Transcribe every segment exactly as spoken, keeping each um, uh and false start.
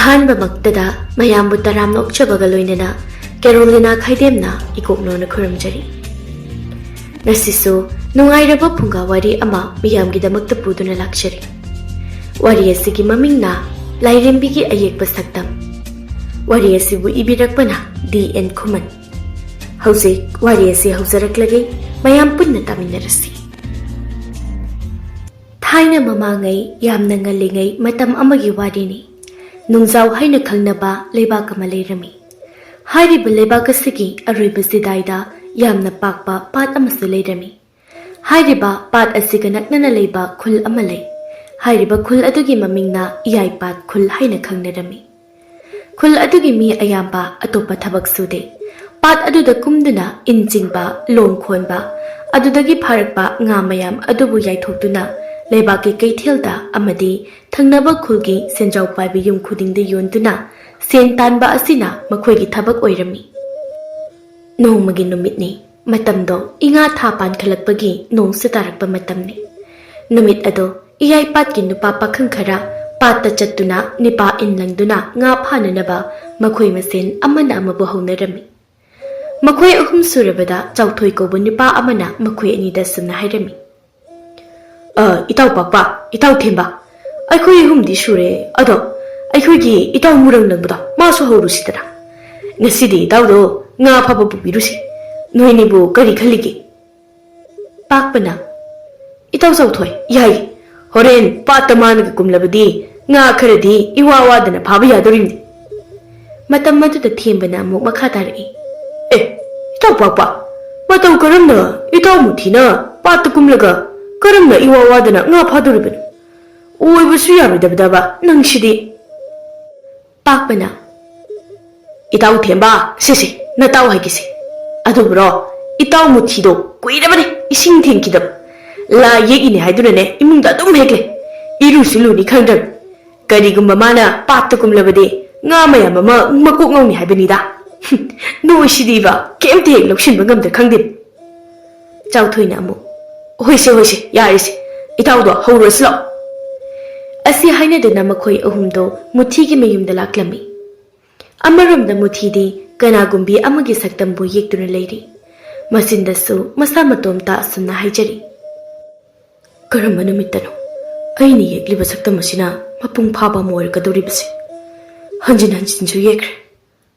ꯑꯍꯥꯟꯕꯃꯛꯇꯗ ꯃꯌꯥꯝꯕꯨ ꯇꯔꯥꯝꯅ ꯑꯣꯛꯆꯕꯒ ꯂꯣꯏꯅꯅ ꯀꯦꯔꯣꯂꯤꯅꯥ ꯈꯥꯏꯗꯦꯝꯅ ꯏꯀꯣꯛꯅꯣꯅ ꯈꯨꯔꯨꯝꯖꯔꯤ꯫ ꯉꯁꯤꯁꯨ ꯅꯨꯡꯉꯥꯏꯔꯕ ꯐꯨꯡꯒꯥ ꯋꯥꯔꯤ ꯑꯃ ꯃꯤꯌꯥꯝꯒꯤꯗꯃꯛꯇ ꯄꯨꯗꯨꯅ ꯂꯥꯛꯆꯔꯤ꯫ ꯋꯥꯔꯤ ꯑꯁꯤꯒꯤ ꯃꯃꯤꯡꯅ ꯂꯥꯏꯔꯦꯝꯕꯤꯒꯤ ꯑꯌꯦꯛꯄ ꯁꯛꯇꯝ꯫ ꯋꯥꯔꯤ ꯑꯁꯤꯕꯨ ꯏꯕꯤꯔꯛꯄꯅ ꯗꯤ ꯑꯦꯟ ꯈꯨꯃꯟ꯫ ꯍꯧꯖꯤꯛ ꯋꯥꯔꯤ ꯑꯁꯤ ꯍꯧꯖꯔꯛꯂꯒꯦ, ꯃꯌꯥꯝ ꯄꯨꯟꯅ ꯇꯥꯃꯤꯟꯅꯔꯁꯤ꯫ ꯊꯥꯏꯅ ꯃꯃꯥꯡꯉꯩ, ꯌꯥꯝꯅ ꯉꯜꯂꯤꯉꯩ ꯃꯇꯝ ꯑꯃꯒꯤ ꯋꯥꯔꯤꯅꯤ꯫ ꯅꯨꯡꯖꯥꯎ ꯍꯥꯏꯅ ꯈꯪꯅꯕ ꯂꯩꯕꯥꯛ ꯑꯃ ꯂꯩꯔꯝꯃꯤ꯫ ꯍꯥꯏꯔꯤꯕ ꯂꯩꯕꯥꯛ ꯑꯁꯤꯒꯤ ꯑꯔꯣꯏꯕ ꯆꯤꯗꯥꯏꯗ ꯌꯥꯝꯅ ꯄꯥꯛꯄ ꯄꯥꯠ ꯑꯃꯁꯨ ꯂꯩꯔꯝꯃꯤ꯫ ꯍꯥꯏꯔꯤꯕ ꯄꯥꯠ ꯑꯁꯤꯒ ꯅꯛꯅꯅ ꯂꯩꯕ ꯈꯨꯜ ꯑꯃ ꯂꯩ꯫ ꯍꯥꯏꯔꯤꯕ ꯈꯨꯜ ꯑꯗꯨꯒꯤ ꯃꯃꯤꯡꯅ ꯏꯌꯥꯏꯄꯥꯠ ꯈꯨꯜ ꯍꯥꯏꯅ ꯈꯪꯅꯔꯝꯃꯤ꯫ ꯈꯨꯜ ꯑꯗꯨꯒꯤ ꯃꯤ ꯑꯌꯥꯝꯕ ꯑꯇꯣꯞꯄ ꯊꯕꯛ ꯁꯨꯗꯦ꯫ ꯄꯥꯠ ꯑꯗꯨꯗ ꯀꯨꯝꯗꯨꯅ ꯏꯟ ꯆꯤꯡꯕ, ꯂꯣꯡ ꯈꯣꯟꯕ, ꯑꯗꯨꯗꯒꯤ ꯐꯥꯔꯛꯄ ꯉꯥ ꯃꯌꯥꯝ ꯑꯗꯨꯕꯨ ꯌꯥꯏꯊꯣꯛꯇꯨꯅ ꯂꯩꯕꯥꯛꯀꯤ ꯀꯩꯊꯦꯜꯗ ꯑꯃꯗꯤ ꯊꯪꯅꯕ ꯈꯨꯜꯒꯤ ꯁꯦꯟꯖꯥꯎ ꯄꯥꯏꯕ ꯌꯨꯝ ꯈꯨꯗꯤꯡꯗ ꯌꯣꯟꯗꯨꯅ ꯁꯦꯟ ꯇꯥꯟꯕ ꯑꯁꯤꯅ ꯃꯈꯣꯏꯒꯤ ꯊꯕꯛ ꯑꯣꯏꯔꯝꯃꯤ꯫ ꯅꯣꯡꯃꯒꯤ ꯅꯨꯃꯤꯠꯅꯤ꯫ ꯃꯇꯝꯗꯣ ꯏꯉꯥ ꯊꯥ ꯄꯥꯟꯈꯠꯂꯛꯄꯒꯤ ꯅꯣꯡꯁꯨ ꯇꯥꯔꯛꯄ ꯃꯇꯝꯅꯤ꯫ ꯅꯨꯃꯤꯠ ꯑꯗꯣ ꯏꯌꯥꯏꯄꯥꯠꯀꯤ ꯅꯨꯄꯥ ꯄꯥꯈꯪ ꯈꯔ ꯄꯥꯠꯇ ꯆꯠꯇꯨꯅ ꯅꯤꯄꯥ ꯏꯟ ꯂꯪꯗꯨꯅ ꯉꯥ ꯐꯥꯅꯅꯕ ꯃꯈꯣꯏ ꯃꯁꯦꯟ ꯑꯃꯅ ꯑꯃꯕꯨ ꯍꯧꯅꯔꯝꯃꯤ꯫ ꯃꯈꯣꯏ ꯑꯍꯨꯝ ꯁꯨꯔꯕꯗ ꯆꯥꯎꯊꯣꯏ ꯀꯧꯕ ꯅꯨꯄꯥ ꯑꯃꯅ ꯃꯈꯣꯏ ꯑꯅꯤꯗ ꯑꯁꯨꯝꯅ ꯍꯥꯏꯔꯝꯃꯤ꯫ "ꯑ, ꯏꯇꯥꯎ ꯄꯥꯛꯄ, ꯏꯇꯥꯎ ꯊꯦꯝꯕ, ꯑꯩꯈꯣꯏ ꯑꯍꯨꯝꯗꯤ ꯁꯨꯔꯦ, ꯑꯗꯣ ꯑꯩꯈꯣꯏꯒꯤ ꯏꯇꯥꯎ ꯃꯨꯔꯪ ꯂꯪꯕꯗꯣ ꯃꯥꯁꯨ ꯍꯧꯔꯨꯁꯤꯗꯅ꯫ ꯉꯁꯤꯗꯤ ꯏꯇꯥꯎꯗꯣ ꯉꯥ ꯐꯥꯕ ꯄꯨꯕꯤꯔꯨꯁꯤ꯫ ꯅꯣꯏꯅꯤꯕꯨ ꯀꯔꯤ ꯈꯜꯂꯤꯒꯦ?" ꯄꯥꯛꯄꯅ, "ꯏꯇꯥꯎ ꯆꯥꯎꯊꯣꯏ, ꯌꯥꯏ꯫ ꯍꯣꯔꯦꯟ ꯄꯥꯠꯇ ꯃꯥꯅꯒ ꯀꯨꯝꯂꯕꯗꯤ ꯉꯥ ꯈꯔꯗꯤ ꯏꯋꯥ ꯋꯥꯗꯅ ꯐꯥꯕ ꯌꯥꯗꯣꯔꯤꯕꯅꯤ꯫" ꯃꯇꯝ ꯑꯗꯨꯗ ꯊꯦꯝꯕꯅ ꯑꯃꯨꯛ ꯃꯈꯥ ꯇꯥꯔꯛꯏ꯫ "ꯑꯦ, ꯏꯇꯥꯎ ꯄꯥꯛꯄ, ꯃꯇꯧ ꯀꯔꯝꯅ ꯏꯇꯥꯎ ꯃꯨꯊꯤꯅ ꯄꯥꯠꯇ ꯀꯨꯝꯂꯒ ꯀꯔꯝꯅ ꯏꯋꯥ ꯋꯥꯗꯅ ꯉꯥ ꯐꯥꯗꯣꯔꯤꯕꯅꯣ? ꯑꯣꯏꯕꯁꯨ ꯌꯥꯔꯣꯏꯗꯕꯗꯕ ꯅꯪꯁꯤꯗꯤ꯫" ꯄꯥꯛꯄꯅ, "ꯏꯇꯥꯎ ꯊꯦꯝꯕ, ꯁꯤꯁꯤ, ꯅꯇꯥꯎ ꯍꯥꯏꯒꯤꯁꯤ꯫ ꯑꯗꯨꯕꯨꯔꯣ, ꯏꯇꯥꯎ ꯃꯨꯊꯤꯗꯣ ꯀꯨꯏꯔꯕꯅꯤ ꯏꯁꯤꯡ ꯊꯦꯡꯈꯤꯗꯕ꯫ ꯂꯥꯏ ꯌꯦꯛꯏꯅꯦ ꯍꯥꯏꯗꯨꯅꯅꯦ ꯏꯃꯨꯡꯗ ꯑꯗꯨꯝ ꯍꯦꯛ ꯂꯩ꯫ ꯏꯔꯨꯁꯨ ꯂꯨꯅꯤ ꯈꯪꯗ꯭ꯔꯕ꯫ ꯀꯔꯤꯒꯨꯝꯕ ꯃꯥꯅ ꯄꯥꯠꯇ ꯀꯨꯝꯂꯕꯗꯤ ꯉꯥ ꯃꯌꯥꯝ ꯑꯃ ꯃꯀꯣꯛ ꯉꯥꯎꯅꯤ ꯍꯥꯏꯕꯅꯤꯗ꯫ ꯅꯣꯏꯁꯤꯗꯤꯕ ꯀꯩꯝꯇ ꯍꯦꯛ ꯂꯧꯁꯤꯟꯕ ꯉꯝꯗ꯭ꯔ ꯈꯪꯗꯦ꯫" ꯆꯥꯎꯊꯣꯏꯅ ꯑꯃꯨꯛ, "ꯍꯣꯏꯁꯦ, ꯍꯣꯏꯁꯦ, ꯌꯥꯔꯦꯁꯦ, ꯏꯇꯥꯎꯗꯣ ꯍꯧꯔꯨꯔꯁꯤ ꯂꯥꯛꯑꯣ꯫" ꯑꯁꯤ ꯍꯥꯏꯅꯗꯨꯅ ꯃꯈꯣꯏ ꯑꯍꯨꯝꯗꯣ ꯃꯨꯊꯤꯒꯤ ꯃꯌꯨꯝꯗ ꯂꯥꯛꯂꯝꯃꯤ꯫ ꯑꯃꯔꯣꯝꯗ ꯃꯨꯊꯤꯗꯤ ꯀꯅꯥꯒꯨꯝꯕꯤ ꯑꯃꯒꯤ ꯁꯛꯇꯝꯕꯨ ꯌꯦꯛꯇꯨꯅ ꯂꯩꯔꯤ꯫ ꯃꯆꯤꯟꯗꯁꯨ ꯃꯁꯥ ꯃꯇꯣꯝꯇ ꯑꯁꯨꯝꯅ ꯍꯥꯏꯖꯔꯤ, "ꯀꯔꯝꯕ ꯅꯨꯃꯤꯠꯇꯅꯣ ꯑꯩꯅ ꯌꯦꯛꯂꯤꯕ ꯁꯛꯇꯝ ꯑꯁꯤꯅ ꯃꯄꯨꯡ ꯐꯥꯕ ꯑꯃ ꯑꯣꯏꯔꯛꯀꯗꯧꯔꯤꯕꯁꯦ? ꯍꯟꯖꯤꯟ ꯍꯟꯖꯤꯟꯁꯨ ꯌꯦꯛꯈ꯭ꯔꯦ,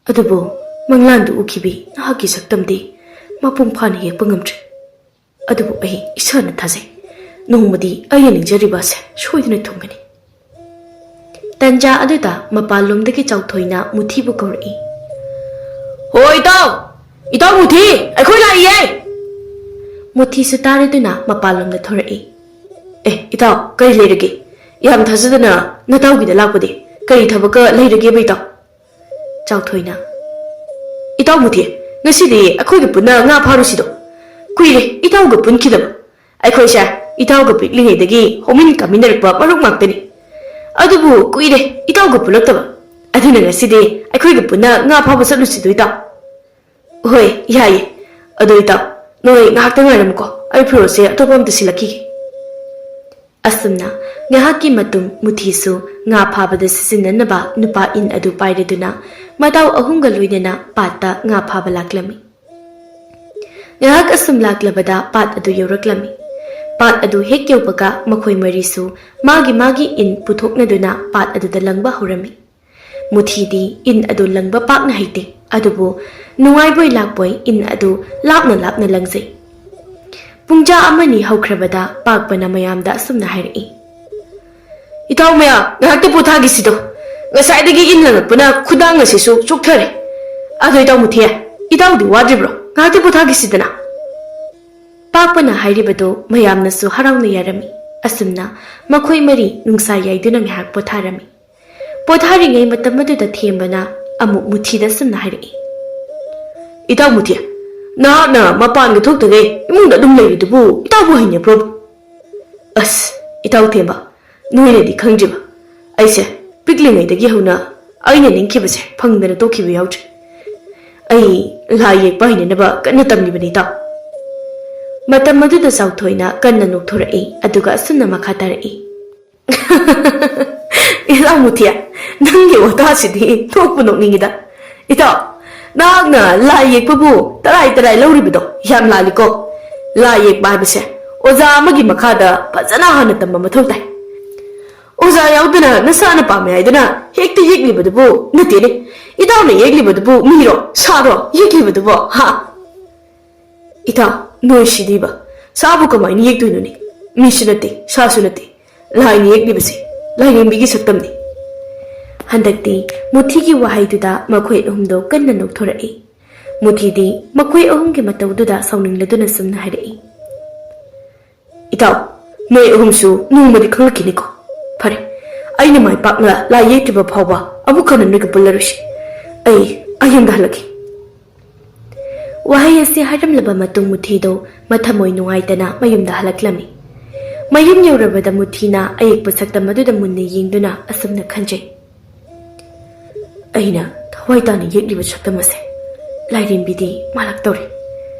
ꯑꯗꯨꯕꯨ ꯃꯪꯂꯥꯟꯗ ꯎꯈꯤꯕꯤ ꯅꯍꯥꯛꯀꯤ ꯁꯛꯇꯝꯗꯤ ꯃꯄꯨꯡ ꯐꯥꯅ ꯌꯦꯛꯄ ꯉꯝꯗ꯭ꯔꯦ꯫ ꯑꯗꯨꯕꯨ ꯑꯩ ꯏꯁꯥꯅ ꯊꯥꯖꯩ, ꯅꯣꯡꯃꯗꯤ ꯑꯩꯅ ꯅꯤꯡꯖꯔꯤꯕ ꯑꯁꯦ ꯁꯣꯏꯗꯅ ꯊꯨꯡꯒꯅꯤ꯫" ꯇꯟꯖꯥ ꯑꯗꯨꯗ ꯃꯄꯥꯟꯂꯣꯝꯗꯒꯤ ꯆꯥꯎꯊꯣꯏꯅ ꯃꯨꯊꯤꯕꯨ ꯀꯧꯔꯛꯏ꯫ "ꯍꯣ ꯏꯇꯥꯎ! ꯏꯇꯥꯎ ꯃꯨꯊꯤ, ꯑꯩꯈꯣꯏ ꯂꯥꯛꯏꯌꯦ!" ꯃꯨꯊꯤꯁꯨ ꯇꯥꯔꯗꯨꯅ ꯃꯄꯥꯟꯂꯣꯝꯗ ꯊꯣꯔꯛꯏ꯫ "ꯑꯦ ꯏꯇꯥꯎ, ꯀꯔꯤ ꯂꯩꯔꯒꯦ? ꯌꯥꯝ ꯊꯥꯖꯗꯅ ꯅꯇꯥꯎꯒꯤꯗ ꯂꯥꯛꯄꯗꯤ꯫ ꯀꯔꯤ ꯊꯕꯛꯀ ꯂꯩꯔꯒꯦꯕ ꯏꯇꯥꯎ?" ꯆꯥꯎꯊꯣꯏꯅ, "ꯏꯇꯥꯎ ꯃꯨꯊꯤ, ꯉꯁꯤꯗꯤ ꯑꯩꯈꯣꯏꯒ ꯄꯨꯟꯅ ꯉꯥ ꯐꯥꯔꯨꯁꯤꯗꯣ꯫ ꯀꯨꯏꯔꯦ ꯏꯇꯥꯎꯒ ꯄꯨꯟꯈꯤꯗꯕ꯫ ꯑꯩꯈꯣꯏꯁꯦ ꯏꯇꯥꯎꯒ ꯄꯤꯛꯂꯤꯉꯩꯗꯒꯤ ꯍꯧꯃꯤꯟ ꯀꯥꯃꯤꯟꯅꯔꯛꯄ ꯃꯔꯨꯞ ꯉꯥꯛꯇꯅꯤ꯫ ꯑꯗꯨꯕꯨ ꯀꯨꯏꯔꯦ ꯏꯇꯥꯎꯒ ꯄꯨꯜꯂꯛꯇꯕ꯫ ꯑꯗꯨꯅ ꯉꯁꯤꯗꯤ ꯑꯩꯈꯣꯏꯒ ꯄꯨꯟꯅ ꯉꯥ ꯐꯥꯕ ꯆꯠꯂꯨꯁꯤꯗꯣ ꯏꯇꯥꯎ꯫" "ꯍꯣꯏ, ꯌꯥꯏꯌꯦ꯫ ꯑꯗꯣ ꯏꯇꯥꯎ, ꯅꯣꯏ ꯉꯥꯏꯍꯥꯛꯇ ꯉꯥꯏꯔꯝꯃꯨꯀꯣ, ꯑꯩ ꯐꯤꯔꯣꯜꯁꯦ ꯑꯇꯣꯞꯄ ꯑꯝꯇ ꯁꯤꯜꯂꯛꯈꯤꯒꯦ꯫" ꯑꯁꯨꯝꯅ ꯉꯥꯏꯍꯥꯛꯀꯤ ꯃꯇꯨꯡ ꯃꯨꯊꯤꯁꯨ ꯉꯥ ꯐꯥꯕꯗ ꯁꯤꯖꯤꯟꯅꯅꯕ ꯅꯨꯄꯥ ꯏꯟ ꯑꯗꯨ ꯄꯥꯏꯔꯗꯨꯅ ꯃꯇꯥꯎ ꯑꯍꯨꯝꯒ ꯂꯣꯏꯅꯅ ꯄꯥꯠꯇ ꯉꯥ ꯐꯥꯕ ꯂꯥꯛꯂꯝꯃꯤ꯫ ꯉꯥꯏꯍꯥꯛ ꯑꯁꯨꯝ ꯂꯥꯛꯂꯕꯗ ꯄꯥꯠ ꯑꯗꯨ ꯌꯧꯔꯛꯂꯝꯃꯤ꯫ ꯄꯥꯠ ꯑꯗꯨ ꯍꯦꯛ ꯌꯧꯕꯒ ꯃꯈꯣꯏ ꯃꯔꯤꯁꯨ ꯃꯥꯒꯤ ꯃꯥꯒꯤ ꯏꯟ ꯄꯨꯊꯣꯛꯅꯗꯨꯅ ꯄꯥꯠ ꯑꯗꯨꯗ ꯂꯪꯕ ꯍꯧꯔꯝꯃꯤ꯫ ꯃꯨꯊꯤꯗꯤ ꯏꯟ ꯑꯗꯨ ꯂꯪꯕ ꯄꯥꯛꯅ ꯍꯩꯇꯦ, ꯑꯗꯨꯕꯨ ꯅꯨꯡꯉꯥꯏꯕꯣꯏ ꯂꯥꯛꯄꯣꯏ ꯏꯟ ꯑꯗꯨ ꯂꯥꯞꯅ ꯂꯥꯞꯅ ꯂꯪꯖꯩ꯫ ꯄꯨꯡꯖꯥ ꯑꯃꯅꯤ ꯍꯧꯈ꯭ꯔꯕꯗ ꯄꯥꯛꯄꯅ ꯃꯌꯥꯝꯗ ꯑꯁꯨꯝꯅ ꯍꯥꯏꯔꯛꯏ, "ꯏꯇꯥꯎ ꯃꯌꯥꯝ, ꯉꯥꯏꯍꯥꯛꯇ ꯄꯣꯊꯥꯈꯤꯁꯤꯗꯣ꯫ ꯉꯁꯥꯏꯗꯒꯤ ꯏꯟ ꯂꯪꯉꯛꯄꯅ ꯈꯨꯗꯥꯡ ꯑꯁꯤꯁꯨ ꯆꯣꯛꯊꯔꯦ꯫ ꯑꯗꯣ ꯏꯇꯥꯎ ꯃꯨꯊꯤ, ꯏꯇꯥꯎꯗꯤ ꯋꯥꯗ꯭ꯔꯤꯕ꯭ꯔꯣ? ꯉꯥꯏꯍꯥꯛꯇ ꯄꯣꯊꯥꯈꯤꯁꯤꯗꯅ꯫" ꯄꯥꯛꯄꯅ ꯍꯥꯏꯔꯤꯕꯗꯨ ꯃꯌꯥꯝꯅꯁꯨ ꯍꯔꯥꯎꯅ ꯌꯥꯔꯝꯃꯤ꯫ ꯑꯁꯨꯝꯅ ꯃꯈꯣꯏ ꯃꯔꯤ ꯅꯨꯡꯁꯥ ꯌꯥꯏꯗꯨꯅ ꯉꯥꯏꯍꯥꯛ ꯄꯣꯊꯥꯔꯝꯃꯤ꯫ ꯄꯣꯊꯥꯔꯤꯉꯩ ꯃꯇꯝ ꯑꯗꯨꯗ ꯊꯦꯝꯕꯅ ꯑꯃꯨꯛ ꯃꯨꯊꯤꯗ ꯑꯁꯨꯝꯅ ꯍꯥꯏꯔꯛꯏ, "ꯏꯇꯥꯎ ꯃꯨꯊꯤ, ꯅꯍꯥꯛꯅ ꯃꯄꯥꯟꯒ ꯊꯣꯛꯇꯈꯩ ꯏꯃꯨꯡꯗ ꯑꯗꯨꯝ ꯂꯩꯔꯤꯗꯨꯕꯨ ꯏꯇꯥꯎꯕꯨ ꯍꯩꯅꯕ꯭ꯔꯣ?" "ꯑꯁ, ꯏꯇꯥꯎ ꯊꯦꯝꯕ, ꯅꯣꯏꯅꯗꯤ ꯈꯪꯗ꯭ꯔꯤꯕ, ꯑꯩꯁꯦ ꯄꯤꯛꯂꯤꯉꯩꯗꯒꯤ ꯍꯧꯅ ꯑꯩꯅ ꯅꯤꯡꯈꯤꯕꯁꯦ ꯐꯪꯗꯅ ꯇꯣꯛꯈꯤꯕ ꯌꯥꯎꯗ꯭ꯔꯤ꯫ ꯑꯩ ꯂꯥꯏ ꯌꯦꯛꯄ ꯍꯩꯅꯅꯕ ꯀꯟꯅ ꯇꯝꯂꯤꯕꯅꯤ ꯏꯇꯥꯎ꯫" ꯃꯇꯝ ꯑꯗꯨꯗ ꯆꯥꯎꯊꯣꯏꯅ ꯀꯟꯅ ꯅꯣꯛꯊꯣꯔꯛꯏ, ꯑꯗꯨꯒ ꯑꯁꯨꯝꯅ ꯃꯈꯥ ꯇꯥꯔꯛꯏ, ꯏꯇꯥꯎ ꯃꯨꯊꯤ, ꯅꯪꯒꯤ ꯋꯥꯇꯥꯁꯤꯗꯤ ꯅꯣꯛꯄꯨ ꯅꯣꯛꯅꯤꯡꯉꯤꯗ꯫ ꯏꯇꯥꯎ, ꯅꯍꯥꯛꯅ ꯂꯥꯏ ꯌꯦꯛꯄꯕꯨ ꯇꯔꯥꯏ ꯇꯔꯥꯏ ꯂꯧꯔꯤꯕꯗꯣ ꯌꯥꯝ ꯂꯥꯜꯂꯤꯀꯣ꯫ ꯂꯥꯏ ꯌꯦꯛꯄ ꯍꯥꯏꯕꯁꯦ ꯑꯣꯖꯥ ꯑꯃꯒꯤ ꯃꯈꯥꯗ ꯐꯖꯅ ꯍꯥꯟꯅ ꯇꯝꯕ ꯃꯊꯧ ꯇꯥꯏ꯫ ꯑꯣꯖꯥ ꯌꯥꯎꯗꯅ ꯅꯁꯥꯅ ꯄꯥꯝꯃꯦ ꯍꯥꯏꯗꯨꯅ ꯍꯦꯛꯇ ꯌꯦꯛꯂꯤꯕꯗꯨꯕꯨ ꯅꯠꯇꯦꯅꯦ꯫ ꯏꯇꯥꯎꯅ ꯌꯦꯛꯂꯤꯕꯗꯨꯕꯨ ꯃꯤꯔꯣ, ꯁꯥꯔꯣ ꯌꯦꯛꯂꯤꯕꯗꯨꯕꯣ, ꯍꯥ? ꯏꯇꯥꯎ, ꯅꯣꯏ ꯁꯤꯗꯤꯕ, ꯁꯥꯕꯨ ꯀꯃꯥꯏꯅ ꯌꯦꯛꯇꯣꯏꯅꯣꯅꯦ? ꯃꯤꯁꯨ ꯅꯠꯇꯦ, ꯁꯥꯁꯨ ꯅꯠꯇꯦ, ꯂꯥꯏꯅ ꯌꯦꯛꯂꯤꯕꯁꯦ ꯂꯥꯏꯔꯦꯝꯕꯤꯒꯤ ꯁꯛꯇꯝꯅꯤ꯫ ꯍꯟꯗꯛꯇꯤ ꯃꯨꯊꯤꯒꯤ ꯋꯥꯍꯩꯗꯨꯗ ꯃꯈꯣꯏ ꯑꯍꯨꯝꯗꯣ ꯀꯟꯅ ꯅꯣꯛꯊꯣꯔꯛꯏ꯫ ꯃꯨꯊꯤꯗꯤ ꯃꯈꯣꯏ ꯑꯍꯨꯝꯒꯤ ꯃꯇꯧꯗꯨꯗ ꯁꯥꯎꯅꯤꯡꯂꯗꯨꯅ ꯁꯨꯝꯅ ꯍꯥꯏꯔꯛꯏ, ꯏꯇꯥꯎ, ꯅꯣꯏ ꯑꯍꯨꯝꯁꯨ ꯅꯣꯡꯃꯗꯤ ꯈꯪꯂꯛꯈꯤꯅꯤꯀꯣ꯫ ꯐꯔꯦ, ꯑꯩꯅ ꯃꯥꯏ ꯄꯥꯛꯅ ꯂꯥꯏ ꯌꯦꯛꯇ꯭ꯔꯤꯕ ꯐꯥꯎꯕ ꯑꯃꯨꯛ ꯍꯟꯅ ꯅꯣꯏꯒ ꯄꯨꯜꯂꯔꯣꯏꯁꯤ꯫ ꯑꯩ ꯑꯩ ꯌꯨꯝꯗ ꯍꯜꯂꯛꯀꯦ꯫ ꯋꯥꯍꯩ ꯑꯁꯤ ꯍꯥꯏꯔꯝꯂꯕ ꯃꯇꯨꯡ ꯃꯨꯊꯤꯗꯣ ꯃꯊꯃꯣꯏ ꯅꯨꯡꯉꯥꯏꯇꯅ ꯃꯌꯨꯝꯗ ꯍꯜꯂꯛꯂꯝꯃꯤ꯫ ꯃꯌꯨꯝ ꯌꯧꯔꯕꯗ ꯃꯨꯊꯤꯅ ꯑꯌꯦꯛꯄ ꯁꯛꯇꯝ ꯑꯗꯨꯗ ꯃꯨꯟꯅ ꯌꯦꯡꯗꯨꯅ ꯑꯁꯨꯝꯅ ꯈꯟꯖꯩ, ꯑꯩꯅ ꯊꯋꯥꯏ ꯇꯥꯅ ꯌꯦꯛꯂꯤꯕ ꯁꯛꯇꯝ ꯑꯁꯦ ꯂꯥꯏꯔꯦꯝꯕꯤꯗꯤ ꯃꯥꯜꯂꯛꯇꯧꯔꯦ꯫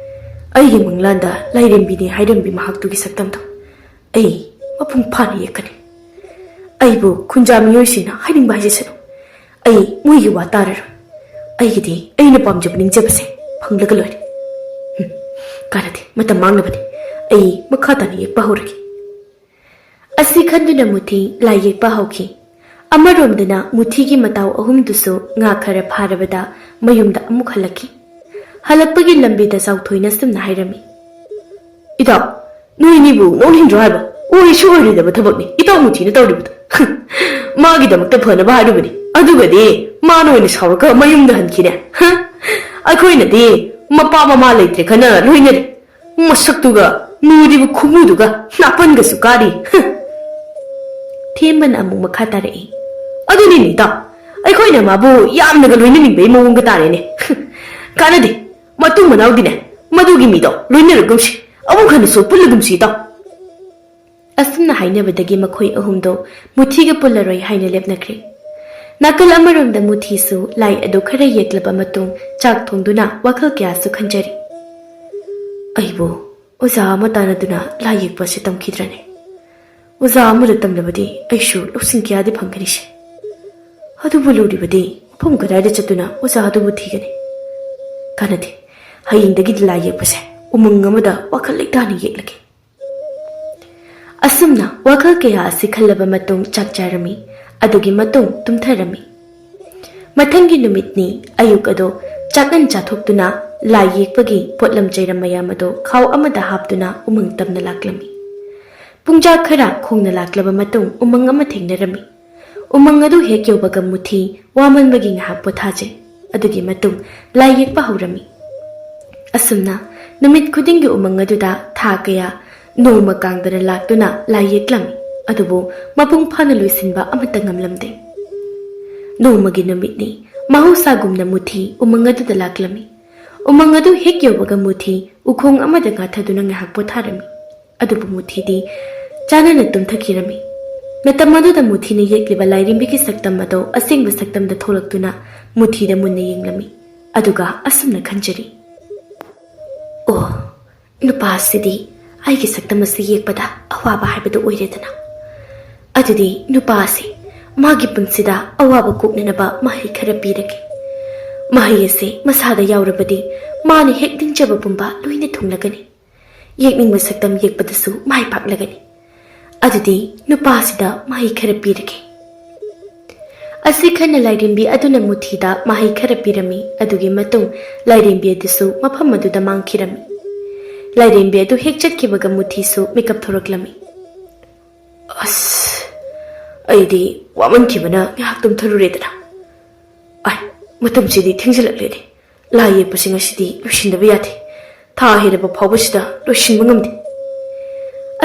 ꯑꯩꯒꯤ ꯃꯪꯂꯥꯟꯗ ꯂꯥꯏꯔꯦꯝꯕꯤꯅꯤ ꯍꯥꯏꯔꯝꯕꯤ ꯃꯍꯥꯛꯇꯨꯒꯤ ꯁꯛꯇꯝꯗꯣ ꯑꯩ ꯃꯄꯨꯡ ꯐꯥꯅ ꯌꯦꯛꯀꯅꯤ꯫ ꯑꯩꯕꯨ ꯈꯨꯟꯖꯥ ꯃꯤꯑꯣꯏꯁꯤꯡꯅ ꯍꯥꯏꯅꯤꯡꯕ ꯍꯥꯏꯖꯁꯅꯨ, ꯑꯩ ꯃꯣꯏꯒꯤ ꯋꯥ ꯇꯥꯔꯔꯣꯏ꯫ ꯑꯩꯒꯤꯗꯤ ꯑꯩꯅ ꯄꯥꯝꯖꯕ ꯅꯤꯡꯖꯕꯁꯦ ꯐꯪꯂꯒ ꯂꯣꯏꯔꯦ꯫ ꯍꯨꯝ, ꯀꯥꯟꯅꯗꯦ, ꯃꯇꯝ ꯃꯥꯡꯅꯕꯅꯤ꯫ ꯑꯩ ꯃꯈꯥ ꯇꯥꯅ ꯌꯦꯛꯄ ꯍꯧꯔꯒꯦ꯫ ꯑꯁꯤ ꯈꯟꯗꯨꯅ ꯃꯨꯊꯤ ꯂꯥꯏ ꯌꯦꯛꯄ ꯍꯧꯈꯤ꯫ ꯑꯃꯔꯣꯝꯗꯅ ꯃꯨꯊꯤꯒꯤ ꯃꯇꯥꯎ ꯑꯍꯨꯝꯗꯨꯁꯨ ꯉꯥ ꯈꯔ ꯐꯥꯔꯕꯗ ꯃꯌꯨꯝꯗ ꯑꯃꯨꯛ ꯍꯜꯂꯛꯈꯤ꯫ ꯍꯜꯂꯛꯄꯒꯤ ꯂꯝꯕꯤꯗ ꯆꯥꯎꯊꯣꯏꯅ ꯁꯨꯝꯅ ꯍꯥꯏꯔꯝꯃꯤ, ꯏꯇꯥꯎ, ꯅꯣꯏꯅꯤꯕꯨ ꯅꯣꯛꯅꯤꯡꯗ꯭ꯔꯣ ꯍꯥꯏꯕ? ꯑꯣꯏꯁꯨ ꯑꯣꯏꯔꯣꯏꯗꯕ ꯊꯕꯛꯅꯤ ꯏꯇꯥꯎ ꯃꯨꯊꯤꯅ ꯇꯧꯔꯤꯕꯗꯣ꯫ ꯃꯥꯒꯤꯗꯃꯛꯇ ꯐꯅꯕ ꯍꯥꯏꯔꯨꯕꯅꯤ, ꯑꯗꯨꯒꯗꯤ ꯃꯥꯅ ꯑꯣꯏꯅ ꯁꯥꯎꯔꯒ ꯃꯌꯨꯝꯗ ꯍꯟꯈꯤꯅꯦ꯫ ꯑꯩꯈꯣꯏꯅꯗꯤ ꯃꯄꯥ ꯃꯃꯥ ꯂꯩꯇ꯭ꯔꯦ ꯈꯟꯅ ꯂꯣꯏꯅꯔꯦ꯫ ꯃꯁꯛꯇꯨꯒ, ꯃꯨꯔꯤꯕ ꯈꯨꯃꯨꯗꯨꯒ ꯅꯥꯄꯟꯒꯁꯨ ꯀꯥꯔꯤ꯫ ꯊꯦꯝꯕꯅ ꯑꯃꯨꯛ ꯃꯈꯥ ꯇꯥꯔꯛꯏ, ꯑꯗꯨꯅꯤꯅꯦ ꯏꯇꯥꯎ, ꯑꯩꯈꯣꯏꯅ ꯃꯥꯕꯨ ꯌꯥꯝꯅꯒ ꯂꯣꯏꯅꯅꯤꯡꯕꯒꯤ ꯃꯑꯣꯡꯒ ꯇꯥꯔꯦꯅꯦ꯫ ꯀꯥꯟꯅꯗꯦ, ꯃꯇꯨꯡ ꯃꯅꯥꯎꯗꯤꯅꯦ ꯃꯗꯨꯒꯤ ꯃꯤꯗꯣ ꯂꯣꯏꯅꯔꯒꯨꯝꯁꯤ, ꯑꯃꯨꯛ ꯍꯟꯅꯁꯨ ꯄꯨꯜꯂꯒꯨꯝꯁꯤ ꯏꯇꯥꯎ꯫ ꯑꯁꯨꯝꯅ ꯍꯥꯏꯅꯕꯗꯒꯤ ꯃꯈꯣꯏ ꯑꯍꯨꯝꯗꯣ ꯃꯨꯊꯤꯒ ꯄꯨꯜꯂꯔꯣꯏ ꯍꯥꯏꯅ ꯂꯦꯞꯅꯈ꯭ꯔꯦ꯫ ꯅꯥꯀꯜ ꯑꯃꯔꯣꯝꯗ ꯃꯨꯊꯤꯁꯨ ꯂꯥꯏ ꯑꯗꯨ ꯈꯔ ꯌꯦꯛꯂꯕ ꯃꯇꯨꯡ ꯆꯥꯛ ꯊꯣꯡꯗꯨꯅ ꯋꯥꯈꯜ ꯀꯌꯥꯁꯨ ꯈꯟꯖꯔꯤ꯫ ꯑꯩꯕꯨ ꯑꯣꯖꯥ ꯑꯃ ꯇꯥꯟꯅꯗꯨꯅ ꯂꯥꯏ ꯌꯦꯛꯄ ꯑꯁꯤ ꯇꯝꯈꯤꯗ꯭ꯔꯅꯤ? ꯑꯣꯖꯥ ꯑꯃꯗ ꯇꯝꯂꯕꯗꯤ ꯑꯩꯁꯨ ꯂꯧꯁꯤꯡ ꯀꯌꯥꯗꯤ ꯐꯪꯒꯅꯤꯁꯦ꯫ ꯑꯗꯨꯕꯨ ꯂꯨꯔꯤꯕꯗꯤ ꯃꯐꯝ ꯀꯗꯥꯏꯗ ꯆꯠꯇꯨꯅ ꯑꯣꯖꯥ ꯑꯗꯨꯕꯨ ꯊꯤꯒꯅꯤ? ꯀꯥꯟꯅꯗꯦ, ꯍꯌꯦꯡꯗꯒꯤꯗꯤ ꯂꯥꯏ ꯌꯦꯛꯄꯁꯦ ꯎꯃꯪ ꯑꯃꯗ ꯋꯥꯈꯜ ꯂꯩꯇꯥꯅ ꯌꯦꯛꯂꯒꯦ꯫ ꯑꯁꯨꯝꯅ ꯋꯥꯈꯜ ꯀꯌꯥ ꯑꯁꯤ ꯈꯜꯂꯕ ꯃꯇꯨꯡ ꯆꯥꯛ ꯆꯥꯔꯝꯃꯤ꯫ ꯑꯗꯨꯒꯤ ꯃꯇꯨꯡ ꯇꯨꯝꯊꯔꯝꯃꯤ꯫ ꯃꯊꯪꯒꯤ ꯅꯨꯃꯤꯠꯅꯤ꯫ ꯑꯌꯨꯛ ꯑꯗꯣ ꯆꯥꯛꯉꯟ ꯆꯥꯊꯣꯛꯇꯨꯅ ꯂꯥꯏ ꯌꯦꯛꯄꯒꯤ ꯄꯣꯠꯂꯝ ꯆꯩꯔꯝ ꯃꯌꯥꯝ ꯑꯗꯣ ꯈꯥꯎ ꯑꯃꯗ ꯍꯥꯞꯇꯨꯅ ꯎꯃꯪ ꯇꯝꯅ ꯂꯥꯛꯂꯝꯃꯤ꯫ ꯄꯨꯡꯖꯥ ꯈꯔ ꯈꯣꯡꯅ ꯂꯥꯛꯂꯕ ꯃꯇꯨꯡ ꯎꯃꯪ ꯑꯃ ꯊꯦꯡꯅꯔꯝꯃꯤ꯫ ꯎꯃꯪ ꯑꯗꯨ ꯍꯦꯛ ꯌꯧꯕꯒ ꯃꯨꯊꯤ ꯋꯥꯃꯟꯕꯒꯤ ꯉꯥꯏꯍꯥꯛ ꯄꯣꯊꯥꯖꯩ꯫ ꯑꯗꯨꯒꯤ ꯃꯇꯨꯡ ꯂꯥꯏ ꯌꯦꯛꯄ ꯍꯧꯔꯝꯃꯤ꯫ ꯑꯁꯨꯝꯅ ꯅꯨꯃꯤꯠ ꯈꯨꯗꯤꯡꯒꯤ ꯎꯃꯪ ꯑꯗꯨꯗ ꯊꯥ ꯀꯌꯥ ꯅꯣꯡꯃ ꯀꯥꯡꯗꯅ ꯂꯥꯛꯇꯨꯅ ꯂꯥꯏ ꯌꯦꯛꯂꯝꯃꯤ꯫ ꯑꯗꯨꯕꯨ ꯃꯄꯨꯡ ꯐꯥꯅ ꯂꯣꯏꯁꯤꯟꯕ ꯑꯃꯠꯇ ꯉꯝꯂꯝꯗꯦ꯫ ꯅꯣꯡꯃꯒꯤ ꯅꯨꯃꯤꯠꯅꯤ꯫ ꯃꯍꯧꯁꯥꯒꯨꯝꯅ ꯃꯨꯊꯤ ꯎꯃꯪ ꯑꯗꯨꯗ ꯂꯥꯛꯂꯝꯃꯤ꯫ ꯎꯃꯪ ꯑꯗꯨ ꯍꯦꯛ ꯌꯧꯕꯒ ꯃꯨꯊꯤ ꯎꯈꯣꯡ ꯑꯃꯗ ꯉꯥꯊꯗꯨꯅ ꯉꯥꯏꯍꯥꯛ ꯄꯣꯊꯥꯔꯝꯃꯤ꯫ ꯑꯗꯨꯕꯨ ꯃꯨꯊꯤꯗꯤ ꯆꯥꯅꯅ ꯇꯨꯝꯊꯈꯤꯔꯝꯃꯤ꯫ ꯃꯇꯝ ꯑꯗꯨꯗ ꯃꯨꯊꯤꯅ ꯌꯦꯛꯂꯤꯕ ꯂꯥꯏꯔꯦꯝꯕꯤꯒꯤ ꯁꯛꯇꯝ ꯑꯗꯣ ꯑꯁꯦꯡꯕ ꯁꯛꯇꯝꯗ ꯊꯣꯛꯂꯛꯇꯨꯅ ꯃꯨꯊꯤꯗ ꯃꯨꯟꯅ ꯌꯦꯡꯂꯝꯃꯤ꯫ ꯑꯗꯨꯒ ꯑꯁꯨꯝꯅ ꯈꯟꯖꯔꯤ, "ꯑꯣ, ꯅꯨꯄꯥ ꯑꯁꯤꯗꯤ ꯑꯩꯒꯤ ꯁꯛꯇꯝ ꯑꯁꯤ ꯌꯦꯛꯄꯗ ꯑꯋꯥꯕ ꯍꯥꯏꯕꯗꯨ ꯑꯣꯏꯔꯦꯗꯅ꯫ ꯑꯗꯨꯗꯤ ꯅꯨꯄꯥ ꯑꯁꯤ ꯃꯥꯒꯤ ꯄꯨꯟꯁꯤꯗ ꯑꯋꯥꯕ ꯀꯣꯛꯅꯅꯕ ꯃꯍꯩ ꯈꯔ ꯄꯤꯔꯒꯦ꯫ ꯃꯍꯩ ꯑꯁꯤ ꯃꯁꯥꯗ ꯌꯥꯎꯔꯕꯗꯤ ꯃꯥꯅ ꯍꯦꯛ ꯅꯤꯡꯖꯕ ꯄꯨꯝꯕ ꯂꯣꯏꯅ ꯊꯨꯡꯂꯒꯅꯤ꯫ ꯌꯦꯛꯅꯤꯡꯕ ꯁꯛꯇꯝ ꯌꯦꯛꯄꯗꯁꯨ ꯃꯥꯏ ꯄꯥꯛꯂꯒꯅꯤ꯫ ꯑꯗꯨꯗꯤ ꯅꯨꯄꯥꯁꯤꯗ ꯃꯍꯩ ꯈꯔ ꯄꯤꯔꯒꯦ꯫" ꯑꯁꯤ ꯈꯟꯅ ꯂꯥꯏꯔꯦꯝꯕꯤ ꯑꯗꯨꯅ ꯃꯨꯊꯤꯗ ꯃꯍꯩ ꯈꯔ ꯄꯤꯔꯝꯃꯤ꯫ ꯑꯗꯨꯒꯤ ꯃꯇꯨꯡ ꯂꯥꯏꯔꯦꯝꯕꯤ ꯑꯗꯨꯁꯨ ꯃꯐꯝ ꯑꯗꯨꯗ ꯃꯥꯡꯈꯤꯔꯝꯃꯤ꯫ ꯂꯥꯏꯔꯦꯝꯕꯤ ꯑꯗꯨ ꯍꯦꯛ ꯆꯠꯈꯤꯕꯒ ꯃꯨꯊꯤꯁꯨ ꯃꯤꯀꯞ ꯊꯣꯔꯛꯂꯝꯃꯤ꯫ "ꯑꯁ, ꯑꯩꯗꯤ ꯋꯥꯃꯟꯈꯤꯕꯅ ꯉꯥꯏꯍꯥꯛ ꯇꯨꯝꯊꯔꯨꯔꯦꯗꯅ꯫ ꯑꯥꯏ, ꯃꯇꯝꯁꯤꯗꯤ ꯊꯦꯡꯖꯤꯜꯂꯛꯂꯦꯅꯦ꯫ ꯂꯥꯏ ꯌꯦꯛꯄꯁꯤ ꯉꯁꯤꯗꯤ ꯂꯣꯏꯁꯤꯟꯗꯕ ꯌꯥꯗꯦ꯫ ꯊꯥ ꯍꯦꯜꯂꯕ ꯐꯥꯎꯕꯁꯤꯗ ꯂꯣꯏꯁꯤꯟꯕ ꯉꯝꯗꯦ꯫"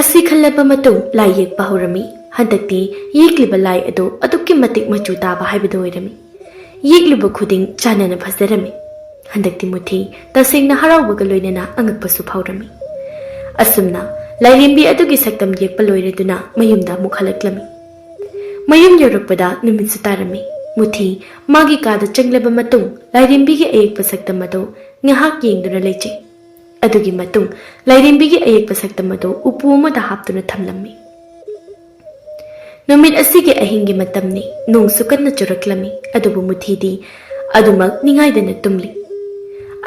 ꯑꯁꯤ ꯈꯜꯂꯕ ꯃꯇꯨꯡ ꯂꯥꯏ ꯌꯦꯛꯄ ꯍꯧꯔꯝꯃꯤ꯫ ꯍꯟꯗꯛꯇꯤ ꯌꯦꯛꯂꯤꯕ ꯂꯥꯏ ꯑꯗꯨ ꯑꯗꯨꯛꯀꯤ ꯃꯇꯤꯛ ꯃꯆꯨ ꯇꯥꯕ ꯍꯥꯏꯕꯗꯨ ꯑꯣꯏꯔꯝꯃꯤ꯫ ꯌꯦꯛꯂꯨꯕ ꯈꯨꯗꯤꯡ ꯆꯥꯟꯅꯅ ꯐꯖꯔꯝꯃꯤ꯫ ꯍꯟꯗꯛꯇꯤ ꯃꯨꯊꯤ ꯇꯁꯦꯡꯅ ꯍꯔꯥꯎꯕꯒ ꯂꯣꯏꯅꯅ ꯑꯉꯛꯄꯁꯨ ꯐꯥꯎꯔꯝꯃꯤ꯫ ꯑꯁꯨꯝꯅ ꯂꯥꯏꯔꯦꯝꯕꯤ ꯑꯗꯨꯒꯤ ꯁꯛꯇꯝ ꯌꯦꯛꯄ ꯂꯣꯏꯔꯗꯨꯅ ꯃꯌꯨꯝꯗ ꯑꯃꯨꯛ ꯍꯜꯂꯛꯂꯝꯃꯤ꯫ ꯃꯌꯨꯝ ꯌꯧꯔꯛꯄꯗ ꯅꯨꯃꯤꯠꯁꯨ ꯇꯥꯔꯝꯃꯤ꯫ ꯃꯨꯊꯤ ꯃꯥꯒꯤ ꯀꯥꯗ ꯆꯪꯂꯕ ꯃꯇꯨꯡ ꯂꯥꯏꯔꯦꯝꯕꯤꯒꯤ ꯑꯌꯦꯛꯄ ꯁꯛꯇꯝ ꯑꯗꯨ ꯉꯥꯏꯍꯥꯛ ꯌꯦꯡꯗꯨꯅ ꯂꯩꯖꯩ꯫ ꯑꯗꯨꯒꯤ ꯃꯇꯨꯡ ꯂꯥꯏꯔꯦꯝꯕꯤꯒꯤ ꯑꯌꯦꯛꯄ ꯁꯛꯇꯝ ꯑꯗꯨ ꯎꯄꯨ ꯑꯃꯗ ꯍꯥꯞꯇꯨꯅ ꯊꯝꯂꯝꯃꯤ꯫ ꯅꯨꯃꯤꯠ ꯑꯁꯤꯒꯤ ꯑꯍꯤꯡꯒꯤ ꯃꯇꯝꯅꯤ꯫ ꯅꯣꯡꯁꯨ ꯀꯟꯅ ꯆꯨꯔꯛꯂꯝꯃꯤ, ꯑꯗꯨꯕꯨ ꯃꯨꯊꯤꯗꯤ ꯑꯗꯨꯃꯛ ꯅꯤꯡꯉꯥꯏꯗꯅ ꯇꯨꯝꯂꯤ꯫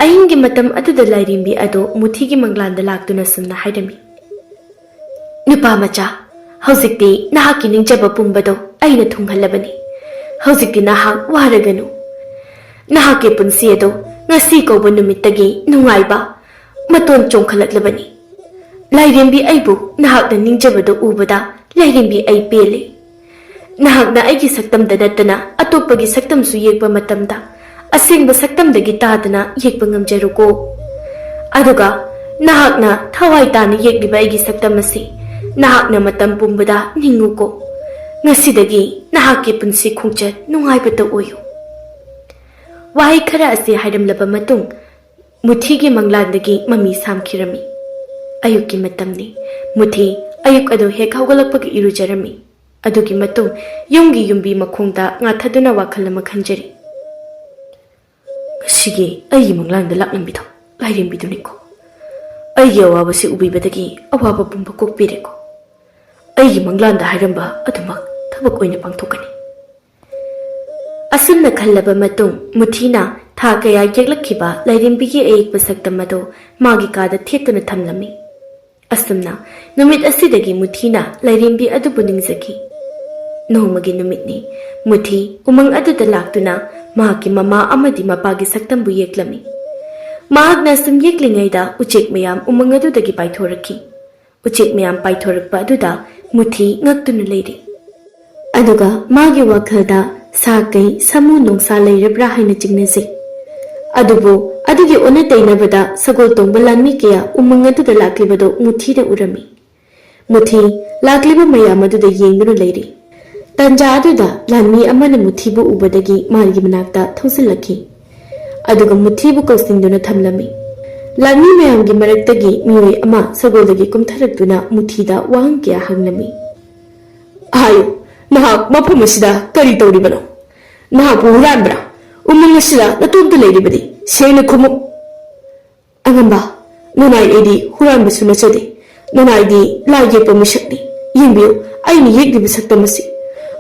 ꯑꯍꯤꯡꯒꯤ ꯃꯇꯝ ꯑꯗꯨꯗ ꯂꯥꯏꯔꯦꯝꯕꯤ ꯑꯗꯣ ꯃꯨꯊꯤꯒꯤ ꯃꯪꯂꯥꯟꯗ ꯂꯥꯛꯇꯨꯅ ꯁꯨꯝꯅ ꯍꯥꯏꯔꯝꯃꯤ, "ꯅꯨꯄꯥ ꯃꯆꯥ, ꯍꯧꯖꯤꯛꯇꯤ ꯅꯍꯥꯛꯀꯤ ꯅꯤꯡꯖꯕ ꯄꯨꯝꯕꯗꯣ ꯑꯩꯅ ꯊꯨꯡꯍꯜꯂꯕꯅꯤ꯫ ꯍꯧꯖꯤꯛꯇꯤ ꯅꯍꯥꯛ ꯋꯥꯔꯒꯅꯨ꯫ ꯅꯍꯥꯛꯀꯤ ꯄꯨꯟꯁꯤ ꯑꯗꯣ ꯉꯁꯤ ꯀꯧꯕ ꯅꯨꯃꯤꯠꯇꯒꯤ ꯅꯨꯡꯉꯥꯏꯕ ꯃꯇꯣꯟ ꯆꯣꯡꯈꯠꯂꯛꯂꯕꯅꯤ꯫ ꯂꯥꯏꯔꯦꯝꯕꯤ, ꯑꯩꯕꯨ ꯅꯍꯥꯛꯅ ꯅꯤꯡꯖꯕꯗ ꯎꯕꯗ ꯂꯥꯏꯔꯦꯝꯕꯤ ꯑꯩ ꯄꯦꯜꯂꯦ꯫ ꯅꯍꯥꯛꯅ ꯑꯩꯒꯤ ꯁꯛꯇꯝꯗ ꯅꯠꯇꯅ ꯑꯇꯣꯞꯄꯒꯤ ꯁꯛꯇꯝꯁꯨ ꯌꯦꯛꯄ ꯃꯇꯝꯗ ꯑꯁꯦꯡꯕ ꯁꯛꯇꯝꯗꯒꯤ ꯇꯥꯗꯅ ꯌꯦꯛꯄ ꯉꯝꯖꯔꯨꯀꯣ꯫ ꯑꯗꯨꯒ ꯅꯍꯥꯛꯅ ꯊꯋꯥꯏ ꯇꯥꯅ ꯌꯦꯛꯂꯤꯕ ꯑꯩꯒꯤ ꯁꯛꯇꯝ ꯑꯁꯤ ꯅꯍꯥꯛꯅ ꯃꯇꯝ ꯄꯨꯝꯕꯗ ꯅꯤꯡꯉꯨꯀꯣ꯫ ꯉꯁꯤꯗꯒꯤ ꯅꯍꯥꯛꯀꯤ ꯄꯨꯟꯁꯤ ꯈꯣꯡꯆꯠ ꯅꯨꯡꯉꯥꯏꯕꯇ ꯑꯣꯏꯌꯨ꯫" ꯋꯥꯍꯩ ꯈꯔ ꯑꯁꯤ ꯍꯥꯏꯔꯝꯂꯕ ꯃꯇꯨꯡ, ꯃꯨꯊꯤꯒꯤ ꯃꯪꯂꯥꯟꯗꯒꯤ ꯃꯃꯤ ꯁꯥꯝꯈꯤꯔꯝꯃꯤ꯫ ꯑꯌꯨꯛꯀꯤ ꯃꯇꯝꯅꯤ꯫ ꯃꯨꯊꯤ ꯑꯌꯨꯛ ꯑꯗꯨ ꯍꯦꯛ ꯍꯧꯒꯠꯂꯛꯄꯒ ꯏꯔꯨꯖꯔꯝꯃꯤ꯫ ꯑꯗꯨꯒꯤ ꯃꯇꯨꯡ ꯌꯨꯝꯒꯤ ꯌꯨꯝꯕꯤ ꯃꯈꯣꯡꯗ ꯉꯥꯊꯗꯨꯅ ꯋꯥꯈꯜ ꯑꯃ ꯈꯟꯖꯔꯤ꯫ "ꯉꯁꯤꯒꯤ ꯑꯩꯒꯤ ꯃꯪꯂꯥꯟꯗ ꯂꯥꯛꯂꯝꯕꯤꯗꯣ ꯂꯥꯏꯔꯦꯝꯕꯤꯗꯨꯅꯤꯀꯣ꯫ ꯑꯩꯒꯤ ꯑꯋꯥꯕꯁꯤ ꯎꯕꯤꯕꯗꯒꯤ ꯑꯋꯥꯕ ꯄꯨꯝꯕ ꯀꯣꯛꯄꯤꯔꯦꯀꯣ꯫ ꯑꯩꯒꯤ ꯃꯪꯂꯥꯟꯗ ꯍꯥꯏꯔꯝꯕ ꯑꯗꯨꯃꯛ ꯊꯕꯛ ꯑꯣꯏꯅ ꯄꯥꯡꯊꯣꯛꯀꯅꯤ꯫" ꯑꯁꯨꯝꯅ ꯈꯜꯂꯕ ꯃꯇꯨꯡ ꯃꯨꯊꯤꯅ ꯊꯥ ꯀꯌꯥ ꯌꯦꯛꯂꯛꯈꯤꯕ ꯂꯥꯏꯔꯦꯝꯕꯤꯒꯤ ꯑꯌꯦꯛꯄ ꯁꯛꯇꯝ ꯑꯗꯨ ꯃꯥꯒꯤ ꯀꯥꯗ ꯊꯦꯠꯇꯨꯅ ꯊꯝꯂꯝꯃꯤ꯫ ꯑꯁꯨꯝꯅ ꯅꯨꯃꯤꯠ ꯑꯁꯤꯗꯒꯤ ꯃꯨꯊꯤꯅ ꯂꯥꯏꯔꯦꯝꯕꯤ ꯑꯗꯨꯕꯨ ꯅꯤꯡꯖꯈꯤ꯫ ꯅꯣꯡꯃꯒꯤ ꯅꯨꯃꯤꯠꯅꯤ꯫ ꯃꯨꯊꯤ ꯎꯃꯪ ꯑꯗꯨꯗ ꯂꯥꯛꯇꯨꯅ ꯃꯍꯥꯛꯀꯤ ꯃꯃꯥ ꯑꯃꯗꯤ ꯃꯄꯥꯒꯤ ꯁꯛꯇꯝꯕꯨ ꯌꯦꯛꯂꯝꯃꯤ꯫ ꯃꯍꯥꯛꯅ ꯁꯨꯝ ꯌꯦꯛꯂꯤꯉꯩꯗ ꯎꯆꯦꯛ ꯃꯌꯥꯝ ꯎꯃꯪ ꯑꯗꯨꯗꯒꯤ ꯄꯥꯏꯊꯣꯔꯛꯈꯤ꯫ ꯎꯆꯦꯛ ꯃꯌꯥꯝ ꯄꯥꯏꯊꯣꯔꯛꯄ ꯑꯗꯨꯗ ꯃꯨꯊꯤ ꯉꯛꯇꯨꯅ ꯂꯩꯔꯤ꯫ ꯑꯗꯨꯒ ꯃꯥꯒꯤ ꯋꯥꯈꯜꯗ ꯁꯥ ꯀꯩ, ꯁꯥꯃꯨ ꯅꯣꯡꯁꯥ ꯂꯩꯔꯕ꯭ꯔꯥ ꯍꯥꯏꯅ ꯆꯤꯡꯅꯖꯩ꯫ ꯑꯗꯨꯕꯨ ꯑꯗꯨꯒꯤ ꯑꯣꯟꯅ ꯇꯩꯅꯕꯗ ꯁꯒꯣꯜ ꯇꯣꯡꯕ ꯂꯥꯟꯃꯤ ꯀꯌꯥ ꯎꯃꯪ ꯑꯗꯨꯗ ꯂꯥꯛꯂꯤꯕꯗꯨ ꯃꯨꯊꯤꯅ ꯎꯔꯝꯃꯤ꯫ ꯃꯨꯊꯤ ꯂꯥꯛꯂꯤꯕ ꯃꯌꯥꯝ ꯑꯗꯨꯗ ꯌꯦꯡꯗꯨꯅ ꯂꯩꯔꯤ꯫ ꯇꯟꯖꯥ ꯑꯗꯨꯗ ꯂꯥꯟꯃꯤ ꯑꯃꯅ ꯃꯨꯊꯤꯕꯨ ꯎꯕꯗꯒꯤ ꯃꯥꯒꯤ ꯃꯅꯥꯛꯇ ꯊꯧꯖꯤꯜꯂꯛꯈꯤ꯫ ꯑꯗꯨꯒ ꯃꯨꯊꯤꯕꯨ ꯀꯧꯁꯤꯟꯗꯨꯅ ꯊꯝꯂꯝꯃꯤ꯫ ꯂꯥꯟꯃꯤ ꯃꯌꯥꯝꯒꯤ ꯃꯔꯛꯇꯒꯤ ꯃꯤꯑꯣꯏ ꯑꯃ ꯁꯒꯣꯜꯗꯒꯤ ꯀꯨꯝꯊꯔꯛꯇꯨꯅ ꯃꯨꯊꯤꯗ ꯋꯥꯍꯪ ꯀꯌꯥ ꯍꯪꯂꯝꯃꯤ꯫ "ꯍꯥꯏꯌꯨ, ꯅꯍꯥꯛ ꯃꯐꯝ ꯑꯁꯤꯗ ꯀꯔꯤ ꯇꯧꯔꯤꯕꯅꯣ? ꯅꯍꯥꯛꯄꯨ ꯍꯨꯔꯥꯟꯕ꯭ꯔꯥ? ꯎꯃꯪ ꯑꯁꯤꯗ ꯅꯇꯣꯝꯇ ꯂꯩꯔꯤꯕꯗꯤ? ꯁꯦꯡꯅ ꯈꯨꯝꯃꯨ꯫" "ꯑꯉꯝꯕ, ꯅꯅꯥꯏ ꯑꯩꯗꯤ ꯍꯨꯔꯥꯟꯕꯁꯨ ꯅꯠꯆꯗꯦ꯫ ꯅꯅꯥꯏꯗꯤ ꯂꯥꯏ ꯌꯦꯛꯄ ꯃꯤꯁꯛꯅꯤ꯫ ꯌꯦꯡꯕꯤꯌꯨ, ꯑꯩꯅ ꯌꯦꯛꯂꯤꯕ ꯁꯛꯇꯝ ꯑꯁꯤ,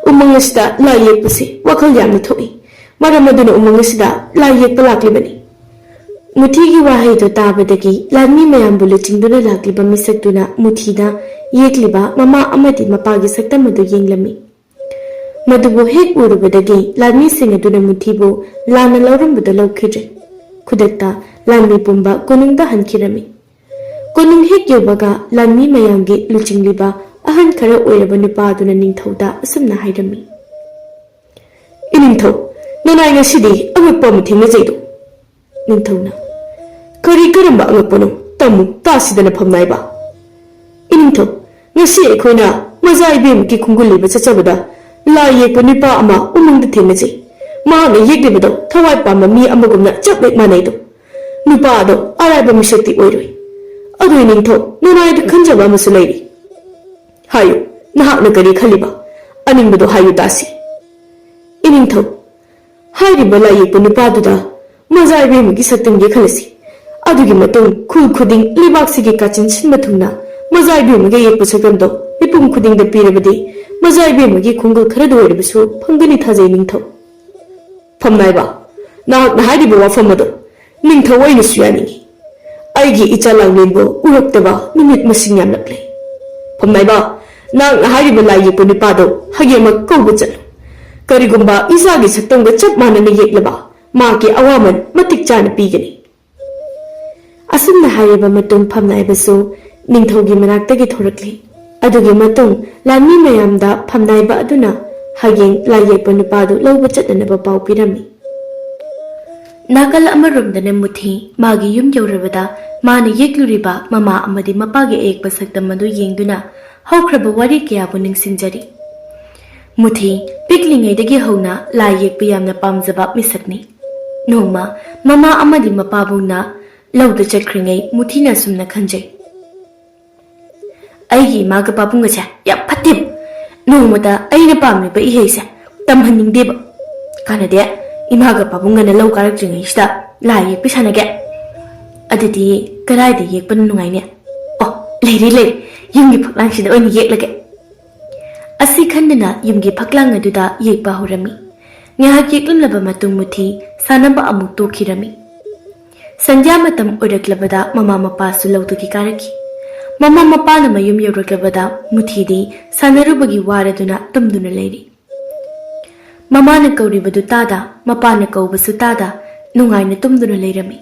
ꯎꯃꯪ ꯑꯁꯤꯗ ꯂꯥꯏ ꯌꯦꯛꯄꯁꯤ ꯋꯥꯈꯜ ꯌꯥꯝꯅ ꯊꯣꯛꯏ꯫ ꯃꯔꯝ ꯑꯗꯨꯅ ꯎꯃꯪ ꯑꯁꯤꯗ ꯂꯥꯏ ꯌꯦꯛꯄ ꯂꯥꯛꯂꯤꯕꯅꯤ꯫ ꯃꯨꯊꯤꯒꯤ ꯋꯥꯍꯩꯗꯨ ꯇꯥꯕꯗꯒꯤ ꯂꯥꯟꯃꯤ ꯃꯌꯥꯝꯕꯨ ꯂꯨꯆꯤꯡꯗꯨꯅ ꯂꯥꯛꯂꯤꯕ ꯃꯤꯁꯛꯇꯨꯅ ꯃꯨꯊꯤꯗ ꯌꯦꯛꯂꯤꯕ ꯃꯃꯥ ꯑꯃꯗꯤ ꯃꯄꯥꯒꯤ ꯁꯛꯇꯝ ꯑꯗꯨ ꯌꯦꯡꯂꯝꯃꯤ꯫ ꯃꯗꯨꯕꯨ ꯍꯦꯛ ꯎꯔꯨꯕꯗꯒꯤ ꯂꯥꯟꯃꯤꯁꯤꯡ ꯑꯗꯨꯅ ꯃꯨꯊꯤꯕꯨ ꯂꯥꯟꯅ ꯂꯧꯔꯝꯕꯗꯨ ꯂꯧꯈꯤꯗ꯭ꯔꯦ꯫ ꯈꯨꯗꯛꯇ ꯂꯥꯟꯃꯤ ꯄꯨꯝꯕ ꯀꯣꯅꯨꯡꯗ ꯍꯟꯈꯤꯔꯝꯃꯤ꯫ ꯀꯣꯅꯨꯡ ꯍꯦꯛ ꯌꯧꯕꯒ ꯂꯥꯟꯃꯤ ꯃꯌꯥꯝꯒꯤ ꯂꯨꯆꯤꯡꯂꯤꯕ ꯑꯍꯟ ꯈꯔ ꯑꯣꯏꯔꯕ ꯅꯨꯄꯥ ꯑꯗꯨꯅ ꯅꯤꯡꯊꯧꯗ ꯑꯁꯨꯝꯅ ꯍꯥꯏꯔꯝꯃꯤ, "ꯏꯅꯤꯡꯊꯧ, ꯅꯅꯥꯏ ꯉꯁꯤꯗꯤ ꯑꯉꯛꯄ ꯑꯃ ꯊꯦꯡꯅꯖꯩꯗꯣ?" ꯅꯤꯡꯊꯧꯅ, "ꯀꯔꯤ ꯀꯔꯝꯕ ꯑꯉꯛꯄꯅꯣ? ꯇꯝꯃꯨ ꯇꯥꯁꯤꯗꯅ ꯐꯝꯅꯥꯏꯕ꯫" "ꯏꯅꯤꯡꯊꯧ, ꯉꯁꯤ ꯑꯩꯈꯣꯏꯅ ꯃꯖꯥ ꯏꯕꯦꯝꯃꯒꯤ ꯈꯣꯡꯒꯨꯜ ꯂꯩꯕ ꯆꯠꯆꯕꯗ ꯂꯥꯏ ꯌꯦꯛꯄ ꯅꯨꯄꯥ ꯑꯃ ꯎꯃꯪꯗ ꯊꯦꯡꯅꯖꯩ꯫ ꯃꯍꯥꯛꯅ ꯌꯦꯛꯂꯤꯕꯗꯣ ꯊꯋꯥꯏ ꯄꯥꯟꯕ ꯃꯤ ꯑꯃꯒꯨꯝꯅ ꯆꯞ ꯍꯦꯛ ꯃꯥꯟꯅꯩꯗꯣ꯫ ꯅꯨꯄꯥ ꯑꯗꯣ ꯑꯔꯥꯏꯕ ꯃꯤꯁꯛꯇꯤ ꯑꯣꯏꯔꯣꯏ꯫ ꯑꯗꯨ ꯏꯅꯤꯡꯊꯧ, ꯅꯅꯥꯏꯗ ꯈꯟꯖꯕ ꯑꯃꯁꯨ ꯂꯩꯔꯤ꯫ ꯍꯥꯏꯌꯨ, ꯅꯍꯥꯛꯅ ꯀꯔꯤ ꯈꯜꯂꯤꯕ? ꯑꯅꯤꯡꯕꯗꯣ ꯍꯥꯏꯌꯨ ꯇꯥꯁꯤ꯫" "ꯏꯅꯤꯡꯊꯧ, ꯍꯥꯏꯔꯤꯕ ꯂꯥꯏ ꯌꯦꯛꯄ ꯅꯨꯄꯥꯗꯨꯗ ꯃꯖꯥ ꯏꯕꯦꯝꯃꯒꯤ ꯁꯛꯇꯝ ꯌꯦꯛꯍꯜꯂꯁꯤ꯫ ꯑꯗꯨꯒꯤ ꯃꯇꯨꯡ ꯈꯨꯜ ꯈꯨꯗꯤꯡ ꯂꯩꯕꯥꯛꯁꯤꯒꯤ ꯀꯥꯆꯤꯟ ꯁꯤꯟꯕ ꯊꯨꯡꯅ ꯃꯖꯥ ꯏꯕꯦꯝꯃꯒꯤ ꯌꯦꯛꯄ ꯁꯛꯇꯝꯗꯣ ꯃꯤꯄꯨꯝ ꯈꯨꯗꯤꯡꯗ ꯄꯤꯔꯕꯗꯤ ꯃꯖꯥ ꯏꯕꯦꯝꯃꯒꯤ ꯈꯣꯡꯒꯨꯜ ꯈꯔꯗ ꯑꯣꯏꯔꯕꯁꯨ ꯐꯪꯒꯅꯤ ꯊꯥꯖꯩ ꯅꯤꯡꯊꯧ꯫" "ꯐꯝꯅꯥꯏꯕ, ꯅꯍꯥꯛꯅ ꯍꯥꯏꯔꯤꯕ ꯋꯥꯐꯝ ꯑꯗꯨ ꯅꯤꯡꯊꯧ ꯑꯩꯅꯁꯨ ꯌꯥꯅꯤꯡꯏ꯫ ꯑꯩꯒꯤ ꯏꯆꯥ ꯂꯥꯡꯂꯦꯟꯕꯨ ꯎꯔꯛꯇꯕ ꯅꯨꯃꯤꯠ ꯃꯁꯤꯡ ꯌꯥꯝꯂꯛꯂꯦ꯫ ꯐꯝꯅꯥꯏꯕ, ꯅꯍꯥꯛꯅ ꯍꯥꯏꯔꯤꯕ ꯂꯥꯏ ꯌꯦꯛꯄ ꯅꯨꯄꯥꯗꯨ ꯍꯌꯦꯡꯃꯛ ꯀꯧꯕ ꯆꯠꯂꯨ꯫ ꯀꯔꯤꯒꯨꯝꯕ ꯏꯆꯥꯒꯤ ꯁꯛꯇꯝꯒ ꯆꯞ ꯃꯥꯟꯅꯅ ꯌꯦꯛꯂꯕ ꯃꯍꯥꯛꯀꯤ ꯑꯋꯥꯃꯟ ꯃꯇꯤꯛ ꯆꯥꯅ ꯄꯤꯒꯅꯤ꯫" ꯑꯁꯨꯝꯅ ꯍꯥꯏꯔꯕ ꯃꯇꯨꯡ ꯐꯝꯅꯥꯏꯕꯁꯨ ꯅꯤꯡꯊꯧꯒꯤ ꯃꯅꯥꯛꯇꯒꯤ ꯊꯣꯔꯛꯂꯤ꯫ ꯑꯗꯨꯒꯤ ꯃꯇꯨꯡ ꯂꯥꯟꯃꯤ ꯃꯌꯥꯝꯗ ꯐꯝꯅꯥꯏꯕ ꯑꯗꯨꯅ ꯍꯌꯦꯡ ꯂꯥꯏ ꯌꯦꯛꯄ ꯅꯨꯄꯥꯗꯨ ꯂꯧꯕ ꯆꯠꯅꯅꯕ ꯄꯥꯎ ꯄꯤꯔꯝꯃꯤ꯫ ꯅꯥꯀꯜ ꯑꯃꯔꯣꯝꯗꯅ ꯃꯨꯊꯤ ꯃꯥꯒꯤ ꯌꯨꯝ ꯌꯧꯔꯕꯗ ꯃꯥꯅ ꯌꯦꯛꯂꯨꯔꯤꯕ ꯃꯃꯥ ꯑꯃꯗꯤ ꯃꯄꯥꯒꯤ ꯑꯌꯦꯛꯄ ꯁꯛꯇꯝ ꯑꯗꯨ ꯌꯦꯡꯗꯨꯅ ꯍꯧꯈ꯭ꯔꯕ ꯋꯥꯔꯤ ꯀꯌꯥꯕꯨ ꯅꯤꯡꯁꯤꯡꯖꯔꯤ꯫ ꯃꯨꯊꯤ ꯄꯤꯛꯂꯤꯉꯩꯗꯒꯤ ꯍꯧꯅ ꯂꯥꯏ ꯌꯦꯛꯄ ꯌꯥꯝꯅ ꯄꯥꯝꯖꯕ ꯃꯤꯁꯛꯅꯤ꯫ ꯅꯣꯡꯃ ꯃꯃꯥ ꯑꯃꯗꯤ ꯃꯄꯥꯕꯨꯡꯅ ꯂꯧꯗ ꯆꯠꯈ꯭ꯔꯤꯉꯩ ꯃꯨꯊꯤꯅ ꯑꯁꯨꯝꯅ ꯈꯟꯖꯩ, "ꯑꯩꯒꯤ ꯏꯃꯥꯒ ꯄꯥꯕꯨꯡꯒꯁꯦ ꯌꯥꯝ ꯐꯠꯇꯦꯕ꯫ ꯅꯣꯡꯃꯇ ꯑꯩꯅ ꯄꯥꯝꯂꯤꯕ ꯏꯍꯩꯁꯦ ꯇꯝꯍꯟꯅꯤꯡꯗꯦꯕ꯫ ꯀꯥꯟꯅꯗꯦ, ꯏꯃꯥꯒ ꯄꯥꯕꯨꯡꯒꯅ ꯂꯧ ꯀꯥꯔꯛꯇ꯭ꯔꯤꯉꯩꯁꯤꯗ ꯂꯥꯏ ꯌꯦꯛꯄꯤ ꯁꯥꯟꯅꯒꯦ꯫ ꯑꯗꯨꯗꯤ ꯀꯗꯥꯏꯗ ꯌꯦꯛꯄꯅ ꯅꯨꯡꯉꯥꯏꯅꯤ? ꯑꯣ, ꯂꯩꯔꯦ, ꯂꯩꯔꯦ, ꯌꯨꯝꯒꯤ ꯐꯛꯂꯥꯡꯁꯤꯗ ꯑꯣꯏꯅ ꯌꯦꯛꯂꯒꯦ꯫" ꯑꯁꯤ ꯈꯟꯗꯨꯅ ꯌꯨꯝꯒꯤ ꯐꯛꯂꯥꯡ ꯑꯗꯨꯗ ꯌꯦꯛꯄ ꯍꯧꯔꯝꯃꯤ꯫ ꯉꯥꯏꯍꯥꯛ ꯌꯦꯛꯂꯝꯂꯕ ꯃꯇꯨꯡ ꯃꯨꯊꯤ ꯁꯥꯟꯅꯕ ꯑꯃꯨꯛ ꯇꯣꯛꯈꯤꯔꯝꯃꯤ꯫ ꯁꯟꯙ꯭ꯌꯥ ꯃꯇꯝ ꯑꯣꯏꯔꯛꯂꯕꯗ ꯃꯃꯥ ꯃꯄꯥꯁꯨ ꯂꯧꯗꯒꯤ ꯀꯥꯔꯛꯈꯤ꯫ ꯃꯃꯥ ꯃꯄꯥꯅ ꯃꯌꯨꯝ ꯌꯧꯔꯛꯂꯕꯗ ꯃꯨꯊꯤꯗꯤ ꯁꯥꯟꯅꯔꯨꯕꯒꯤ ꯋꯥꯔꯗꯨꯅ ꯇꯨꯝꯗꯨꯅ ꯂꯩꯔꯤ꯫ ꯃꯃꯥꯅ ꯀꯧꯔꯤꯕꯗꯨ ꯇꯥꯗ, ꯃꯄꯥꯅ ꯀꯧꯕꯁꯨ ꯇꯥꯗ, ꯅꯨꯡꯉꯥꯏꯅ ꯇꯨꯝꯗꯨꯅ ꯂꯩꯔꯝꯃꯤ꯫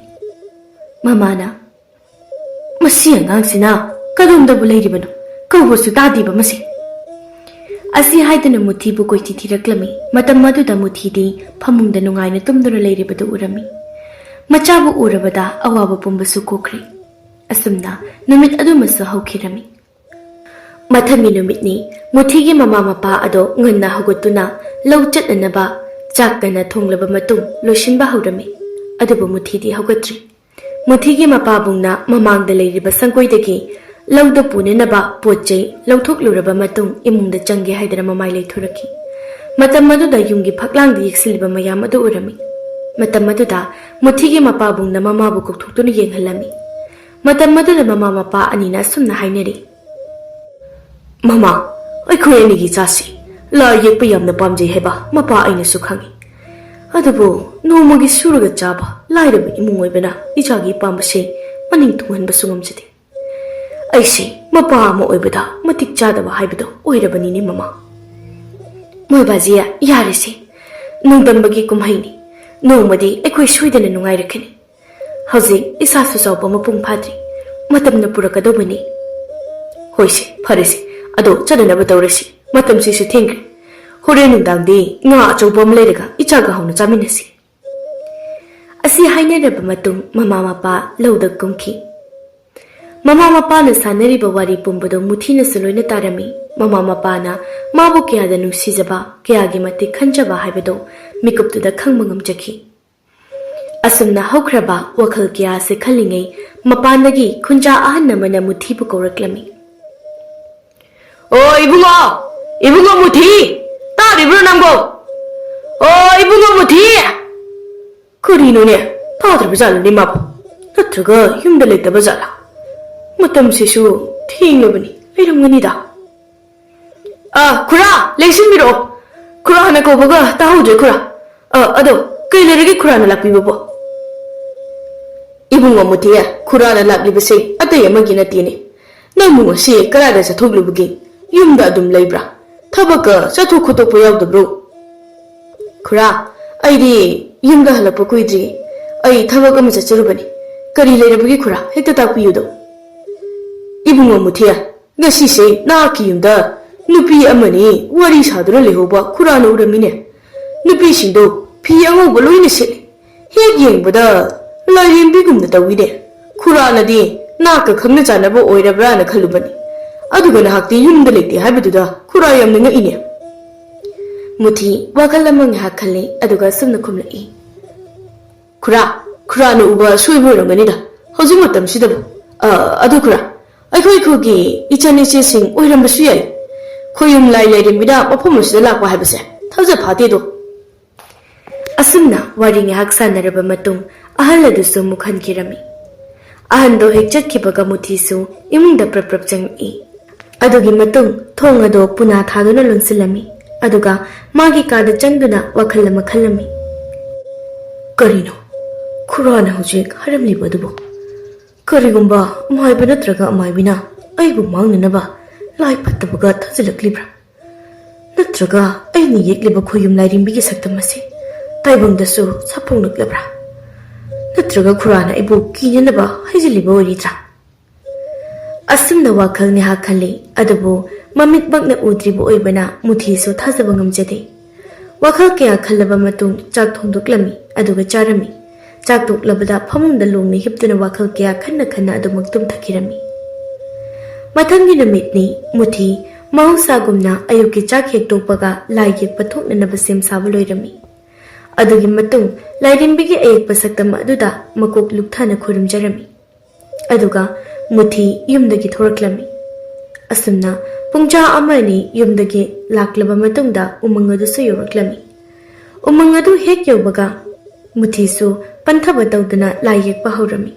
ꯃꯃꯥꯅ, "ꯃꯁꯤ ꯑꯉꯥꯡꯁꯤꯅ ꯀꯗꯣꯝꯗꯕꯨ ꯂꯩꯔꯤꯕꯅꯣ? ꯀꯧꯕꯁꯨ ꯇꯥꯗꯦꯕ ꯃꯁꯤ꯫" ꯑꯁꯤ ꯍꯥꯏꯗꯨꯅ ꯃꯨꯊꯤꯕꯨ ꯀꯣꯏꯊꯤ ꯊꯤꯔꯛꯂꯝꯃꯤ꯫ ꯃꯇꯝ ꯑꯗꯨꯗ ꯃꯨꯊꯤꯗꯤ ꯐꯃꯨꯡꯗ ꯅꯨꯡꯉꯥꯏꯅ ꯇꯨꯝꯗꯨꯅ ꯂꯩꯔꯤꯕꯗꯨ ꯎꯔꯝꯃꯤ꯫ ꯃꯆꯥꯕꯨ ꯎꯔꯕꯗ ꯑꯋꯥꯕ ꯄꯨꯝꯕꯁꯨ ꯀꯣꯛꯈ꯭ꯔꯦ꯫ ꯑꯁꯨꯝꯅ ꯅꯨꯃꯤꯠ ꯑꯗꯨꯃꯁꯨ ꯍꯧꯈꯤꯔꯝꯃꯤ꯫ ꯃꯊꯪꯒꯤ ꯅꯨꯃꯤꯠꯅꯤ꯫ ꯃꯨꯊꯤꯒꯤ ꯃꯃꯥ ꯃꯄꯥ ꯑꯗꯣ ꯉꯟꯅ ꯍꯧꯒꯠꯇꯨꯅ ꯂꯧ ꯆꯠꯅꯅꯕ ꯆꯥꯛ ꯉꯟꯅ ꯊꯣꯡꯂꯕ ꯃꯇꯨꯡ ꯂꯣꯏꯁꯤꯟꯕ ꯍꯧꯔꯝꯃꯤ꯫ ꯑꯗꯨꯕꯨ ꯃꯨꯊꯤꯗꯤ ꯍꯧꯒꯠꯇ꯭ꯔꯤ꯫ ꯃꯨꯊꯤꯒꯤ ꯃꯄꯥꯕꯨꯡꯅ ꯃꯃꯥꯡꯗ ꯂꯩꯔꯤꯕ ꯁꯪꯒꯣꯏꯗꯒꯤ ꯂꯧꯗ ꯄꯨꯅꯅꯕ ꯄꯣꯠ ꯆꯩ ꯂꯧꯊꯣꯛꯂꯨꯔꯕ ꯃꯇꯨꯡ ꯏꯃꯨꯡꯗ ꯆꯪꯒꯦ ꯍꯥꯏꯗꯅ ꯃꯃꯥꯏ ꯂꯩꯊꯣꯔꯛꯈꯤ꯫ ꯃꯇꯝ ꯑꯗꯨꯗ ꯌꯨꯝꯒꯤ ꯐꯛꯂꯥꯡꯗ ꯌꯦꯛꯁꯤꯜꯂꯤꯕ ꯃꯌꯥꯝ ꯑꯗꯨ ꯎꯔꯝꯃꯤ꯫ ꯃꯇꯝ ꯑꯗꯨꯗ ꯃꯨꯊꯤꯒꯤ ꯃꯄꯥꯕꯨꯡꯅ ꯃꯃꯥꯕꯨ ꯀꯧꯊꯣꯛꯇꯨꯅ ꯌꯦꯡꯍꯜꯂꯝꯃꯤ꯫ ꯃꯇꯝ ꯑꯗꯨꯗ ꯃꯃꯥ ꯃꯄꯥ ꯑꯅꯤꯅ ꯑꯁꯨꯝꯅ ꯍꯥꯏꯅꯔꯤ꯫ "ꯃꯃꯥ, ꯑꯩꯈꯣꯏ ꯑꯅꯤꯒꯤ ꯏꯆꯥꯁꯤ ꯂꯥꯏ ꯌꯦꯛꯄ ꯌꯥꯝꯅ ꯄꯥꯝꯖꯩ ꯍꯥꯏꯕ ꯃꯄꯥ ꯑꯩꯅꯁꯨ ꯈꯪꯏ꯫ ꯑꯗꯨꯕꯨ ꯅꯣꯡꯃꯒꯤ ꯁꯨꯔꯒ ꯆꯥꯕ ꯂꯥꯏꯔꯕ ꯏꯃꯨꯡ ꯑꯣꯏꯕꯅ ꯏꯆꯥꯒꯤ ꯑꯄꯥꯝꯕꯁꯤ ꯃꯅꯤꯡ ꯊꯨꯡꯍꯟꯕꯁꯨ ꯉꯝꯖꯗꯦ꯫ ꯑꯩꯁꯤ ꯃꯄꯥ ꯑꯃ ꯑꯣꯏꯕꯗ ꯃꯇꯤꯛ ꯆꯥꯗꯕ ꯍꯥꯏꯕꯗꯨ ꯑꯣꯏꯔꯕꯅꯤꯅꯦ ꯃꯃꯥ꯫" "ꯃꯣꯏꯕꯥꯖꯤ, ꯌꯥꯔꯦꯁꯦ꯫ ꯅꯣꯡꯗꯝꯕꯒꯤ ꯀꯨꯝꯍꯩꯅꯤ꯫ ꯅꯣꯡꯃꯗꯤ ꯑꯩꯈꯣꯏ ꯁꯣꯏꯗꯅ ꯅꯨꯡꯉꯥꯏꯔꯛꯀꯅꯤ꯫ ꯍꯧꯖꯤꯛ ꯏꯁꯥꯁꯨ ꯆꯥꯎꯕ ꯃꯄꯨꯡ ꯐꯥꯗ꯭ꯔꯤ꯫ ꯃꯇꯝꯅ ꯄꯨꯔꯛꯀꯗꯧꯕꯅꯤ꯫" "ꯍꯣꯏꯁꯦ, ꯐꯔꯦꯁꯦ꯫ ꯑꯗꯣ ꯆꯠꯅꯅꯕ ꯇꯧꯔꯁꯤ꯫ ꯃꯇꯝꯁꯤꯁꯨ ꯊꯦꯡꯈ꯭ꯔꯦ꯫ ꯍꯣꯔꯦꯟ ꯅꯨꯡꯗꯥꯡꯗꯤ ꯉꯥ ꯑꯆꯧꯕ ꯑꯃ ꯂꯩꯔꯒ ꯏꯆꯥꯒ ꯍꯥꯎꯅ ꯆꯥꯃꯤꯟꯅꯁꯤ꯫" ꯑꯁꯤ ꯍꯥꯏꯅꯔꯕ ꯃꯇꯨꯡ ꯃꯃꯥ ꯃꯄꯥ ꯂꯧꯗ ꯀꯨꯝꯈꯤ꯫ ꯃꯃꯥ ꯃꯄꯥꯅ ꯁꯥꯟꯅꯔꯤꯕ ꯋꯥꯔꯤ ꯄꯨꯝꯕꯗꯨ ꯃꯨꯊꯤꯅꯁꯨ ꯂꯣꯏꯅ ꯇꯥꯔꯝꯃꯤ꯫ ꯃꯃꯥ ꯃꯄꯥꯅ ꯃꯥꯕꯨ ꯀꯌꯥꯗ ꯅꯨꯡꯁꯤꯖꯕ, ꯀꯌꯥꯒꯤ ꯃꯇꯤꯛ ꯈꯟꯖꯕ ꯍꯥꯏꯕꯗꯨ ꯃꯤꯀꯨꯞꯇꯨꯗ ꯈꯪꯕ ꯉꯝꯖꯈꯤ꯫ ꯑꯁꯨꯝꯅ ꯍꯧꯈ꯭ꯔꯕ ꯋꯥꯈꯜ ꯀꯌꯥ ꯑꯁꯤ ꯈꯜꯂꯤꯉꯩ ꯃꯄꯥꯟꯗꯒꯤ ꯈꯨꯟꯖꯥ ꯑꯍꯟ ꯑꯃꯅ ꯃꯨꯊꯤꯕꯨ ꯀꯧꯔꯛꯂꯝꯃꯤ꯫ "ꯑꯣ ꯏꯕꯨꯡꯉꯣ, ꯏꯕꯨꯡꯉꯣ ꯃꯨꯊꯤ, ꯇꯥꯔꯤꯕ꯭ꯔꯣ ꯅꯪꯕꯣ? ꯑꯣ ꯏꯕꯨꯡꯉꯣ ꯃꯨꯊꯤ!" ꯀꯔꯤꯅꯣꯅꯦ, ꯇꯥꯗ꯭ꯔꯕ ꯖꯥꯠꯂꯅꯦ ꯃꯥꯕꯨ? ꯅꯠꯇ꯭ꯔꯒ ꯌꯨꯝꯗ ꯂꯩꯇꯕ ꯖꯥꯠꯂꯥ? ꯃꯇꯝꯁꯤꯁꯨ ꯊꯦꯡꯂꯕꯅꯤ, ꯂꯩꯔꯝꯒꯅꯤꯗ꯫ ꯑ, ꯈꯨꯔꯥ, ꯂꯦꯡꯁꯤꯟꯕꯤꯔꯛꯑꯣ꯫ ꯈꯨꯔꯥꯅ ꯀꯧꯕꯒ ꯇꯥꯍꯧꯗ꯭ꯔꯦ, ꯈꯨꯔꯥ꯫ ꯑ, ꯑꯗꯣ, ꯀꯩ ꯂꯩꯔꯒꯦ ꯈꯨꯔꯥꯅ ꯂꯥꯛꯄꯤꯕꯕꯣ? ꯏꯕꯨꯡꯉꯣ ꯃꯨꯊꯤ, ꯈꯨꯔꯥꯅ ꯂꯥꯛꯂꯤꯕꯁꯦ ꯑꯇꯩ ꯑꯃꯒꯤ ꯅꯠꯇꯦꯅꯦ꯫ ꯅꯪꯕꯨ ꯉꯁꯤ ꯀꯗꯥꯏꯗ ꯆꯠꯊꯣꯛꯂꯨꯕꯒꯦ? ꯌꯨꯝꯗ ꯑꯗꯨꯝ ꯂꯩꯕ꯭ꯔꯥ? ꯊꯕꯛꯀ ꯆꯠꯊꯣꯛ ꯈꯣꯠꯇꯣꯛꯄ ꯌꯥꯎꯗꯕ꯭ꯔꯣ? ꯈꯨꯔꯥ, ꯑꯩꯗꯤ ꯌꯨꯝꯗ ꯍꯜꯂꯛꯄ ꯀꯨꯏꯗ꯭ꯔꯤ꯫ ꯑꯩ ꯊꯕꯛ ꯑꯃ ꯆꯠꯆꯔꯨꯕꯅꯤ꯫ ꯀꯔꯤ ꯂꯩꯔꯕꯒꯦ ꯈꯨꯔꯥ? ꯍꯦꯛꯇ ꯇꯥꯛꯄꯤꯌꯨꯗꯣ꯫ ꯏꯕꯨꯡꯉꯣ ꯃꯨꯊꯤ, ꯉꯁꯤꯁꯦ ꯅꯍꯥꯛꯀꯤ ꯌꯨꯝꯗ ꯅꯨꯄꯤ ꯑꯃꯅꯤ ꯋꯥꯔꯤ ꯁꯥꯗꯨꯅ ꯂꯩꯍꯧꯕ ꯈꯨꯔꯥꯅ ꯎꯔꯝꯃꯤꯅꯦ꯫ ꯅꯨꯄꯤꯁꯤꯡꯗꯣ ꯐꯤ ꯑꯉꯧꯕ ꯂꯣꯏꯅ ꯁꯦꯠꯂꯤ꯫ ꯍꯦꯛ ꯌꯦꯡꯕꯗ ꯂꯥꯏꯔꯦꯝꯕꯤꯒꯨꯝꯅ ꯇꯧꯏꯅꯦ꯫ ꯈꯨꯔꯥꯅꯗꯤ ꯅꯍꯥꯛꯀ ꯈꯪꯅ ꯆꯥꯟꯅꯕ ꯑꯣꯏꯔꯕ꯭ꯔꯥꯅ ꯈꯜꯂꯨꯕꯅꯤ꯫ ꯑꯗꯨꯒ ꯅꯍꯥꯛꯇꯤ ꯌꯨꯝꯗ ꯂꯩꯇꯦ ꯍꯥꯏꯕꯗꯨꯗ ꯈꯨꯔꯥ ꯌꯥꯝꯅ ꯉꯛꯏꯅꯦ꯫ ꯃꯨꯊꯤ ꯋꯥꯈꯜ ꯑꯃ ꯉꯥꯏꯍꯥꯛ ꯈꯜꯂꯤ, ꯑꯗꯨꯒ ꯑꯁꯨꯝꯅ ꯈꯨꯝꯂꯛꯏ꯫ ꯈꯨꯔꯥ, ꯈꯨꯔꯥꯅ ꯎꯕ ꯁꯣꯏꯕ ꯑꯣꯏꯔꯝꯒꯅꯤꯗ꯫ ꯍꯧꯖꯤꯛ ꯃꯇꯝꯁꯤꯗꯕꯨ꯫ ꯑ, ꯑꯗꯨ ꯈꯨꯔꯥ, ꯑꯩꯈꯣꯏ ꯈꯨꯜꯒꯤ ꯏꯆꯟ ꯏꯆꯦꯁꯤꯡ ꯑꯣꯏꯔꯝꯕꯁꯨ ꯌꯥꯏ꯫ ꯈꯣꯌꯨꯝ ꯂꯥꯏ ꯂꯩꯔꯦꯝꯕꯤꯅ ꯃꯐꯝ ꯑꯁꯤꯗ ꯂꯥꯛꯄ ꯍꯥꯏꯕꯁꯦ ꯊꯥꯖ ꯐꯥꯗꯦꯗꯣ꯫ ꯑꯁꯨꯝꯅ ꯋꯥꯔꯤ ꯉꯥꯏꯍꯥꯛ ꯁꯥꯟꯅꯔꯕ ꯃꯇꯨꯡ ꯑꯍꯜ ꯑꯗꯨꯁꯨ ꯑꯃꯨꯛ ꯍꯟꯈꯤꯔꯝꯃꯤ꯫ ꯑꯍꯟꯗꯣ ꯍꯦꯛ ꯆꯠꯈꯤꯕꯒ ꯃꯨꯊꯤꯁꯨ ꯏꯃꯨꯡꯗ ꯄ꯭ꯔꯞ ꯄ꯭ꯔꯞ ꯆꯪꯉꯛꯏ꯫ ꯑꯗꯨꯒꯤ ꯃꯇꯨꯡ ꯊꯣꯡ ꯑꯗꯣ ꯄꯨꯅꯥ ꯊꯥꯗꯨꯅ ꯂꯣꯟꯁꯤꯜꯂꯝꯃꯤ꯫ ꯑꯗꯨꯒ ꯃꯥꯒꯤ ꯀꯥꯗ ꯆꯪꯗꯨꯅ ꯋꯥꯈꯜ ꯑꯃ ꯈꯜꯂꯝꯃꯤ꯫ ꯀꯔꯤꯅꯣ ꯈꯨꯔꯥꯅ ꯍꯧꯖꯤꯛ ꯍꯥꯏꯔꯝꯂꯤꯕ ꯑꯗꯨꯕꯨ? ꯀꯔꯤꯒꯨꯝꯕ ꯑꯃꯥꯏꯕ ꯅꯠꯇ꯭ꯔꯒ ꯑꯃꯥꯏꯕꯤꯅ ꯑꯩꯕꯨ ꯃꯥꯡꯅꯅꯕ ꯂꯥꯏ ꯐꯠꯇꯕꯒ ꯊꯥꯖꯤꯜꯂꯛꯂꯤꯕ꯭ꯔꯥ? ꯅꯠꯇ꯭ꯔꯒ ꯑꯩꯅ ꯌꯦꯛꯂꯤꯕ ꯈꯣꯌꯨꯝ ꯂꯥꯏꯔꯦꯝꯕꯤꯒꯤ ꯁꯛꯇꯝ ꯑꯁꯤ ꯇꯥꯏꯕꯪꯗꯁꯨ ꯁꯥꯐꯣꯡꯂꯛꯂꯕ꯭ꯔꯥ? ꯅꯠꯇ꯭ꯔꯒ ꯈꯨꯔꯥꯅ ꯑꯩꯕꯨ ꯀꯤꯅꯅꯕ ꯍꯥꯏꯖꯤꯜꯂꯤꯕ ꯑꯣꯏꯔꯤꯗ꯭ꯔꯥ? ꯑꯁꯨꯝꯅ ꯋꯥꯈꯜ ꯉꯥꯏꯍꯥꯛ ꯈꯜꯂꯤ, ꯑꯗꯨꯕꯨ ꯃꯃꯤꯠꯃꯛꯅ ꯎꯗ꯭ꯔꯤꯕ ꯑꯣꯏꯕꯅ ꯃꯨꯊꯤꯁꯨ ꯊꯥꯖꯕ ꯉꯝꯖꯗꯦ꯫ ꯋꯥꯈꯜ ꯀꯌꯥ ꯈꯜꯂꯕ ꯃꯇꯨꯡ ꯆꯥꯛ ꯊꯣꯡꯗꯣꯛꯂꯝꯃꯤ, ꯑꯗꯨꯒ ꯆꯥꯔꯝꯃꯤ꯫ ꯆꯥꯛ ꯇꯣꯛꯂꯕꯗ ꯐꯃꯨꯡꯗ ꯂꯣꯡꯅ ꯍꯤꯞꯇꯨꯅ ꯋꯥꯈꯜ ꯀꯌꯥ ꯈꯟꯅ ꯈꯟꯅ ꯑꯗꯨꯃꯛ ꯇꯨꯝꯊꯈꯤꯔꯝꯃꯤ꯫ ꯃꯊꯪꯒꯤ ꯅꯨꯃꯤꯠꯅꯤ꯫ ꯃꯨꯊꯤ ꯃꯍꯧꯁꯥꯒꯨꯝꯅ ꯑꯌꯨꯛꯀꯤ ꯆꯥꯛ ꯍꯦꯛ ꯇꯣꯛꯄꯒ ꯂꯥꯏ ꯌꯦꯛꯄ ꯊꯣꯛꯅꯅꯕ ꯁꯦꯝ ꯁꯥꯕ ꯂꯣꯏꯔꯝꯃꯤ꯫ ꯑꯗꯨꯒꯤ ꯃꯇꯨꯡ ꯂꯥꯏꯔꯦꯝꯕꯤꯒꯤ ꯑꯌꯦꯛꯄ ꯁꯛꯇꯝ ꯑꯗꯨꯗ ꯃꯀꯣꯛ ꯂꯨꯞꯊꯅ ꯈꯨꯔꯨꯝꯖꯔꯝꯃꯤ꯫ ꯑꯗꯨꯒ ꯃꯨꯊꯤ ꯌꯨꯝꯗꯒꯤ ꯊꯣꯔꯛꯂꯝꯃꯤ꯫ ꯑꯁꯨꯝꯅ ꯄꯨꯡꯖꯥ ꯑꯃ ꯑꯅꯤ ꯌꯨꯝꯗꯒꯤ ꯂꯥꯛꯂꯕ ꯃꯇꯨꯡꯗ ꯎꯃꯪ ꯑꯗꯨꯁꯨ ꯌꯧꯔꯛꯂꯝꯃꯤ꯫ ꯎꯃꯪ ꯑꯗꯨ ꯍꯦꯛ ꯌꯧꯕꯒ ꯃꯨꯊꯤꯁꯨ ꯄꯟꯊꯕ ꯇꯧꯗꯨꯅ ꯂꯥꯏ ꯌꯦꯛꯄ ꯍꯧꯔꯝꯃꯤ꯫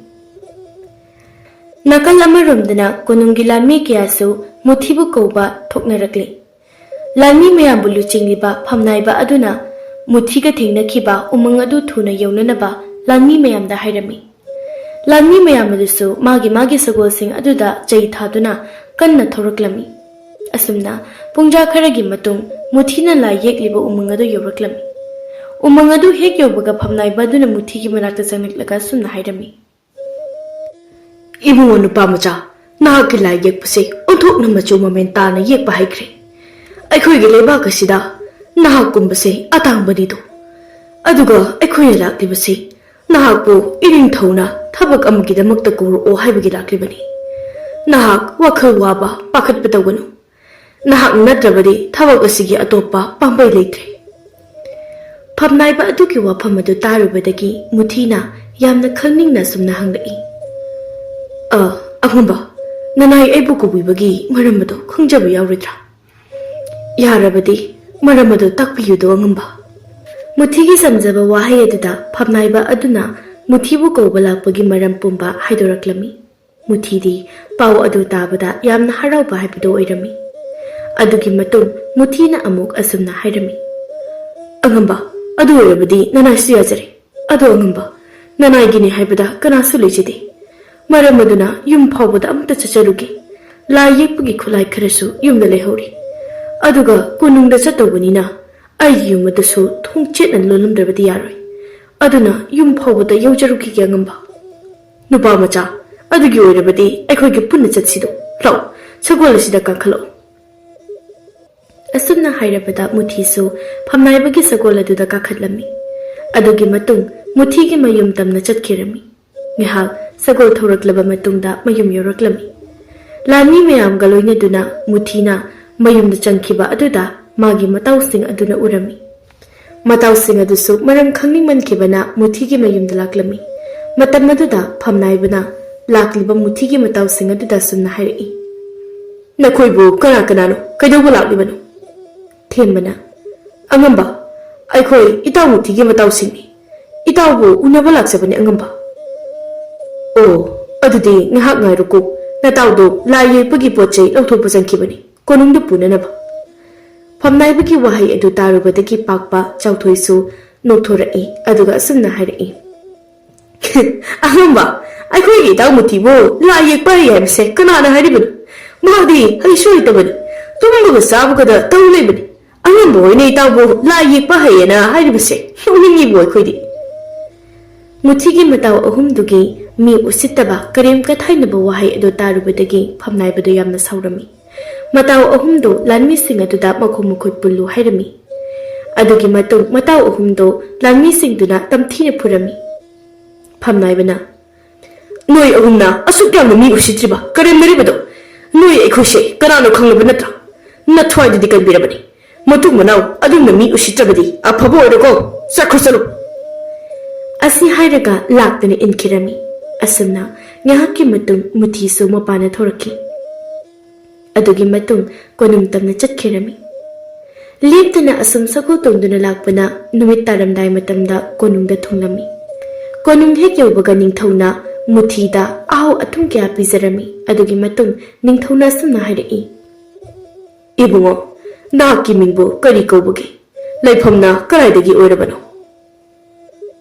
ꯅꯥꯀꯜ ꯑꯃꯔꯣꯝꯗꯅ ꯀꯣꯅꯨꯡꯒꯤ ꯂꯥꯟꯃꯤ ꯀꯌꯥꯁꯨ ꯃꯨꯊꯤꯕꯨ ꯀꯧꯕ ꯊꯣꯛꯅꯔꯛꯂꯤ꯫ ꯂꯥꯟꯃꯤ ꯃꯌꯥꯝꯕꯨ ꯂꯨꯆꯤꯡꯂꯤꯕ ꯐꯝꯅꯥꯏꯕ ꯑꯗꯨꯅ ꯃꯨꯊꯤꯒ ꯊꯦꯡꯅꯈꯤꯕ ꯎꯃꯪ ꯑꯗꯨ ꯊꯨꯅ ꯌꯧꯅꯅꯕ ꯂꯥꯟꯃꯤ ꯃꯌꯥꯝꯗ ꯍꯥꯏꯔꯝꯃꯤ꯫ ꯂꯥꯟꯃꯤ ꯃꯌꯥꯝ ꯑꯗꯨꯁꯨ ꯃꯥꯒꯤ ꯃꯥꯒꯤ ꯁꯒꯣꯜꯁꯤꯡ ꯑꯗꯨꯗ ꯆꯩ ꯊꯥꯗꯨꯅ ꯀꯟꯅ ꯊꯧꯔꯛꯂꯝꯃꯤ꯫ ꯑꯁꯨꯝꯅ ꯄꯨꯡꯖꯥ ꯈꯔꯒꯤ ꯃꯇꯨꯡ ꯃꯨꯊꯤꯅ ꯂꯥꯏ ꯌꯦꯛꯂꯤꯕ ꯎꯃꯪ ꯑꯗꯨ ꯌꯧꯔꯛꯂꯝꯃꯤ꯫ ꯎꯃꯪ ꯑꯗꯨ ꯍꯦꯛ ꯌꯧꯕꯒ ꯐꯝꯅꯥꯏꯕ ꯑꯗꯨꯅ ꯃꯨꯊꯤꯒꯤ ꯃꯅꯥꯛꯇ ꯆꯪꯂꯛꯂꯒ ꯑꯁꯨꯝꯅ ꯍꯥꯏꯔꯝꯃꯤ꯫ "ꯏꯕꯨꯡꯉꯣ ꯅꯨꯄꯥ ꯃꯆꯥ, ꯅꯍꯥꯛꯀꯤ ꯂꯥꯏ ꯌꯦꯛꯄꯁꯦ ꯑꯣꯟꯊꯣꯛꯅ ꯃꯆꯨ ꯃꯃꯦꯟ ꯇꯥꯅ ꯌꯦꯛꯄ ꯍꯩꯈ꯭ꯔꯦ꯫ ꯑꯩꯈꯣꯏꯒꯤ ꯂꯩꯕꯥꯛ ꯑꯁꯤꯗ ꯅꯍꯥꯛꯀꯨꯝꯕꯁꯦ ꯑꯇꯥꯡꯕꯅꯤꯗꯣ꯫ ꯑꯗꯨꯒ ꯑꯩꯈꯣꯏꯅ ꯂꯥꯛꯂꯤꯕꯁꯤ ꯅꯍꯥꯛꯄꯨ ꯏꯅꯤꯡꯊꯧꯅ ꯊꯕꯛ ꯑꯃꯒꯤꯗꯃꯛꯇ ꯀꯧꯔꯛꯑꯣ ꯍꯥꯏꯕꯒꯤ ꯂꯥꯛꯂꯤꯕꯅꯤ꯫ ꯅꯍꯥꯛ ꯋꯥꯈꯜ ꯋꯥꯕ, ꯄꯥꯈꯠꯄ ꯇꯧꯒꯅꯨ꯫ ꯅꯍꯥꯛ ꯅꯠꯇ꯭ꯔꯕꯗꯤ ꯊꯕꯛ ꯑꯁꯤꯒꯤ ꯑꯇꯣꯞꯄ ꯄꯥꯝꯕꯩ ꯂꯩꯇ꯭ꯔꯦ꯫" ꯐꯝꯅꯥꯏꯕ ꯑꯗꯨꯒꯤ ꯋꯥꯐꯝ ꯑꯗꯨ ꯇꯥꯔꯨꯕꯗꯒꯤ ꯃꯨꯊꯤꯅ ꯌꯥꯝꯅ ꯈꯪꯅꯤꯡꯅ ꯑꯁꯨꯝꯅ ꯍꯪꯂꯛꯏ, "ꯑ, ꯑꯉꯝꯕ, ꯅꯅꯥꯏ ꯑꯩꯕꯨ ꯀꯧꯕꯤꯕꯒꯤ ꯃꯔꯝ ꯑꯗꯨ ꯈꯪꯖꯕ ꯌꯥꯎꯔꯣꯏꯗ꯭ꯔꯥ?" "ꯌꯥꯔꯕꯗꯤ ꯃꯔꯝ ꯑꯗꯨ ꯇꯥꯛꯄꯤꯌꯨꯗꯣ ꯑꯉꯝꯕ꯫" ꯃꯨꯊꯤꯒꯤ ꯆꯝꯖꯕ ꯋꯥꯍꯩ ꯑꯗꯨꯗ ꯐꯝꯅꯥꯏꯕ ꯑꯗꯨꯅ ꯃꯨꯊꯤꯕꯨ ꯀꯧꯕ ꯂꯥꯛꯄꯒꯤ ꯃꯔꯝ ꯄꯨꯝꯕ ꯍꯥꯏꯗꯣꯔꯛꯂꯝꯃꯤ꯫ ꯃꯨꯊꯤꯗꯤ ꯄꯥꯎ ꯑꯗꯨ ꯇꯥꯕꯗ ꯌꯥꯝꯅ ꯍꯔꯥꯎꯕ ꯍꯥꯏꯕꯗꯨ ꯑꯣꯏꯔꯝꯃꯤ꯫ ꯑꯗꯨꯒꯤ ꯃꯇꯨꯡ ꯃꯨꯊꯤꯅ ꯑꯃꯨꯛ ꯑꯁꯨꯝꯅ ꯍꯥꯏꯔꯝꯃꯤ, "ꯑꯉꯝꯕ, ꯑꯗꯨ ꯑꯣꯏꯔꯕꯗꯤ ꯅꯅꯥꯏꯁꯨ ꯌꯥꯖꯔꯦ꯫ ꯑꯗꯣ ꯑꯉꯝꯕ, ꯅꯅꯥꯏꯒꯤꯅꯤ ꯍꯥꯏꯕꯗ ꯀꯅꯥꯁꯨ ꯂꯩꯖꯗꯦ꯫ ꯃꯔꯝ ꯑꯗꯨꯅ ꯌꯨꯝ ꯐꯥꯎꯕꯗ ꯑꯃꯨꯛꯇ ꯆꯠꯆꯔꯨꯒꯦ꯫ ꯂꯥꯏ ꯌꯦꯛꯄꯒꯤ ꯈꯨꯠꯂꯥꯏ ꯈꯔꯁꯨ ꯌꯨꯝꯗ ꯂꯩꯍꯧꯔꯤ꯫ ꯑꯗꯨꯒ ꯀꯣꯅꯨꯡꯗ ꯆꯠꯇꯧꯕꯅꯤꯅ ꯑꯩꯒꯤ ꯌꯨꯝ ꯑꯗꯨꯁꯨ ꯊꯣꯡ ꯆꯦꯠꯅ ꯂꯣꯜꯂꯝꯗ꯭ꯔꯕꯗꯤ ꯌꯥꯔꯣꯏ꯫ ꯑꯗꯨꯅ ꯌꯨꯝ ꯐꯥꯎꯕꯗ ꯌꯧꯖꯔꯨꯈꯤꯒꯦ ꯑꯉꯝꯕ꯫" "ꯅꯨꯄꯥ ꯃꯆꯥ, ꯑꯗꯨꯒꯤ ꯑꯣꯏꯔꯕꯗꯤ ꯑꯩꯈꯣꯏꯒꯤ ꯄꯨꯟꯅ ꯆꯠꯁꯤꯗꯣ꯫ ꯂꯥꯛꯑꯣ, ꯁꯒꯣꯜ ꯑꯁꯤꯗ ꯀꯥꯈꯠꯂꯛꯑꯣ꯫" ꯑꯁꯨꯝꯅ ꯍꯥꯏꯔꯕꯗ ꯃꯨꯊꯤꯁꯨ ꯐꯝꯅꯥꯏꯕꯒꯤ ꯁꯒꯣꯜ ꯑꯗꯨꯗ ꯀꯥꯈꯠꯂꯝꯃꯤ꯫ ꯑꯗꯨꯒꯤ ꯃꯇꯨꯡ ꯃꯨꯊꯤꯒꯤ ꯃꯌꯨꯝ ꯇꯝꯅ ꯆꯠꯈꯤꯔꯝꯃꯤ꯫ ꯉꯥꯏꯍꯥꯛ ꯁꯒꯣꯜ ꯊꯧꯔꯛꯂꯕ ꯃꯇꯨꯡꯗ ꯃꯌꯨꯝ ꯌꯧꯔꯛꯂꯝꯃꯤ꯫ ꯂꯥꯟꯃꯤ ꯃꯌꯥꯝꯒ ꯂꯣꯏꯅꯗꯨꯅ ꯃꯨꯊꯤꯅ ꯃꯌꯨꯝꯗ ꯆꯪꯈꯤꯕ ꯑꯗꯨꯗ ꯃꯥꯒꯤ ꯃꯇꯥꯎꯁꯤꯡ ꯑꯗꯨꯅ ꯎꯔꯝꯃꯤ꯫ ꯃꯇꯥꯎꯁꯤꯡ ꯑꯗꯨꯁꯨ ꯃꯔꯝ ꯈꯪꯅꯤꯡꯃꯟꯈꯤꯕꯅ ꯃꯨꯊꯤꯒꯤ ꯃꯌꯨꯝꯗ ꯂꯥꯛꯂꯝꯃꯤ꯫ ꯃꯇꯝ ꯑꯗꯨꯗ ꯐꯝꯅꯥꯏꯕꯅ ꯂꯥꯛꯂꯤꯕ ꯃꯨꯊꯤꯒꯤ ꯃꯇꯥꯎꯁꯤꯡ ꯑꯗꯨꯗ ꯑꯁꯨꯝꯅ ꯍꯥꯏꯔꯛꯏ, "ꯅꯈꯣꯏꯕꯨ ꯀꯅꯥ ꯀꯅꯥꯅꯣ? ꯀꯩꯗꯧꯕ ꯂꯥꯛꯂꯤꯕꯅꯣ?" ꯊꯦꯝꯕꯅ, "ꯑꯉꯝꯕ, ꯑꯩꯈꯣꯏ ꯏꯇꯥꯎ ꯃꯨꯊꯤꯒꯤ ꯃꯇꯥꯎꯁꯤꯡꯅꯤ꯫ ꯏꯇꯥꯎꯕꯨ ꯎꯅꯕ ꯂꯥꯛꯆꯕꯅꯤ ꯑꯉꯝꯕ꯫" "ꯑꯣ, ꯑꯗꯨꯗꯤ ꯉꯥꯏꯍꯥꯛ ꯉꯥꯏꯔꯨꯀꯣ꯫ ꯅꯇꯥꯎꯗꯣ ꯂꯥꯏ ꯌꯦꯛꯄꯒꯤ ꯄꯣꯠ ꯆꯩ ꯂꯧꯊꯣꯛꯄ ꯆꯪꯈꯤꯕꯅꯤ, ꯀꯣꯅꯨꯡꯗ ꯄꯨꯅꯅꯕ꯫" ꯐꯝꯅꯥꯏꯕꯒꯤ ꯋꯥꯍꯩ ꯑꯗꯨ ꯇꯥꯔꯨꯕꯗꯒꯤ ꯄꯥꯛꯄ ꯆꯥꯎꯊꯣꯏꯁꯨ ꯅꯣꯛꯊꯣꯔꯛꯏ, ꯑꯗꯨꯒ ꯑꯁꯨꯝꯅ ꯍꯥꯏꯔꯛꯏ, "ꯑꯉꯝꯕ, ꯑꯩꯈꯣꯏꯒꯤ ꯏꯇꯥꯎ ꯃꯨꯊꯤꯕꯨ ꯂꯥꯏ ꯌꯦꯛꯄ ꯍꯩ ꯍꯥꯏꯕꯁꯦ ꯀꯅꯥꯅ ꯍꯥꯏꯔꯤꯕꯅꯣ? ꯃꯥꯗꯤ ꯍꯩꯁꯨ ꯍꯩꯇꯕꯅꯤ, ꯇꯨꯝꯕꯒ ꯆꯥꯕꯒꯗ ꯇꯧ ꯂꯩꯕꯅꯤ꯫ ꯑꯉꯝꯕ ꯍꯣꯏꯅ ꯏꯇꯥꯎꯕꯨ ꯂꯥꯏ ꯌꯦꯛꯄ ꯍꯩꯌꯦꯅ ꯍꯥꯏꯔꯤꯕꯁꯦ ꯅꯣꯛꯅꯤꯡꯉꯤꯕꯣ ꯑꯩꯈꯣꯏꯗꯤ"꯫ ꯃꯨꯊꯤꯒꯤ ꯃꯇꯥꯎ ꯑꯍꯨꯝꯗꯨꯒꯤ ꯃꯤ ꯎꯁꯤꯠꯇꯕ, ꯀꯔꯦꯝ ꯀꯊꯥꯏꯅꯕ ꯋꯥꯍꯩ ꯑꯗꯨ ꯇꯥꯔꯨꯕꯗꯒꯤ ꯐꯝꯅꯥꯏꯕꯗꯨ ꯌꯥꯝꯅ ꯁꯥꯎꯔꯝꯃꯤ꯫ ꯃꯇꯥꯎ ꯑꯍꯨꯝꯗꯨ ꯂꯥꯟꯃꯤꯁꯤꯡ ꯑꯗꯨꯗ ꯃꯈꯣꯡ ꯃꯈꯨꯠ ꯄꯨꯜꯂꯨ ꯍꯥꯏꯔꯝꯃꯤ꯫ ꯑꯗꯨꯒꯤ ꯃꯇꯨꯡ ꯃꯇꯥꯎ ꯑꯍꯨꯝꯗꯨ ꯂꯥꯟꯃꯤꯁꯤꯡꯗꯨꯅ ꯇꯝꯊꯤꯅ ꯐꯨꯔꯝꯃꯤ꯫ ꯐꯝꯅꯥꯏꯕꯅ, "ꯅꯣꯏ ꯑꯍꯨꯝꯅ ꯑꯁꯨꯛ ꯌꯥꯝꯅ ꯃꯤ ꯎꯁꯤꯠꯇ꯭ꯔꯤꯕ, ꯀꯔꯦꯝꯅꯔꯤꯕꯗꯣ ꯅꯣꯏ ꯑꯩꯈꯣꯏꯁꯦ ꯀꯅꯥꯅꯣ ꯈꯪꯂꯕ ꯅꯠꯇ꯭ꯔꯥ? ꯅꯊ꯭ꯋꯥꯏꯗꯨꯗꯤ ꯀꯟꯕꯤꯔꯕꯅꯤ꯫ ꯃꯇꯨꯡ ꯃꯅꯥꯎ ꯑꯗꯨꯝꯅ ꯃꯤ ꯎꯁꯤꯠꯇ꯭ꯔꯕꯗꯤ ꯑꯐꯕ ꯑꯣꯏꯔꯣꯀꯣ꯫ ꯆꯠꯈ꯭ꯔꯣ ꯆꯠꯂꯨ"꯫ ꯑꯁꯤ ꯍꯥꯏꯔꯒ ꯂꯥꯛꯇꯅ ꯏꯟꯈꯤꯔꯝꯃꯤ꯫ ꯑꯁꯨꯝꯅ ꯉꯥꯏꯍꯥꯛꯀꯤ ꯃꯇꯨꯡ ꯃꯨꯊꯤꯁꯨ ꯃꯄꯥꯟꯗ ꯊꯣꯔꯛꯈꯤ꯫ ꯑꯗꯨꯒꯤ ꯃꯇꯨꯡ ꯀꯣꯅꯨꯡ ꯇꯝꯅ ꯆꯠꯈꯤꯔꯝꯃꯤ꯫ ꯂꯦꯞꯇꯅ ꯑꯁꯨꯝ ꯁꯒꯣꯜ ꯇꯣꯡꯗꯨꯅ ꯂꯥꯛꯄꯅ ꯅꯨꯃꯤꯠ ꯇꯥꯔꯝꯗꯥꯏ ꯃꯇꯝꯗ ꯀꯣꯅꯨꯡꯗ ꯊꯨꯡꯂꯝꯃꯤ꯫ ꯀꯣꯅꯨꯡ ꯍꯦꯛ ꯌꯧꯕꯒ ꯅꯤꯡꯊꯧꯅ ꯃꯨꯊꯤꯗ ꯑꯍꯥꯎ ꯑꯊꯨꯝ ꯀꯌꯥ ꯄꯤꯖꯔꯝꯃꯤ꯫ ꯑꯗꯨꯒꯤ ꯃꯇꯨꯡ ꯅꯤꯡꯊꯧꯅ ꯑꯁꯨꯝꯅ ꯍꯥꯏꯔꯛꯏ, "ꯏꯕꯨꯡꯉꯣ, ꯅꯍꯥꯛꯀꯤ ꯃꯤꯡꯕꯨ ꯀꯔꯤ ꯀꯧꯕꯒꯦ? ꯂꯩꯐꯝꯅ ꯀꯗꯥꯏꯗꯒꯤ ꯑꯣꯏꯔꯕꯅꯣ?"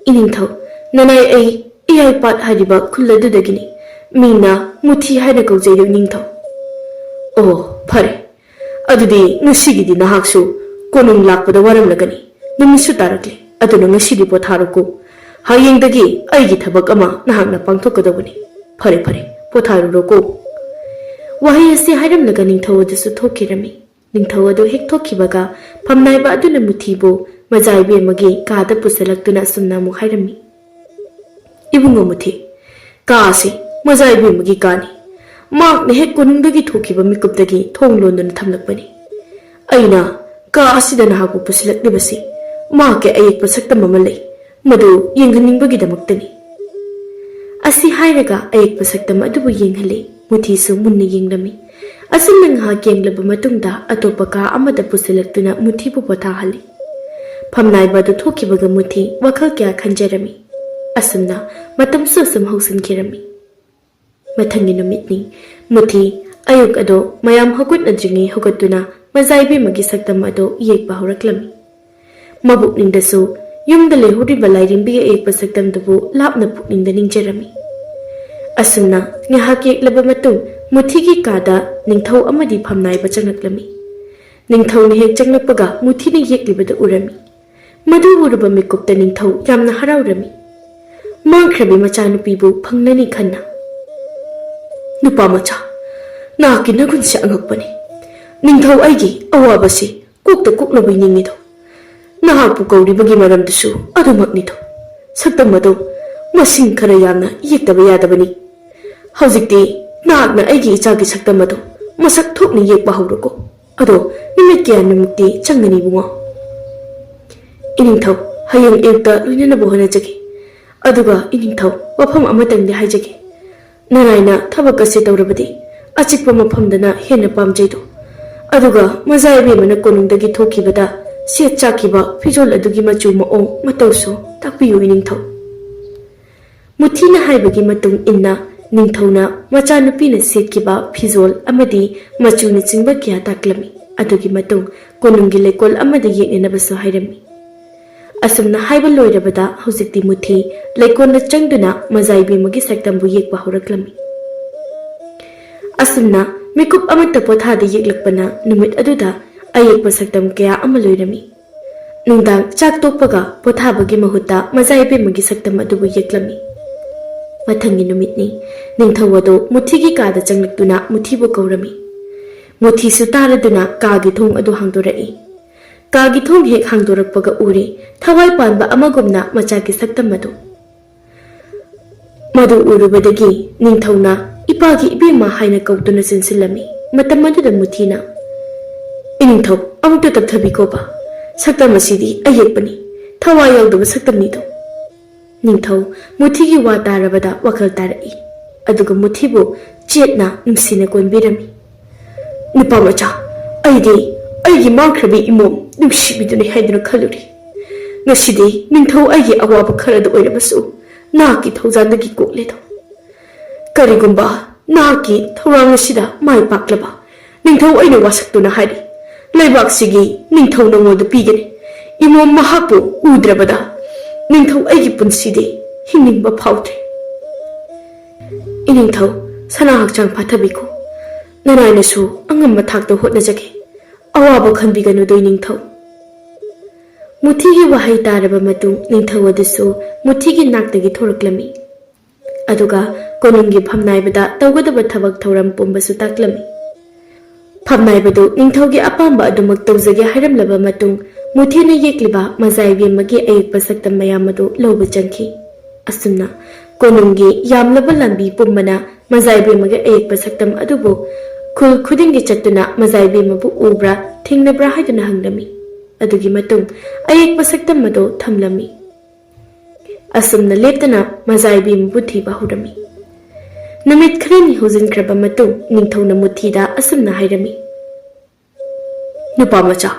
"ꯏꯅꯤꯡꯊꯧ, ꯅꯅꯥꯏ ꯑꯩ ꯏꯌꯥꯏꯄꯥꯠ ꯍꯥꯏꯔꯤꯕ ꯈꯨꯜ ꯑꯗꯨꯗꯒꯤꯅꯤ꯫ ꯃꯤꯅ ꯃꯨꯊꯤ ꯍꯥꯏꯅ ꯀꯧꯖꯩ ꯏꯅꯤꯡꯊꯧ"꯫ "ꯑꯣ, ꯐꯔꯦ꯫ ꯑꯗꯨꯗꯤ ꯉꯁꯤꯒꯤꯗꯤ ꯅꯍꯥꯛꯁꯨ ꯀꯣꯅꯨꯡ ꯂꯥꯛꯄꯗ ꯋꯥꯔꯝꯂꯒꯅꯤ꯫ ꯅꯨꯃꯤꯠꯁꯨ ꯇꯥꯔꯛꯂꯦ꯫ ꯑꯗꯨꯅ ꯉꯁꯤꯗꯤ ꯄꯣꯊꯥꯔꯣꯀꯣ꯫ ꯍꯌꯦꯡꯗꯒꯤ ꯑꯩꯒꯤ ꯊꯕꯛ ꯑꯃ ꯅꯍꯥꯛꯅ ꯄꯥꯡꯊꯣꯛꯀꯗꯧꯕꯅꯤ꯫ ꯐꯔꯦ, ꯐꯔꯦ, ꯄꯣꯊꯥꯔꯨꯔꯣꯀꯣ"꯫ ꯋꯥꯍꯩ ꯑꯁꯤ ꯍꯥꯏꯔꯝꯂꯒ ꯅꯤꯡꯊꯧ ꯑꯗꯨꯁꯨ ꯊꯣꯛꯈꯤꯔꯝꯃꯤ꯫ ꯅꯤꯡꯊꯧ ꯑꯗꯨ ꯍꯦꯛ ꯊꯣꯛꯈꯤꯕꯒ ꯐꯝꯅꯥꯏꯕ ꯑꯗꯨꯅ ꯃꯨꯊꯤꯕꯨ ꯃꯖꯥ ꯏꯕꯦꯝꯃꯒꯤ ꯀꯥꯗ ꯄꯨꯁꯤꯜꯂꯛꯇꯨꯅ ꯑꯁꯨꯝꯅ ꯑꯃꯨꯛ ꯍꯥꯏꯔꯝꯃꯤ, "ꯏꯕꯨꯡꯉꯣ ꯃꯨꯊꯤ, ꯀꯥ ꯑꯁꯤ ꯃꯖꯥ ꯏꯕꯦꯝꯃꯒꯤ ꯀꯥꯅꯤ꯫ ꯃꯍꯥꯛꯅ ꯍꯦꯛ ꯀꯣꯅꯨꯡꯗꯒꯤ ꯊꯣꯛꯈꯤꯕ ꯃꯤꯀꯨꯞꯇꯒꯤ ꯊꯣꯡ ꯂꯣꯟꯗꯨꯅ ꯊꯝꯂꯛꯄꯅꯤ꯫ ꯑꯩꯅ ꯀꯥ ꯑꯁꯤꯗ ꯅꯍꯥꯛꯄꯨ ꯄꯨꯁꯤꯜꯂꯛꯂꯤꯕꯁꯤ ꯃꯍꯥꯛꯀꯤ ꯑꯌꯦꯛꯄ ꯁꯛꯇꯝ ꯑꯃ ꯂꯩ, ꯃꯗꯨ ꯌꯦꯡꯍꯟꯅꯤꯡꯕꯒꯤꯗꯃꯛꯇꯅꯤ"꯫ ꯑꯁꯤ ꯍꯥꯏꯔꯒ ꯑꯌꯦꯛꯄ ꯁꯛꯇꯝ ꯑꯗꯨꯕꯨ ꯌꯦꯡꯍꯜꯂꯤ꯫ ꯃꯨꯊꯤꯁꯨ ꯃꯨꯟꯅ ꯌꯦꯡꯂꯝꯃꯤ꯫ ꯑꯁꯨꯝꯅ ꯉꯥꯏꯍꯥꯛ ꯌꯦꯡꯂꯕ ꯃꯇꯨꯡꯗ ꯑꯇꯣꯞꯄ ꯀꯥ ꯑꯃꯗ ꯄꯨꯁꯤꯜꯂꯛꯇꯨꯅ ꯃꯨꯊꯤꯕꯨ ꯄꯣꯊꯥꯍꯜꯂꯤ꯫ ꯐꯝꯅꯥꯏꯕ ꯑꯗꯨ ꯊꯣꯛꯈꯤꯕꯒ ꯃꯨꯊꯤ ꯋꯥꯈꯜ ꯀꯌꯥ ꯈꯟꯖꯔꯝꯃꯤ꯫ ꯑꯁꯨꯝꯅ ꯃꯇꯝꯁꯨ ꯑꯁꯨꯝ ꯍꯧꯁꯤꯟꯈꯤꯔꯝꯃꯤ꯫ ꯃꯊꯪꯒꯤ ꯅꯨꯃꯤꯠꯅꯤ꯫ ꯃꯨꯊꯤ ꯑꯌꯨꯛ ꯑꯗꯣ ꯃꯌꯥꯝ ꯍꯧꯒꯠꯅꯗ꯭ꯔꯤꯉꯩ ꯍꯧꯒꯠꯇꯨꯅ ꯃꯖꯥ ꯏꯕꯦꯝꯃꯒꯤ ꯁꯛꯇꯝ ꯑꯗꯨ ꯌꯦꯛꯄ ꯍꯧꯔꯛꯂꯝꯃꯤ꯫ ꯃꯕꯨꯛꯅꯤꯡꯗꯁꯨ ꯌꯨꯝꯗ ꯂꯩꯍꯧꯔꯤꯕ ꯂꯥꯏꯔꯦꯝꯕꯤꯒ ꯌꯦꯛꯄ ꯁꯛꯇꯝꯗꯨꯕꯨ ꯂꯥꯞꯅ ꯄꯨꯛꯅꯤꯡꯗ ꯅꯤꯡꯖꯔꯝꯃꯤ꯫ ꯑꯁꯨꯝꯅ ꯉꯥꯏꯍꯥꯛ ꯌꯦꯛꯂꯕ ꯃꯇꯨꯡ, ꯃꯨꯊꯤꯒꯤ ꯀꯥꯗ ꯅꯤꯡꯊꯧ ꯑꯃꯗꯤ ꯐꯝꯅꯥꯏꯕ ꯆꯪꯂꯛꯂꯝꯃꯤ꯫ ꯅꯤꯡꯊꯧꯅ ꯍꯦꯛ ꯆꯪꯂꯛꯄꯒ ꯃꯨꯊꯤꯅ ꯌꯦꯛꯂꯤꯕꯗꯨ ꯎꯔꯝꯃꯤ꯫ ꯃꯗꯨ ꯎꯔꯨꯕ ꯃꯤꯀꯨꯞꯇ ꯅꯤꯡꯊꯧ ꯌꯥꯝꯅ ꯍꯔꯥꯎꯔꯝꯃꯤ꯫ ꯃꯥꯡꯈ꯭ꯔꯕꯤ ꯃꯆꯥꯅꯨꯄꯤꯕꯨ ꯐꯪꯂꯅꯤ ꯈꯟꯅ꯫ "ꯅꯨꯄꯥ ꯃꯆꯥ, ꯅꯍꯥꯛꯀꯤ ꯅꯒꯨꯟꯁꯦ ꯑꯉꯛꯄꯅꯤ꯫ ꯅꯤꯡꯊꯧ ꯑꯩꯒꯤ ꯑꯋꯥꯕꯁꯤ ꯀꯣꯛꯇ ꯀꯣꯛꯂꯕꯣꯏ ꯅꯤꯡꯉꯤꯗꯣ꯫ ꯅꯍꯥꯛꯄꯨ ꯀꯧꯔꯤꯕꯒꯤ ꯃꯔꯝꯗꯨꯁꯨ ꯑꯗꯨꯃꯛꯅꯤꯗꯣ꯫ ꯁꯛꯇꯝ ꯑꯗꯣ ꯃꯁꯤꯡ ꯈꯔ ꯌꯥꯝꯅ ꯌꯦꯛꯇꯕ ꯌꯥꯗꯕꯅꯤ꯫ ꯍꯧꯖꯤꯛꯇꯤ ꯅꯍꯥꯛꯅ ꯑꯩꯒꯤ ꯏꯆꯥꯒꯤ ꯁꯛꯇꯝ ꯑꯗꯣ ꯃꯁꯛ ꯊꯣꯛꯅ ꯌꯦꯛꯄ ꯍꯧꯔꯣꯀꯣ꯫ ꯑꯗꯣ ꯅꯨꯃꯤꯠ ꯀꯌꯥꯅꯤꯃꯨꯛꯇꯤ ꯆꯪꯒꯅꯤ, ꯏꯕꯨꯡꯉꯣ?" "ꯏꯅꯤꯡꯊꯧ, ꯍꯌꯦꯡ ꯑꯌꯨꯛꯇ ꯂꯣꯏꯅꯅꯕ ꯍꯣꯠꯅꯖꯒꯦ꯫ ꯑꯗꯨꯒ ꯏꯅꯤꯡꯊꯧ, ꯋꯥꯐꯝ ꯑꯃꯇꯪꯗꯤ ꯍꯥꯏꯖꯒꯦ꯫ ꯅꯅꯥꯏꯅ ꯊꯕꯛ ꯑꯁꯤ ꯇꯧꯔꯕꯗꯤ ꯑꯆꯤꯛꯄ ꯃꯐꯝꯗꯅ ꯍꯦꯟꯅ ꯄꯥꯝꯖꯩꯗꯣ꯫ ꯑꯗꯨꯒ ꯃꯖꯥ ꯏꯕꯦꯝꯃꯅ ꯀꯣꯅꯨꯡꯗꯒꯤ ꯊꯣꯛꯈꯤꯕꯗ ꯁꯦꯠ ꯆꯥꯈꯤꯕ ꯐꯤꯖꯣꯜ ꯑꯗꯨꯒꯤ ꯃꯆꯨ ꯃꯑꯣꯡ ꯃꯇꯧꯁꯨ ꯇꯥꯛꯄꯤꯌꯨ, ꯏꯅꯤꯡꯊꯧ꯫" ꯃꯨꯊꯤꯅ ꯍꯥꯏꯕꯒꯤ ꯃꯇꯨꯡ ꯏꯟꯅ ꯅꯤꯡꯊꯧꯅ ꯃꯆꯥꯅꯨꯄꯤꯅ ꯁꯦꯠꯈꯤꯕ ꯐꯤꯖꯣꯜ ꯑꯃꯗꯤ ꯃꯆꯨꯅꯆꯤꯡꯕ ꯀꯌꯥ ꯇꯥꯛꯂꯝꯃꯤ꯫ ꯑꯗꯨꯒꯤ ꯃꯇꯨꯡ ꯀꯣꯅꯨꯡꯒꯤ ꯂꯩꯀꯣꯜ ꯑꯃꯗ ꯌꯦꯛꯅꯅꯕꯁꯨ ꯍꯥꯏꯔꯝꯃꯤ꯫ ꯑꯁꯨꯝꯅ ꯍꯥꯏꯕ ꯂꯣꯏꯔꯕꯗ ꯍꯧꯖꯤꯛꯇꯤ ꯃꯨꯊꯤ ꯂꯩꯀꯣꯜꯗ ꯆꯪꯗꯨꯅ ꯃꯖꯥ ꯏꯕꯦꯝꯃꯒꯤ ꯁꯛꯇꯝꯕꯨ ꯌꯦꯛꯄ ꯍꯧꯔꯛꯂꯝꯃꯤ꯫ ꯑꯁꯨꯝꯅ ꯃꯤꯀꯨꯞ ꯑꯃꯠꯇ ꯄꯣꯊꯥꯗ ꯌꯦꯛꯂꯛꯄꯅ ꯅꯨꯃꯤꯠ ꯑꯗꯨꯗ ꯑꯌꯦꯛꯄ ꯁꯛꯇꯝ ꯀꯌꯥ ꯑꯃ ꯂꯣꯏꯔꯝꯃꯤ꯫ ꯅꯨꯡꯗꯥꯡ ꯆꯥꯛ ꯇꯣꯛꯄꯒ ꯄꯣꯊꯥꯕꯒꯤ ꯃꯍꯨꯠꯇ ꯃꯖꯥ ꯏꯕꯦꯝꯃꯒꯤ ꯁꯛꯇꯝ ꯑꯗꯨꯕꯨ ꯌꯦꯛꯂꯝꯃꯤ꯫ ꯃꯊꯪꯒꯤ ꯅꯨꯃꯤꯠꯅꯤ꯫ ꯅꯤꯡꯊꯧ ꯑꯗꯨ ꯃꯨꯊꯤꯒꯤ ꯀꯥꯗ ꯆꯪꯂꯛꯇꯨꯅ ꯃꯨꯊꯤꯕꯨ ꯀꯧꯔꯝꯃꯤ꯫ ꯃꯨꯊꯤꯁꯨ ꯇꯥꯔꯗꯨꯅ ꯀꯥꯒꯤ ꯊꯣꯡ ꯑꯗꯨ ꯍꯥꯡꯗꯣꯔꯛꯏ꯫ ꯀꯥꯒꯤ ꯊꯣꯡ ꯍꯦꯛ ꯍꯥꯡꯗꯣꯔꯛꯄꯒ ꯎꯔꯦ, ꯊꯋꯥꯏ ꯄꯥꯟꯕ ꯑꯃꯒꯨꯝꯅ ꯃꯆꯥꯒꯤ ꯁꯛꯇꯝ ꯑꯗꯨ꯫ ꯃꯗꯨ ꯎꯔꯨꯕꯗꯒꯤ ꯅꯤꯡꯊꯧꯅ "ꯏꯄꯥꯒꯤ ꯏꯕꯦꯝꯃ" ꯍꯥꯏꯅ ꯀꯧꯗꯨꯅ ꯆꯦꯟꯁꯤꯜꯂꯝꯃꯤ꯫ ꯃꯇꯝ ꯑꯗꯨꯗ ꯃꯨꯊꯤꯅ, "ꯏꯅꯤꯡꯊꯧ, ꯑꯃꯨꯛꯇ ꯇꯞꯊꯕꯤꯈꯣꯕ꯫ ꯁꯛꯇꯝ ꯑꯁꯤꯗꯤ ꯑꯌꯦꯛꯄꯅꯤ, ꯊꯋꯥꯏ ꯌꯥꯎꯗꯕ ꯁꯛꯇꯝꯅꯤꯗꯣ꯫" ꯅꯤꯡꯊꯧ ꯃꯨꯊꯤꯒꯤ ꯋꯥ ꯇꯥꯔꯕꯗ ꯋꯥꯈꯜ ꯇꯥꯔꯛꯏ꯫ ꯑꯗꯨꯒ ꯃꯨꯊꯤꯕꯨ ꯆꯦꯠꯅ ꯅꯨꯡꯁꯤꯅ ꯀꯣꯟꯕꯤꯔꯝꯃꯤ꯫ "ꯅꯨꯄꯥ ꯃꯆꯥ, ꯑꯩꯗꯤ ꯑꯩꯒꯤ ꯃꯥꯡꯈ꯭ꯔꯕꯤ ꯏꯃꯣꯝ ꯅꯨꯡꯁꯤꯕꯤꯗꯨꯅꯤ ꯍꯥꯏꯗꯨꯅ ꯈꯜꯂꯨꯔꯤ꯫ ꯉꯁꯤꯗꯤ ꯅꯤꯡꯊꯧ ꯑꯩꯒꯤ ꯑꯋꯥꯕ ꯈꯔꯗ ꯑꯣꯏꯔꯕꯁꯨ ꯅꯍꯥꯛꯀꯤ ꯊꯧꯖꯥꯜꯗꯒꯤ ꯀꯣꯛꯂꯦꯗꯣ꯫ ꯀꯔꯤꯒꯨꯝꯕ ꯅꯍꯥꯛꯀꯤ ꯊꯧꯔꯥꯡ ꯑꯁꯤꯗ ꯃꯥꯏ ꯄꯥꯛꯂꯕ ꯅꯤꯡꯊꯧ ꯑꯩꯅ ꯋꯥꯁꯛꯇꯨꯅ ꯍꯥꯏꯔꯤ, ꯂꯩꯕꯥꯛꯁꯤꯒꯤ ꯅꯤꯡꯊꯧ ꯅꯉꯣꯟꯗ ꯄꯤꯒꯅꯤ꯫ ꯏꯃꯣꯝ ꯃꯍꯥꯛꯄꯨ ꯎꯗ꯭ꯔꯕꯗ ꯅꯤꯡꯊꯧ ꯑꯩꯒꯤ ꯄꯨꯟꯁꯤꯗꯤ ꯍꯤꯡꯅꯤꯡꯕ ꯐꯥꯎꯗ꯭ꯔꯦ꯫ ꯏꯅꯤꯡꯊꯧ, ꯁꯅꯥ ꯍꯛꯆꯥꯡ ꯐꯥꯊꯕꯤꯈꯣ꯫ ꯅꯅꯥꯏꯅꯁꯨ ꯑꯉꯝꯕ ꯊꯥꯛꯇ ꯍꯣꯠꯅꯖꯒꯦ꯫ ꯑꯋꯥꯕ ꯈꯟꯕꯤꯒꯅꯨꯗꯣ ꯏꯅꯤꯡꯊꯧ꯫ ꯃꯨꯊꯤꯒꯤ ꯋꯥꯍꯩ ꯇꯥꯔꯕ ꯃꯇꯨꯡ ꯅꯤꯡꯊꯧ ꯑꯗꯨꯁꯨ ꯃꯨꯊꯤꯒꯤ ꯅꯥꯛꯇꯒꯤ ꯊꯣꯔꯛꯂꯝꯃꯤ꯫ ꯑꯗꯨꯒ ꯀꯣꯅꯨꯡꯒꯤ ꯐꯝꯅꯥꯏꯕꯗ ꯇꯧꯒꯗꯕ ꯊꯕꯛ ꯊꯧꯔꯝ ꯄꯨꯝꯕꯁꯨ ꯇꯥꯛꯂꯝꯃꯤ꯫ ꯐꯝꯅꯥꯏꯕꯗꯨ ꯅꯤꯡꯊꯧꯒꯤ ꯑꯄꯥꯝꯕ ꯑꯗꯨꯃꯛ ꯇꯧꯖꯒꯦ ꯍꯥꯏꯔꯝꯂꯕ ꯃꯇꯨꯡ, ꯃꯨꯊꯤꯅ ꯌꯦꯛꯂꯤꯕ ꯃꯖꯥ ꯏꯕꯦꯝꯃꯒꯤ ꯑꯌꯦꯛꯄ ꯁꯛꯇꯝ ꯃꯌꯥꯝ ꯑꯗꯨ ꯂꯧꯕ ꯆꯪꯈꯤ꯫ ꯑꯁꯨꯝꯅ ꯀꯣꯅꯨꯡꯒꯤ ꯌꯥꯝꯂꯕ ꯂꯥꯟꯃꯤ ꯄꯨꯝꯕꯅ ꯃꯖꯥ ꯏꯕꯦꯝꯃꯒꯤ ꯑꯌꯦꯛꯄ ꯁꯛꯇꯝ ꯑꯗꯨꯕꯨ ꯈꯨꯜ ꯈꯨꯗꯤꯡꯒꯤ ꯆꯠꯇꯨꯅ ꯃꯖꯥ ꯏꯕꯦꯝꯃꯕꯨ ꯎꯕ꯭ꯔꯥ, ꯊꯦꯡꯅꯕ꯭ꯔꯥ ꯍꯥꯏꯗꯨꯅ ꯍꯪꯂꯝꯃꯤ꯫ ꯑꯗꯨꯒꯤ ꯃꯇꯨꯡ ꯑꯌꯦꯛꯄ ꯁꯛꯇꯝ ꯑꯗꯨ ꯊꯝꯂꯝꯃꯤ꯫ ꯑꯁꯨꯝꯅ ꯂꯦꯞꯇꯅ ꯃꯖꯥ ꯏꯕꯦꯝꯃꯕꯨ ꯊꯤꯕ ꯍꯧꯔꯝꯃꯤ꯫ ꯅꯨꯃꯤꯠ ꯈꯔꯅꯤ ꯍꯧꯖꯤꯟꯈ꯭ꯔꯕ ꯃꯇꯨꯡ ꯅꯤꯡꯊꯧꯅ ꯃꯨꯊꯤꯗ ꯑꯁꯨꯝꯅ ꯍꯥꯏꯔꯝꯃꯤ, "ꯅꯨꯄꯥ ꯃꯆꯥ,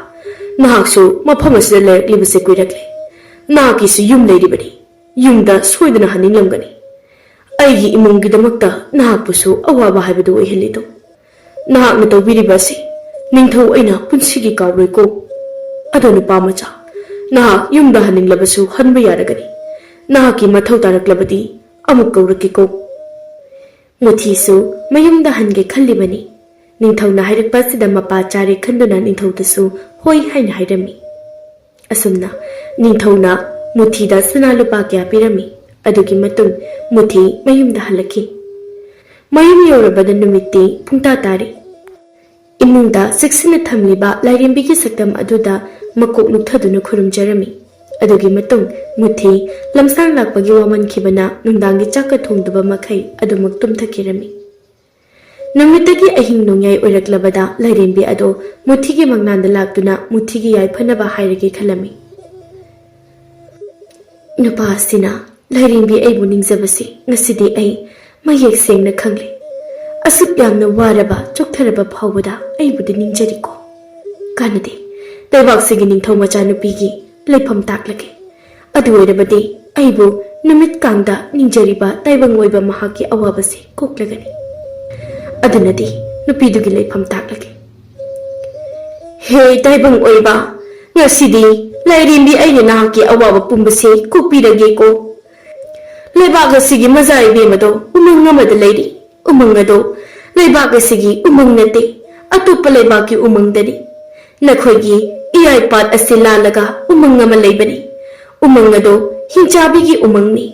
ꯅꯍꯥꯛꯁꯨ ꯃꯐꯝ ꯑꯁꯤꯗ ꯂꯩꯔꯛꯂꯤꯕꯁꯦ ꯀꯨꯏꯔꯛꯂꯦ꯫ ꯅꯍꯥꯛꯀꯤꯁꯨ ꯌꯨꯝ ꯂꯩꯔꯤꯕꯅꯤ꯫ ꯌꯨꯝꯗ ꯁꯣꯏꯗꯅ ꯍꯟꯅꯤꯡꯂꯝꯒꯅꯤ꯫ ꯑꯩꯒꯤ ꯏꯃꯨꯡꯒꯤꯗꯃꯛꯇ ꯅꯍꯥꯛꯄꯨꯁꯨ ꯑꯋꯥꯕ ꯍꯥꯏꯕꯗꯨ ꯑꯣꯏꯍꯜꯂꯤꯗꯣ꯫ ꯅꯍꯥꯛꯅ ꯇꯧꯕꯤꯔꯤꯕ ꯑꯁꯤ ꯅꯤꯡꯊꯧ ꯑꯩꯅ ꯄꯨꯟꯁꯤꯒꯤ ꯀꯥꯎꯔꯣꯏꯀꯣ꯫ ꯑꯗꯣ ꯅꯨꯄꯥ ꯃꯆꯥ, ꯅꯍꯥꯛ ꯌꯨꯝꯗ ꯍꯟꯅꯤꯡꯂꯕꯁꯨ ꯍꯟꯕ ꯌꯥꯔꯒꯅꯤ꯫ ꯅꯍꯥꯛꯀꯤ ꯃꯊꯧ ꯇꯥꯔꯛꯂꯕꯗꯤ ꯑꯃꯨꯛ ꯀꯧꯔꯛꯀꯦꯀꯣ꯫" ꯃꯨꯊꯤꯁꯨ ꯃꯌꯨꯝꯗ ꯍꯟꯒꯦ ꯈꯜꯂꯤꯕꯅꯤ꯫ ꯅꯤꯡꯊꯧꯅ ꯍꯥꯏꯔꯛꯄ ꯑꯁꯤꯗ ꯃꯄꯥ ꯆꯥꯔꯦ ꯈꯟꯗꯨꯅ ꯅꯤꯡꯊꯧꯗꯁꯨ ꯍꯣꯏ ꯍꯥꯏꯅ ꯍꯥꯏꯔꯝꯃꯤ꯫ ꯑꯁꯨꯝꯅ ꯅꯤꯡꯊꯧꯅ ꯃꯨꯊꯤꯗ ꯁꯅꯥ ꯂꯨꯄꯥ ꯀꯌꯥ ꯄꯤꯔꯝꯃꯤ꯫ ꯑꯗꯨꯒꯤ ꯃꯇꯨꯡ ꯃꯨꯊꯤ ꯃꯌꯨꯝꯗ ꯍꯜꯂꯛꯈꯤ꯫ ꯃꯌꯨꯝ ꯌꯧꯔꯕꯗ ꯅꯨꯃꯤꯠꯇꯤ ꯄꯨꯡꯇꯥ ꯇꯥꯔꯦ꯫ ꯏꯃꯨꯡꯗ ꯆꯦꯛꯁꯤꯟꯅ ꯊꯝꯂꯤꯕ ꯂꯥꯏꯔꯦꯝꯕꯤꯒꯤ ꯁꯛꯇꯝ ꯑꯗꯨꯗ ꯃꯀꯣꯛ ꯂꯨꯞꯊꯗꯨꯅ ꯈꯨꯔꯨꯝꯖꯔꯝꯃꯤ꯫ ꯑꯗꯨꯒꯤ ꯃꯇꯨꯡ ꯃꯨꯊꯤ ꯂꯝꯁꯥꯡ ꯂꯥꯛꯄꯒꯤ ꯋꯥꯃꯟꯈꯤꯕꯅ ꯅꯨꯡꯗꯥꯡꯒꯤ ꯆꯥꯛꯀ ꯊꯣꯡꯗꯕ ꯃꯈꯩ ꯑꯗꯨꯃꯛ ꯇꯨꯝꯊꯈꯤꯔꯝꯃꯤ꯫ ꯅꯨꯃꯤꯠꯇꯒꯤ ꯑꯍꯤꯡ ꯅꯣꯡꯌꯥꯏ ꯑꯣꯏꯔꯛꯂꯕꯗ ꯂꯥꯏꯔꯦꯝꯕꯤ ꯑꯗꯣ ꯃꯨꯊꯤꯒꯤ ꯃꯪꯂꯥꯟꯗ ꯂꯥꯛꯇꯨꯅ ꯃꯨꯊꯤꯒꯤ ꯌꯥꯏꯐꯅꯕ ꯍꯥꯏꯔꯒꯦ ꯈꯜꯂꯝꯃꯤ꯫ ꯅꯨꯄꯥ ꯑꯁꯤꯅ ꯂꯥꯏꯔꯦꯝꯕꯤ ꯑꯩꯕꯨ ꯅꯤꯡꯖꯕꯁꯤ ꯉꯁꯤꯗꯤ ꯑꯩ ꯃꯌꯦꯛ ꯁꯦꯡꯅ ꯈꯪꯂꯦ꯫ ꯑꯁꯨꯛ ꯌꯥꯝꯅ ꯋꯥꯔꯕ, ꯆꯣꯛꯊꯔꯕ ꯐꯥꯎꯕꯗ ꯑꯩꯕꯨꯗꯤ ꯅꯤꯡꯖꯔꯤꯀꯣ꯫ ꯀꯥꯟꯅꯗꯦ, ꯂꯩꯕꯥꯛꯁꯤꯒꯤ ꯅꯤꯡꯊꯧ ꯃꯆꯥꯅꯨꯄꯤꯒꯤ ꯂꯩꯐꯝ ꯇꯥꯛꯂꯒꯦ꯫ ꯑꯗꯨ ꯑꯣꯏꯔꯕꯗꯤ ꯑꯩꯕꯨ ꯅꯨꯃꯤꯠ ꯀꯥꯡꯗ ꯅꯤꯡꯖꯔꯤꯕ ꯇꯥꯏꯕꯪ ꯑꯣꯏꯕ ꯃꯍꯥꯛꯀꯤ ꯑꯋꯥꯕꯁꯤ ꯀꯣꯛꯂꯒꯅꯤ꯫ ꯑꯗꯨꯅꯗꯤ ꯅꯨꯄꯤꯗꯨꯒꯤ ꯂꯩꯐꯝ ꯇꯥꯛꯂꯒꯦ꯫ "ꯍꯦ ꯇꯥꯏꯕꯪ ꯑꯣꯏꯕ, ꯉꯁꯤꯗꯤ ꯂꯥꯏꯔꯦꯝꯕꯤ ꯑꯩꯅ ꯅꯍꯥꯛꯀꯤ ꯑꯋꯥꯕ ꯄꯨꯝꯕꯁꯦ ꯀꯣꯛꯄꯤꯔꯒꯦꯀꯣ꯫ ꯂꯩꯕꯥꯛ ꯑꯁꯤꯒꯤ ꯃꯖꯥ ꯏꯕꯦꯝ ꯑꯗꯣ ꯎꯃꯪ ꯑꯃꯗ ꯂꯩꯔꯤ꯫ ꯎꯃꯪ ꯑꯗꯣ ꯂꯩꯕꯥꯛ ꯑꯁꯤꯒꯤ ꯎꯃꯪ ꯅꯠꯇꯦ, ꯑꯇꯣꯞꯄ ꯂꯩꯕꯥꯛꯀꯤ ꯎꯃꯪꯗꯅꯤ꯫ ꯅꯈꯣꯏꯒꯤ ꯏꯌꯥꯏ ꯄꯥꯠ ꯑꯁꯤ ꯂꯥꯜꯂꯒ ꯎꯃꯪ ꯑꯃ ꯂꯩꯕꯅꯤ꯫ ꯎꯃꯪ ꯑꯗꯣ ꯍꯤꯡꯆꯥꯕꯤꯒꯤ ꯎꯃꯪꯅꯤ꯫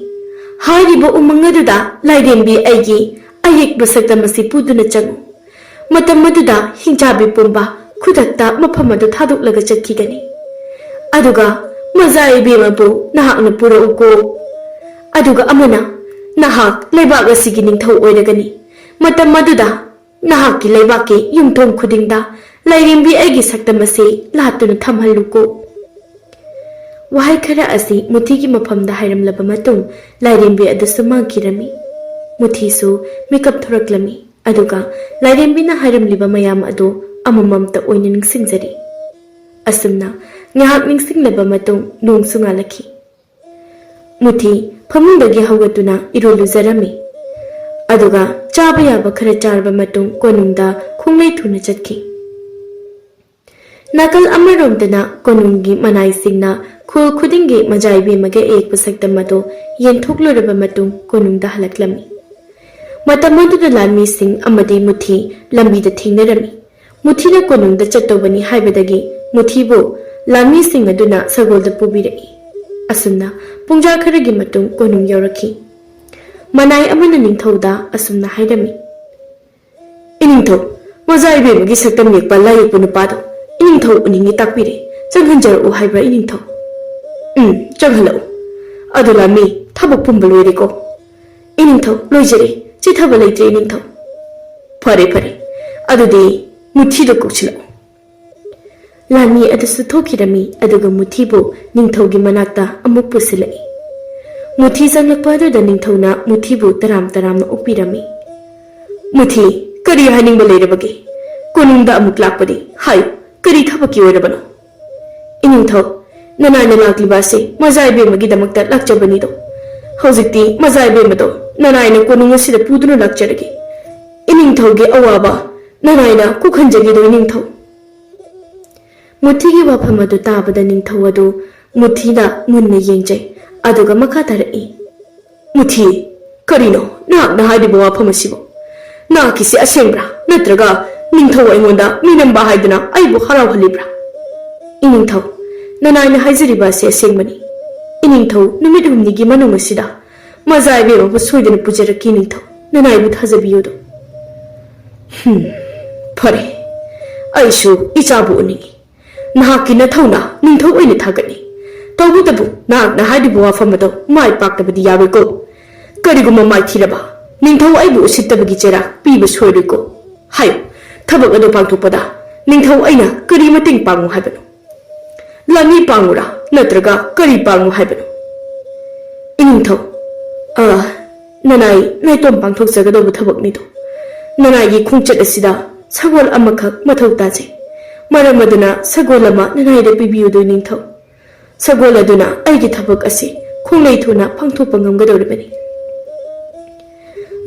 ꯍꯥꯏꯔꯤꯕ ꯎꯃꯪ ꯑꯗꯨꯗ ꯂꯥꯏꯔꯦꯝꯕꯤ ꯑꯩꯒꯤ ꯑꯌꯦꯛꯄ ꯁꯛꯇꯝ ꯑꯁꯤ ꯄꯨꯗꯨꯅ ꯆꯪꯉꯨ꯫" ꯃꯇꯝ ꯑꯗꯨꯗ ꯍꯤꯡꯆꯥꯕꯤ ꯄꯨꯝꯕ ꯈꯨꯗꯛꯇ ꯃꯐꯝ ꯑꯗꯨ ꯊꯥꯗꯣꯛꯂꯒ ꯆꯠꯈꯤꯒꯅꯤ꯫ ꯑꯗꯨꯒ ꯃꯖꯥ ꯏꯕꯦꯝꯃꯕꯨ ꯅꯍꯥꯛꯅ ꯄꯨꯔꯛꯎꯀꯣ꯫ ꯑꯗꯨꯒ ꯑꯃꯅ, "ꯅꯍꯥꯛ ꯂꯩꯕꯥꯛ ꯑꯁꯤꯒꯤ ꯅꯤꯡꯊꯧ ꯑꯣꯏꯔꯒꯅꯤ꯫ ꯃꯇꯝ ꯑꯗꯨꯗ ꯅꯍꯥꯛꯀꯤ ꯂꯩꯕꯥꯛꯀꯤ ꯌꯨꯝꯊꯣꯡ ꯈꯨꯗꯤꯡꯗ ꯂꯥꯏꯔꯦꯝꯕꯤ ꯑꯩꯒꯤ ꯁꯛꯇꯝ ꯑꯁꯤ ꯂꯥꯠꯇꯨꯅ ꯊꯝꯍꯜꯂꯨꯀꯣ꯫" ꯋꯥꯍꯩ ꯈꯔ ꯑꯁꯤ ꯃꯨꯊꯤꯒꯤ ꯃꯐꯝꯗ ꯍꯥꯏꯔꯝꯂꯕ ꯃꯇꯨꯡ, ꯂꯥꯏꯔꯦꯝꯕꯤ ꯑꯗꯨꯁꯨ ꯃꯥꯡꯈꯤꯔꯝꯃꯤ꯫ ꯃꯨꯊꯤꯁꯨ ꯃꯤꯀꯞ ꯊꯣꯔꯛꯂꯝꯃꯤ, ꯑꯗꯨꯒ ꯂꯥꯏꯔꯦꯝꯕꯤꯅ ꯍꯥꯏꯔꯝꯂꯤꯕ ꯃꯌꯥꯝ ꯑꯗꯨ ꯑꯃꯃꯝꯇ ꯑꯣꯏꯅ ꯅꯤꯡꯁꯤꯡꯖꯔꯤ꯫ ꯑꯁꯨꯝꯅ ꯉꯥꯏꯍꯥꯛ ꯅꯤꯡꯁꯤꯡꯂꯕ ꯃꯇꯨꯡ, ꯅꯣꯡꯁꯨ ꯉꯥꯜꯂꯛꯈꯤ꯫ ꯃꯨꯊꯤ ꯐꯃꯨꯡꯗꯒꯤ ꯍꯧꯒꯠꯇꯨꯅ ꯏꯔꯨ ꯂꯨꯖꯔꯝꯃꯤ, ꯑꯗꯨꯒ ꯆꯥꯕ ꯌꯥꯕ ꯈꯔ ꯆꯥꯔꯕ ꯃꯇꯨꯡ, ꯀꯣꯅꯨꯡꯗ ꯈꯣꯡꯂꯩ ꯊꯨꯅ ꯆꯠꯈꯤ꯫ ꯅꯥꯀꯜ ꯑꯃꯔꯣꯝꯗꯅ ꯀꯣꯅꯨꯡꯒꯤ ꯃꯅꯥꯏꯁꯤꯡꯅ ꯈꯨꯜ ꯈꯨꯗꯤꯡꯒꯤ ꯃꯖꯥ ꯏꯕꯦꯝꯃꯒꯤ ꯑꯌꯦꯛꯄ ꯁꯛꯇꯝ ꯑꯗꯨ ꯌꯦꯟꯊꯣꯛꯂꯨꯔꯕ ꯃꯇꯨꯡ, ꯀꯣꯅꯨꯡꯗ ꯍꯜꯂꯛꯂꯝꯃꯤ꯫ ꯃꯇꯝ ꯑꯗꯨꯗ ꯂꯥꯟꯃꯤꯁꯤꯡ ꯑꯃꯗꯤ ꯃꯨꯊꯤ ꯂꯝꯕꯤꯗ ꯊꯦꯡꯅꯔꯝꯃꯤ꯫ ꯃꯨꯊꯤꯅ ꯀꯣꯅꯨꯡꯗ ꯆꯠꯇꯧꯕꯅꯤ ꯍꯥꯏꯕꯗꯒꯤ ꯃꯨꯊꯤꯕꯨ ꯂꯥꯟꯃꯤꯁꯤꯡ ꯑꯗꯨꯅ ꯁꯒꯣꯜꯗ ꯄꯨꯕꯤꯔꯛꯏ꯫ ꯑꯁꯨꯝꯅ ꯄꯨꯡꯖꯥ ꯈꯔꯒꯤ ꯃꯇꯨꯡ ꯀꯣꯅꯨꯡ ꯌꯧꯔꯛꯈꯤ꯫ ꯃꯅꯥꯏ ꯑꯃꯅ ꯅꯤꯡꯊꯧꯗ ꯑꯁꯨꯝꯅ ꯍꯥꯏꯔꯝꯃꯤ, "ꯏꯅꯤꯡꯊꯧ, ꯃꯖꯥ ꯏꯕꯦꯝꯃꯒꯤ ꯁꯛꯇꯝ ꯌꯦꯛꯄ ꯂꯥꯏ ꯌꯦꯛꯄ ꯅꯨꯄꯥꯗꯣ ꯏꯅꯤꯡꯊꯧ ꯎꯅꯤꯡꯉꯤ, ꯇꯥꯛꯄꯤꯔꯦ꯫ ꯆꯪꯍꯟꯖꯔꯛꯎ ꯍꯥꯏꯕ꯭ꯔꯥ ꯏꯅꯤꯡꯊꯧ?" "ꯎꯝ, ꯆꯪꯍꯜꯂꯛꯎ꯫ ꯑꯗꯨ ꯂꯥꯟꯃꯤ, ꯊꯕꯛ ꯄꯨꯝꯕ ꯂꯣꯏꯔꯦꯀꯣ?" "ꯏꯅꯤꯡꯊꯧ, ꯂꯣꯏꯖꯔꯦ꯫ ꯆꯤꯊꯕ ꯂꯩꯇ꯭ꯔꯦ ꯏꯅꯤꯡꯊꯧ꯫" "ꯐꯔꯦ, ꯐꯔꯦ꯫ ꯑꯗꯨꯗꯤ ꯃꯨꯊꯤꯗ ꯀꯧꯁꯤꯜꯂꯛꯎ꯫" ꯂꯥꯟꯃꯤ ꯑꯗꯨꯁꯨ ꯊꯣꯛꯈꯤꯔꯝꯃꯤ, ꯑꯗꯨꯒ ꯃꯨꯊꯤꯕꯨ ꯅꯤꯡꯊꯧꯒꯤ ꯃꯅꯥꯛꯇ ꯑꯃꯨꯛ ꯄꯨꯁꯤꯜꯂꯛꯏ꯫ ꯃꯨꯊꯤ ꯆꯪꯂꯛꯄ ꯑꯗꯨꯗ ꯅꯤꯡꯊꯧꯅ ꯃꯨꯊꯤꯕꯨ ꯇꯔꯥꯝ ꯇꯔꯥꯝꯅ ꯑꯣꯛꯄꯤꯔꯝꯃꯤ꯫ "ꯃꯨꯊꯤ, ꯀꯔꯤ ꯍꯥꯏꯅꯤꯡꯕ ꯂꯩꯔꯕꯒꯦ? ꯀꯣꯅꯨꯡꯗ ꯑꯃꯨꯛ ꯂꯥꯛꯄꯗꯤ ꯍꯥꯏꯌꯨ, ꯀꯔꯤ ꯊꯕꯛꯀꯤ ꯑꯣꯏꯔꯕꯅꯣ?" "ꯏꯅꯤꯡꯊꯧ, ꯅꯅꯥꯏꯅ ꯂꯥꯛꯂꯤꯕ ꯑꯁꯤ ꯃꯖꯥ ꯏꯕꯦꯝꯃꯒꯤꯗꯃꯛꯇ ꯂꯥꯛꯆꯕꯅꯤꯗꯣ꯫ ꯍꯧꯖꯤꯛꯇꯤ ꯃꯖꯥ ꯏꯕꯦꯝꯃꯗꯣ ꯅꯅꯥꯏꯅ ꯀꯣꯅꯨꯡ ꯑꯁꯤꯗ ꯄꯨꯗꯨꯅ ꯂꯥꯛꯆꯔꯒꯦ꯫ ꯏꯅꯤꯡꯊꯧꯒꯤ ꯑꯋꯥꯕ ꯅꯅꯥꯏꯅ ꯀꯣꯛꯍꯟꯖꯒꯦꯗꯣ ꯏꯅꯤꯡꯊꯧ꯫" ꯃꯨꯊꯤꯒꯤ ꯋꯥꯐꯝ ꯑꯗꯨ ꯇꯥꯕꯗ ꯅꯤꯡꯊꯧ ꯑꯗꯨ ꯃꯨꯊꯤꯗ ꯃꯨꯟꯅ ꯌꯦꯡꯖꯩ꯫ ꯑꯗꯨꯒ ꯃꯈꯥ ꯇꯥꯔꯛꯏ, "ꯃꯨꯊꯤ, ꯀꯔꯤꯅꯣ ꯅꯍꯥꯛꯅ ꯍꯥꯏꯔꯤꯕ ꯋꯥꯐꯝ ꯑꯁꯤꯕꯨ? ꯅꯍꯥꯛꯀꯤꯁꯤ ꯑꯁꯦꯡꯕ꯭ꯔꯥ? ꯅꯠꯇ꯭ꯔꯒ ꯅꯤꯡꯊꯧ ꯑꯩꯉꯣꯟꯗ ꯃꯤꯅꯝꯕ ꯍꯥꯏꯗꯨꯅ ꯑꯩꯕꯨ ꯍꯔꯥꯎꯍꯜꯂꯤꯕ꯭ꯔꯥ?" "ꯏꯅꯤꯡꯊꯧ, ꯅꯅꯥꯏꯅ ꯍꯥꯏꯖꯔꯤꯕ ꯑꯁꯤ ꯑꯁꯦꯡꯕꯅꯤ꯫ ꯏꯅꯤꯡꯊꯧ, ꯅꯨꯃꯤꯠ ꯍꯨꯝꯅꯤꯒꯤ ꯃꯅꯨꯡ ꯑꯁꯤꯗ ꯃꯖꯥ ꯏꯕꯦꯝꯃꯕꯨ ꯁꯣꯏꯗꯅ ꯄꯨꯖꯔꯛꯀꯦ ꯏꯅꯤꯡꯊꯧ꯫ ꯅꯅꯥꯏꯕꯨ ꯊꯥꯖꯕꯤꯌꯨꯗꯣ꯫" "ꯍꯝ, ꯐꯔꯦ꯫ ꯑꯩꯁꯨ ꯏꯆꯥꯕꯨ ꯎꯅꯤꯡꯏ꯫ ꯅꯍꯥꯛꯀꯤ ꯅꯊꯧꯅ ꯅꯤꯡꯊꯧ ꯑꯣꯏꯅ ꯊꯥꯒꯠꯂꯤ꯫ ꯇꯧꯕꯇꯕꯨ ꯅꯍꯥꯛꯅ ꯍꯥꯏꯔꯤꯕ ꯋꯥꯐꯝ ꯑꯗꯣ ꯃꯥꯏ ꯄꯥꯛꯇꯕꯗꯤ ꯌꯥꯔꯣꯏꯀꯣ꯫ ꯀꯔꯤꯒꯨꯝꯕ ꯃꯥꯏꯊꯤꯔꯕ ꯅꯤꯡꯊꯧ ꯑꯩꯕꯨ ꯎꯁꯤꯠꯇꯕꯒꯤ ꯆꯩꯔꯥꯛ ꯄꯤꯕ ꯁꯣꯏꯔꯣꯏꯀꯣ꯫ ꯍꯥꯏꯌꯨ, ꯊꯕꯛ ꯑꯗꯨ ꯄꯥꯡꯊꯣꯛꯄꯗ ꯅꯤꯡꯊꯧ ꯑꯩꯅ ꯀꯔꯤ ꯃꯇꯦꯡ ꯄꯥꯡꯉꯨ ꯍꯥꯏꯕꯅꯣ? ꯂꯥꯟꯃꯤ ꯄꯥꯡꯉꯨꯔꯥ, ꯅꯠꯇ꯭ꯔꯒ ꯀꯔꯤ ꯄꯥꯡꯉꯨ ꯍꯥꯏꯕꯅꯣ?" "ꯏꯅꯤꯡꯊꯧ, ꯑ, ꯅꯅꯥꯏ ꯅꯥꯏꯇꯣꯝ ꯄꯥꯡꯊꯣꯛꯆꯒꯗꯧꯕ ꯊꯕꯛꯅꯤꯗꯣ꯫ ꯅꯅꯥꯏꯒꯤ ꯈꯣꯡꯆꯠ ꯑꯁꯤꯗ ꯁꯒꯣꯜ ꯑꯃꯈꯛ ꯃꯊꯧ ꯇꯥꯖꯩ꯫ ꯃꯔꯝ ꯑꯗꯨꯅ ꯁꯒꯣꯜ ꯑꯃ ꯅꯅꯥꯏꯗ ꯄꯤꯕꯤꯌꯨꯗꯣ ꯏꯅꯤꯡꯊꯧ꯫ ꯁꯒꯣꯜ ꯑꯗꯨꯅ ꯑꯩꯒꯤ ꯊꯕꯛ ꯑꯁꯤ ꯈꯣꯡꯂꯩ ꯊꯨꯅ ꯄꯥꯡꯊꯣꯛꯄ ꯉꯝꯒꯗꯧꯔꯤꯕꯅꯤ꯫"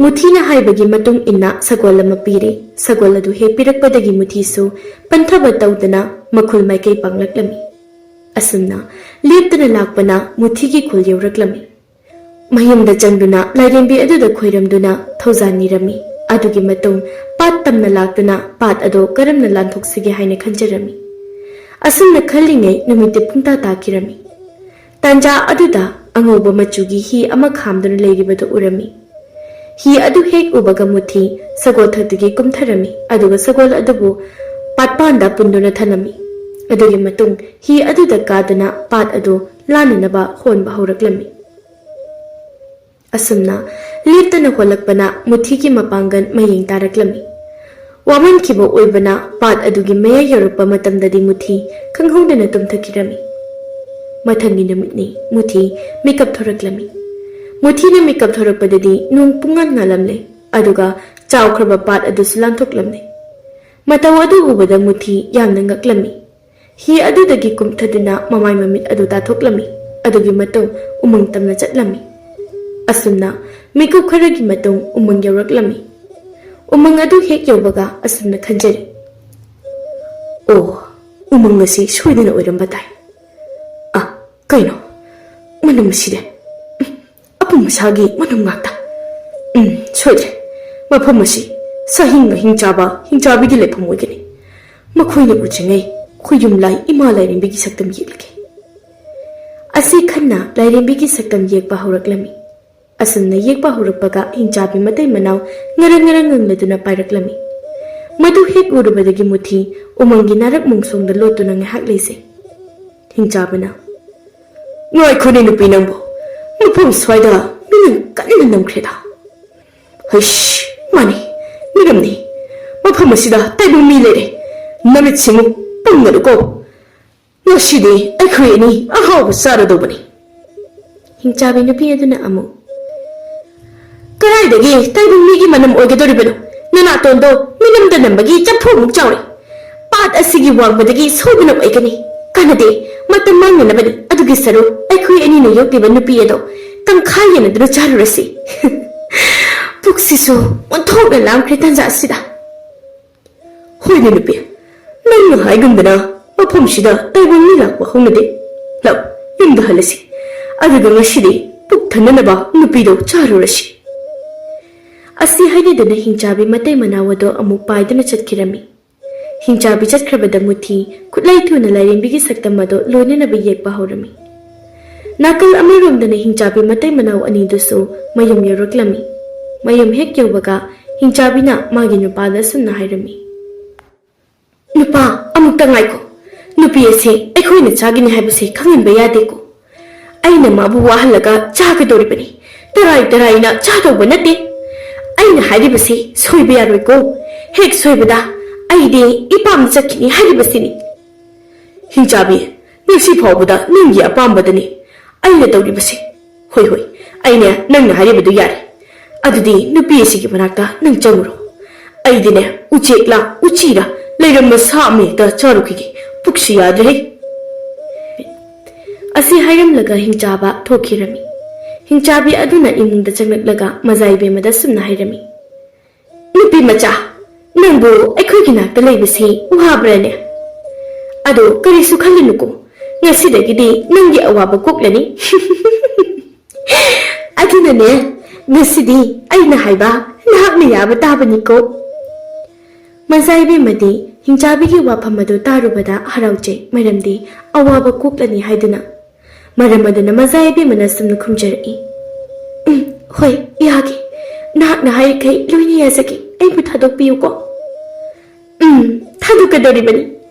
ꯃꯨꯊꯤꯅ ꯍꯥꯏꯕꯒꯤ ꯃꯇꯨꯡ ꯏꯟꯅ ꯁꯒꯣꯜ ꯑꯃ ꯄꯤꯔꯦ꯫ ꯁꯒꯣꯜ ꯑꯗꯨ ꯍꯦꯛ ꯄꯤꯔꯛꯄꯗꯒꯤ ꯃꯨꯊꯤꯁꯨ ꯄꯟꯊꯕ ꯇꯧꯗꯅ ꯃꯈꯨꯜ ꯃꯥꯏꯀꯩ ꯄꯥꯡꯂꯛꯂꯝꯃꯤ꯫ ꯑꯁꯨꯝꯅ ꯂꯦꯞꯇꯅ ꯂꯥꯛꯄꯅ ꯃꯨꯊꯤꯒꯤ ꯈꯨꯜ ꯌꯧꯔꯛꯂꯝꯃꯤ꯫ ꯃꯌꯨꯝꯗ ꯆꯪꯗꯨꯅ ꯂꯥꯏꯔꯦꯝꯕꯤ ꯑꯗꯨꯗ ꯈꯣꯏꯔꯝꯗꯨꯅ ꯊꯧꯖꯥꯟ ꯅꯤꯔꯝꯃꯤ꯫ ꯑꯗꯨꯒꯤ ꯃꯇꯨꯡ ꯄꯥꯠ ꯇꯝꯅ ꯂꯥꯛꯇꯨꯅ ꯄꯥꯠ ꯑꯗꯨ ꯀꯔꯝꯅ ꯂꯥꯟꯊꯣꯛꯁꯤꯒꯦ ꯍꯥꯏꯅ ꯈꯟꯖꯔꯝꯃꯤ꯫ ꯑꯁꯨꯝꯅ ꯈꯜꯂꯤꯉꯩ ꯅꯨꯃꯤꯠꯇꯤ ꯄꯨꯡꯇꯥ ꯇꯥꯈꯤꯔꯝꯃꯤ꯫ ꯇꯥꯟꯖꯥ ꯑꯗꯨꯗ ꯑꯉꯧꯕ ꯃꯆꯨꯒꯤ ꯍꯤ ꯑꯃ ꯈꯥꯝꯗꯨꯅ ꯂꯩꯔꯤꯕꯗꯨ ꯎꯔꯝꯃꯤ꯫ ꯍꯤ ꯑꯗꯨ ꯍꯦꯛ ꯎꯕꯒ ꯃꯨꯊꯤ ꯁꯒꯣꯜ ꯊꯛꯇꯒꯤ ꯀꯨꯝꯊꯔꯝꯃꯤ, ꯑꯗꯨꯒ ꯁꯒꯣꯜ ꯑꯗꯨꯕꯨ ꯄꯥꯠꯄꯥꯟꯗ ꯄꯨꯟꯗꯨꯅ ꯊꯅꯝꯃꯤ꯫ ꯑꯗꯨꯒꯤ ꯃꯇꯨꯡ ꯍꯤ ꯑꯗꯨꯗ ꯀꯥꯗꯨꯅ ꯄꯥꯠ ꯑꯗꯨ ꯂꯥꯟꯅꯅꯕ ꯍꯣꯟꯕ ꯍꯧꯔꯛꯂꯝꯃꯤ꯫ ꯑꯁꯨꯝꯅ ꯂꯦꯞꯇꯅ ꯍꯣꯜꯂꯛꯄꯅ ꯃꯨꯊꯤꯒꯤ ꯃꯄꯥꯡꯒꯜ ꯃꯌꯦꯡ ꯇꯥꯔꯛꯂꯝꯃꯤ꯫ ꯋꯥꯃꯟꯈꯤꯕ ꯑꯣꯏꯕꯅ ꯄꯥꯠ ꯑꯗꯨꯒꯤ ꯃꯌꯥꯏ ꯌꯧꯔꯛꯄ ꯃꯇꯝꯗꯗꯤ ꯃꯨꯊꯤ ꯈꯪꯍꯧꯗꯅ ꯇꯨꯝꯊꯈꯤꯔꯝꯃꯤ꯫ ꯃꯊꯪꯒꯤ ꯅꯨꯃꯤꯠꯅꯤ꯫ ꯃꯨꯊꯤ ꯃꯤꯀꯞ ꯊꯣꯔꯛꯂꯝꯃꯤ꯫ ꯃꯨꯊꯤꯅ ꯃꯤꯀꯞ ꯊꯣꯔꯛꯄꯗꯗꯤ ꯅꯣꯡ ꯄꯨꯡꯉꯥꯟ ꯉꯥꯜꯂꯝꯂꯦ, ꯑꯗꯨꯒ ꯆꯥꯎꯈ꯭ꯔꯕ ꯄꯥꯠ ꯑꯗꯨꯁꯨ ꯂꯥꯟꯊꯣꯛꯂꯝꯂꯦ꯫ ꯃꯇꯧ ꯑꯗꯨ ꯎꯕꯗ ꯃꯨꯊꯤ ꯌꯥꯝꯅ ꯉꯛꯂꯝꯃꯤ꯫ ꯍꯤ ꯑꯗꯨꯗꯒꯤ ꯀꯨꯝꯊꯗꯨꯅ ꯃꯃꯥꯏ ꯃꯃꯤꯠ ꯑꯗꯨ ꯇꯥꯊꯣꯛꯂꯝꯃꯤ꯫ ꯑꯗꯨꯒꯤ ꯃꯇꯨꯡ ꯎꯃꯪ ꯇꯝꯅ ꯆꯠꯂꯝꯃꯤ꯫ ꯑꯁꯨꯝꯅ ꯃꯤꯀꯨꯞ ꯈꯔꯒꯤ ꯃꯇꯨꯡ ꯎꯃꯪ ꯌꯧꯔꯛꯂꯝꯃꯤ꯫ ꯎꯃꯪ ꯑꯗꯨ ꯍꯦꯛ ꯌꯧꯕꯒ ꯑꯁꯨꯝꯅ ꯈꯟꯖꯔꯤ, "ꯑꯣ, ꯎꯃꯪ ꯑꯁꯤ ꯁꯣꯏꯗꯅ ꯑꯣꯏꯔꯝꯕ ꯇꯥꯏ꯫ ꯑ, ꯀꯩꯅꯣ? ꯃꯅꯝ ꯑꯁꯤꯗꯤ? ꯎꯝ, ꯑꯄꯨꯝ ꯑꯁꯥꯒꯤ ꯃꯅꯝ ꯉꯥꯛꯇ꯫ ꯎꯝ, ꯁꯣꯏꯗ꯭ꯔꯦ꯫ ꯃꯐꯝ ꯑꯁꯤ ꯁꯥꯍꯤꯡ ꯍꯤꯡꯆꯥꯕ ꯍꯤꯡꯆꯥꯕꯤꯒꯤ ꯂꯩꯐꯝ ꯑꯣꯏꯒꯅꯤ꯫ ꯃꯈꯣꯏꯅ ꯎꯗ꯭ꯔꯤꯉꯩ ꯈꯨꯌꯨꯝ ꯂꯥꯏ ꯏꯃꯥ ꯂꯥꯏꯔꯦꯝꯕꯤꯒꯤ ꯁꯛꯇꯝ ꯌꯦꯛꯂꯒꯦ꯫ ꯑꯁꯤ ꯈꯟꯅ ꯂꯥꯏꯔꯦꯝꯕꯤꯒꯤ ꯁꯛꯇꯝ ꯌꯦꯛꯄ ꯍꯧꯔꯛꯂꯝꯃꯤ꯫ ꯑꯁꯨꯝꯅ ꯌꯦꯛꯄ ꯍꯧꯔꯛꯄꯒ ꯍꯤꯡꯆꯥꯕꯤ ꯃꯇꯩ ꯃꯅꯥꯎ ꯉꯔꯪ ꯉꯔꯪ ꯉꯪꯂꯗꯨꯅ ꯄꯥꯏꯔꯛꯂꯝꯃꯤ꯫ ꯃꯗꯨ ꯍꯦꯛ ꯎꯔꯨꯕꯗꯒꯤ ꯃꯨꯊꯤ ꯎꯃꯪꯒꯤ ꯅꯥꯔꯛ ꯃꯣꯡꯁꯣꯡꯗ ꯂꯣꯠꯇꯨꯅ ꯉꯥꯏꯍꯥꯛ ꯂꯩꯖꯩ꯫ ꯍꯤꯡꯆꯥꯕꯤꯅ, "ꯉꯥꯏꯈꯣꯅꯦ ꯅꯨꯄꯤ ꯅꯪꯕꯨ, ꯃꯐꯝ ꯁ꯭ꯋꯥꯏꯗ ꯃꯤꯅ ꯀꯟꯅ ꯅꯝꯈ꯭ꯔꯦꯗ꯫" "ꯍꯩꯁ, ꯃꯥꯅꯤ, ꯃꯤꯔꯝꯅꯤ꯫ ꯃꯐꯝ ꯑꯁꯤꯗ ꯇꯥꯏꯕꯪ ꯃꯤ ꯂꯩꯔꯦ꯫ ꯅꯃꯤꯠ ꯁꯤꯡꯉꯨ, ꯄꯪꯒꯅꯨꯀꯣ꯫ ꯉꯁꯤꯗꯤ ꯑꯩꯈꯣꯏ ꯑꯅꯤ ꯑꯍꯥꯎꯕ ꯆꯥꯔꯗꯧꯕꯅꯤ꯫" ꯍꯤꯡꯆꯥꯕꯤ ꯅꯨꯄꯤ ꯑꯗꯨꯅ ꯑꯃꯨꯛ, "ꯀꯗꯥꯏꯗꯒꯤ ꯇꯥꯏꯕꯪ ꯃꯤꯒꯤ ꯃꯅꯝ ꯑꯣꯏꯒꯗꯧꯔꯤꯕꯅꯣ? ꯅꯅꯥꯇꯣꯟꯗꯣ ꯃꯤꯅꯝꯗ ꯅꯝꯕꯒꯤ ꯆꯐꯨꯃꯨꯛ ꯆꯥꯎꯔꯦ꯫ ꯄꯥꯠ ꯑꯁꯤꯒꯤ ꯋꯥꯡꯃꯗꯒꯤ ꯁꯣꯏꯗꯅ ꯑꯣꯏꯒꯅꯤ꯫ ꯀꯥꯟꯅꯗꯦ, ꯃꯇꯝ ꯃꯥꯡꯅꯅꯕꯅꯤ꯫ ꯑꯗꯨꯒꯤ ꯁꯔꯨꯛ ꯑꯩꯈꯣꯏ ꯑꯅꯤꯅ ꯌꯣꯛꯂꯤꯕ ꯅꯨꯄꯤ ꯑꯗꯣ ꯇꯪꯈꯥꯏ ꯌꯦꯟꯅꯗꯨꯅ ꯆꯥꯔꯨꯔꯁꯤ꯫" ꯄꯨꯛꯁꯤꯁꯨ ꯑꯣꯟꯊꯣꯛꯅ ꯂꯥꯝꯈ꯭ꯔꯦ ꯇꯥꯟꯖꯥ ꯑꯁꯤꯗ꯫ "ꯍꯣꯏꯅꯦ ꯅꯨꯄꯤ, ꯅꯪꯅ ꯍꯥꯏꯒꯨꯝꯗꯅ ꯃꯐꯝꯁꯤꯗ ꯇꯥꯏꯕꯪ ꯃꯤ ꯂꯥꯛꯄ ꯍꯧꯅꯗꯦ꯫ ꯂꯥꯛ, ꯌꯨꯝꯗ ꯍꯜꯂꯁꯤ꯫ ꯑꯗꯨꯒ ꯉꯁꯤꯗꯤ ꯄꯨꯛ ꯊꯟꯅꯅꯕ ꯅꯨꯄꯤꯗꯣ ꯆꯥꯔꯨꯔꯁꯤ꯫" ꯑꯁꯤ ꯍꯥꯏꯅꯗꯨꯅ ꯍꯤꯡꯆꯥꯕꯤ ꯃꯇꯩ ꯃꯅꯥꯎ ꯑꯗꯣ ꯑꯃꯨꯛ ꯄꯥꯏꯗꯨꯅ ꯆꯠꯈꯤꯔꯝꯃꯤ꯫ ꯍꯤꯡꯆꯥꯕꯤ ꯆꯠꯈ꯭ꯔꯕꯗ ꯃꯨꯊꯤ ꯈꯨꯠꯂꯥꯏ ꯊꯨꯅ ꯂꯥꯏꯔꯦꯝꯕꯤꯒꯤ ꯁꯛꯇꯝ ꯑꯗꯣ ꯂꯣꯏꯅꯅꯕ ꯌꯦꯛꯄ ꯍꯧꯔꯝꯃꯤ꯫ ꯅꯥꯀꯜ ꯑꯃꯔꯣꯝꯗꯅ ꯍꯤꯡꯆꯥꯕꯤ ꯃꯇꯩ ꯃꯅꯥꯎ ꯑꯅꯤꯗꯨꯁꯨ ꯃꯌꯨꯝ ꯌꯧꯔꯛꯂꯝꯃꯤ꯫ ꯃꯌꯨꯝ ꯍꯦꯛ ꯌꯧꯕꯒ ꯍꯤꯡꯆꯥꯕꯤꯅ ꯃꯥꯒꯤ ꯅꯨꯄꯥꯗ ꯑꯁꯨꯝꯅ ꯍꯥꯏꯔꯝꯃꯤ, "ꯅꯨꯄꯥ, ꯑꯃꯨꯛꯇ ꯉꯥꯏꯈꯣ꯫ ꯅꯨꯄꯤ ꯑꯁꯤ ꯑꯩꯈꯣꯏꯅ ꯆꯥꯒꯅꯤ ꯍꯥꯏꯕꯁꯤ ꯈꯪꯍꯟꯕ ꯌꯥꯗꯦꯀꯣ꯫ ꯑꯩꯅ ꯃꯥꯕꯨ ꯋꯥꯍꯜꯂꯒ ꯆꯥꯒꯗꯧꯔꯤꯕꯅꯤ꯫ ꯇꯔꯥꯏ ꯇꯔꯥꯏꯅ ꯆꯥꯗꯧꯕ ꯅꯠꯇꯦ꯫ ꯑꯩꯅ ꯍꯥꯏꯔꯤꯕꯁꯤ ꯁꯣꯏꯕ ꯌꯥꯔꯣꯏꯀꯣ꯫ ꯍꯦꯛ ꯁꯣꯏꯕꯗ ꯑꯩꯗꯤ ꯏꯄꯥꯝ ꯆꯠꯈꯤꯅꯤ ꯍꯥꯏꯔꯤꯕꯁꯤꯅꯤ꯫" "ꯍꯤꯡꯆꯥꯕꯤ, ꯉꯁꯤ ꯐꯥꯎꯕꯗ ꯅꯪꯒꯤ ꯑꯄꯥꯝꯕꯗꯅꯤ ꯑꯩꯅ ꯇꯧꯔꯤꯕꯁꯤ꯫ ꯍꯣꯏ, ꯍꯣꯏ, ꯑꯩꯅ ꯅꯪꯅ ꯍꯥꯏꯔꯤꯕꯗꯨ ꯌꯥꯔꯦ꯫ ꯑꯗꯨꯗꯤ ꯅꯨꯄꯤ ꯑꯁꯤꯒꯤ ꯃꯅꯥꯛꯇ ꯅꯪ ꯆꯪꯉꯨꯔꯣ꯫ ꯑꯩꯗꯤꯅꯦ, ꯎꯆꯦꯛꯂ ꯎꯆꯤꯔ ꯂꯩꯔꯝꯕ ꯁꯥ ꯑꯃ ꯍꯦꯛꯇ ꯆꯥꯔꯨꯈꯤꯒꯦ꯫ ꯄꯨꯛꯁꯤ ꯌꯥꯗ꯭ꯔꯦꯍꯦ꯫" ꯑꯁꯤ ꯍꯥꯏꯔꯝꯂꯒ ꯍꯤꯡꯆꯥꯕ ꯊꯣꯛꯈꯤꯔꯝꯃꯤ꯫ ꯍꯤꯡꯆꯥꯕꯤ ꯑꯗꯨꯅ ꯏꯃꯨꯡꯗ ꯆꯪꯂꯛꯂꯒ ꯃꯖꯥ ꯏꯕꯦꯝꯃꯗ ꯁꯨꯝꯅ ꯍꯥꯏꯔꯝꯃꯤ, "ꯅꯨꯄꯤ ꯃꯆꯥ, ꯅꯪꯕꯨ ꯑꯩꯈꯣꯏꯒꯤ ꯅꯥꯛꯇ ꯂꯩꯕꯁꯤ ꯋꯥꯕ꯭ꯔꯅꯦ?" ꯑꯗꯣ ꯀꯔꯤꯁꯨ ꯈꯜꯂꯨꯅꯨꯀꯣ, ꯉꯁꯤꯗꯒꯤꯗꯤ ꯅꯪꯒꯤ ꯑꯋꯥꯕ ꯀꯣꯛꯂꯅꯤ꯫ ꯑꯗꯨꯅꯅꯦ, ꯉꯁꯤꯗꯤ ꯑꯩꯅ ꯍꯥꯏꯕ ꯅꯍꯥꯛꯅ ꯌꯥꯕ ꯇꯥꯕꯅꯤꯀꯣ꯫ ꯃꯖꯥ ꯏꯕꯦꯝꯃꯗꯤ ꯍꯤꯡꯆꯥꯕꯤꯒꯤ ꯋꯥꯐꯝ ꯑꯗꯨ ꯇꯥꯔꯨꯕꯗ ꯍꯔꯥꯎꯖꯩ, ꯃꯔꯝꯗꯤ ꯑꯋꯥꯕ ꯀꯣꯛꯂꯅꯤ ꯍꯥꯏꯗꯨꯅ꯫ ꯃꯔꯝ ꯑꯗꯨꯅ ꯃꯖꯥ ꯏꯕꯦꯝꯃꯅ ꯑꯁꯨꯝꯅ ꯈꯨꯝꯖꯔꯛꯏ, "ꯎꯝ, ꯍꯣꯏ, ꯌꯥꯒꯦ꯫ ꯅꯍꯥꯛꯅ ꯍꯥꯏꯔꯤꯈꯩ ꯂꯣꯏꯅ ꯌꯥꯖꯒꯦ꯫ ꯑꯩꯕꯨ ꯊꯥꯗꯣꯛꯄꯤꯌꯨꯀꯣ꯫" "ꯎꯝ, ꯊꯥꯗꯣꯛꯀꯗꯧꯔꯤꯕꯅꯤ꯫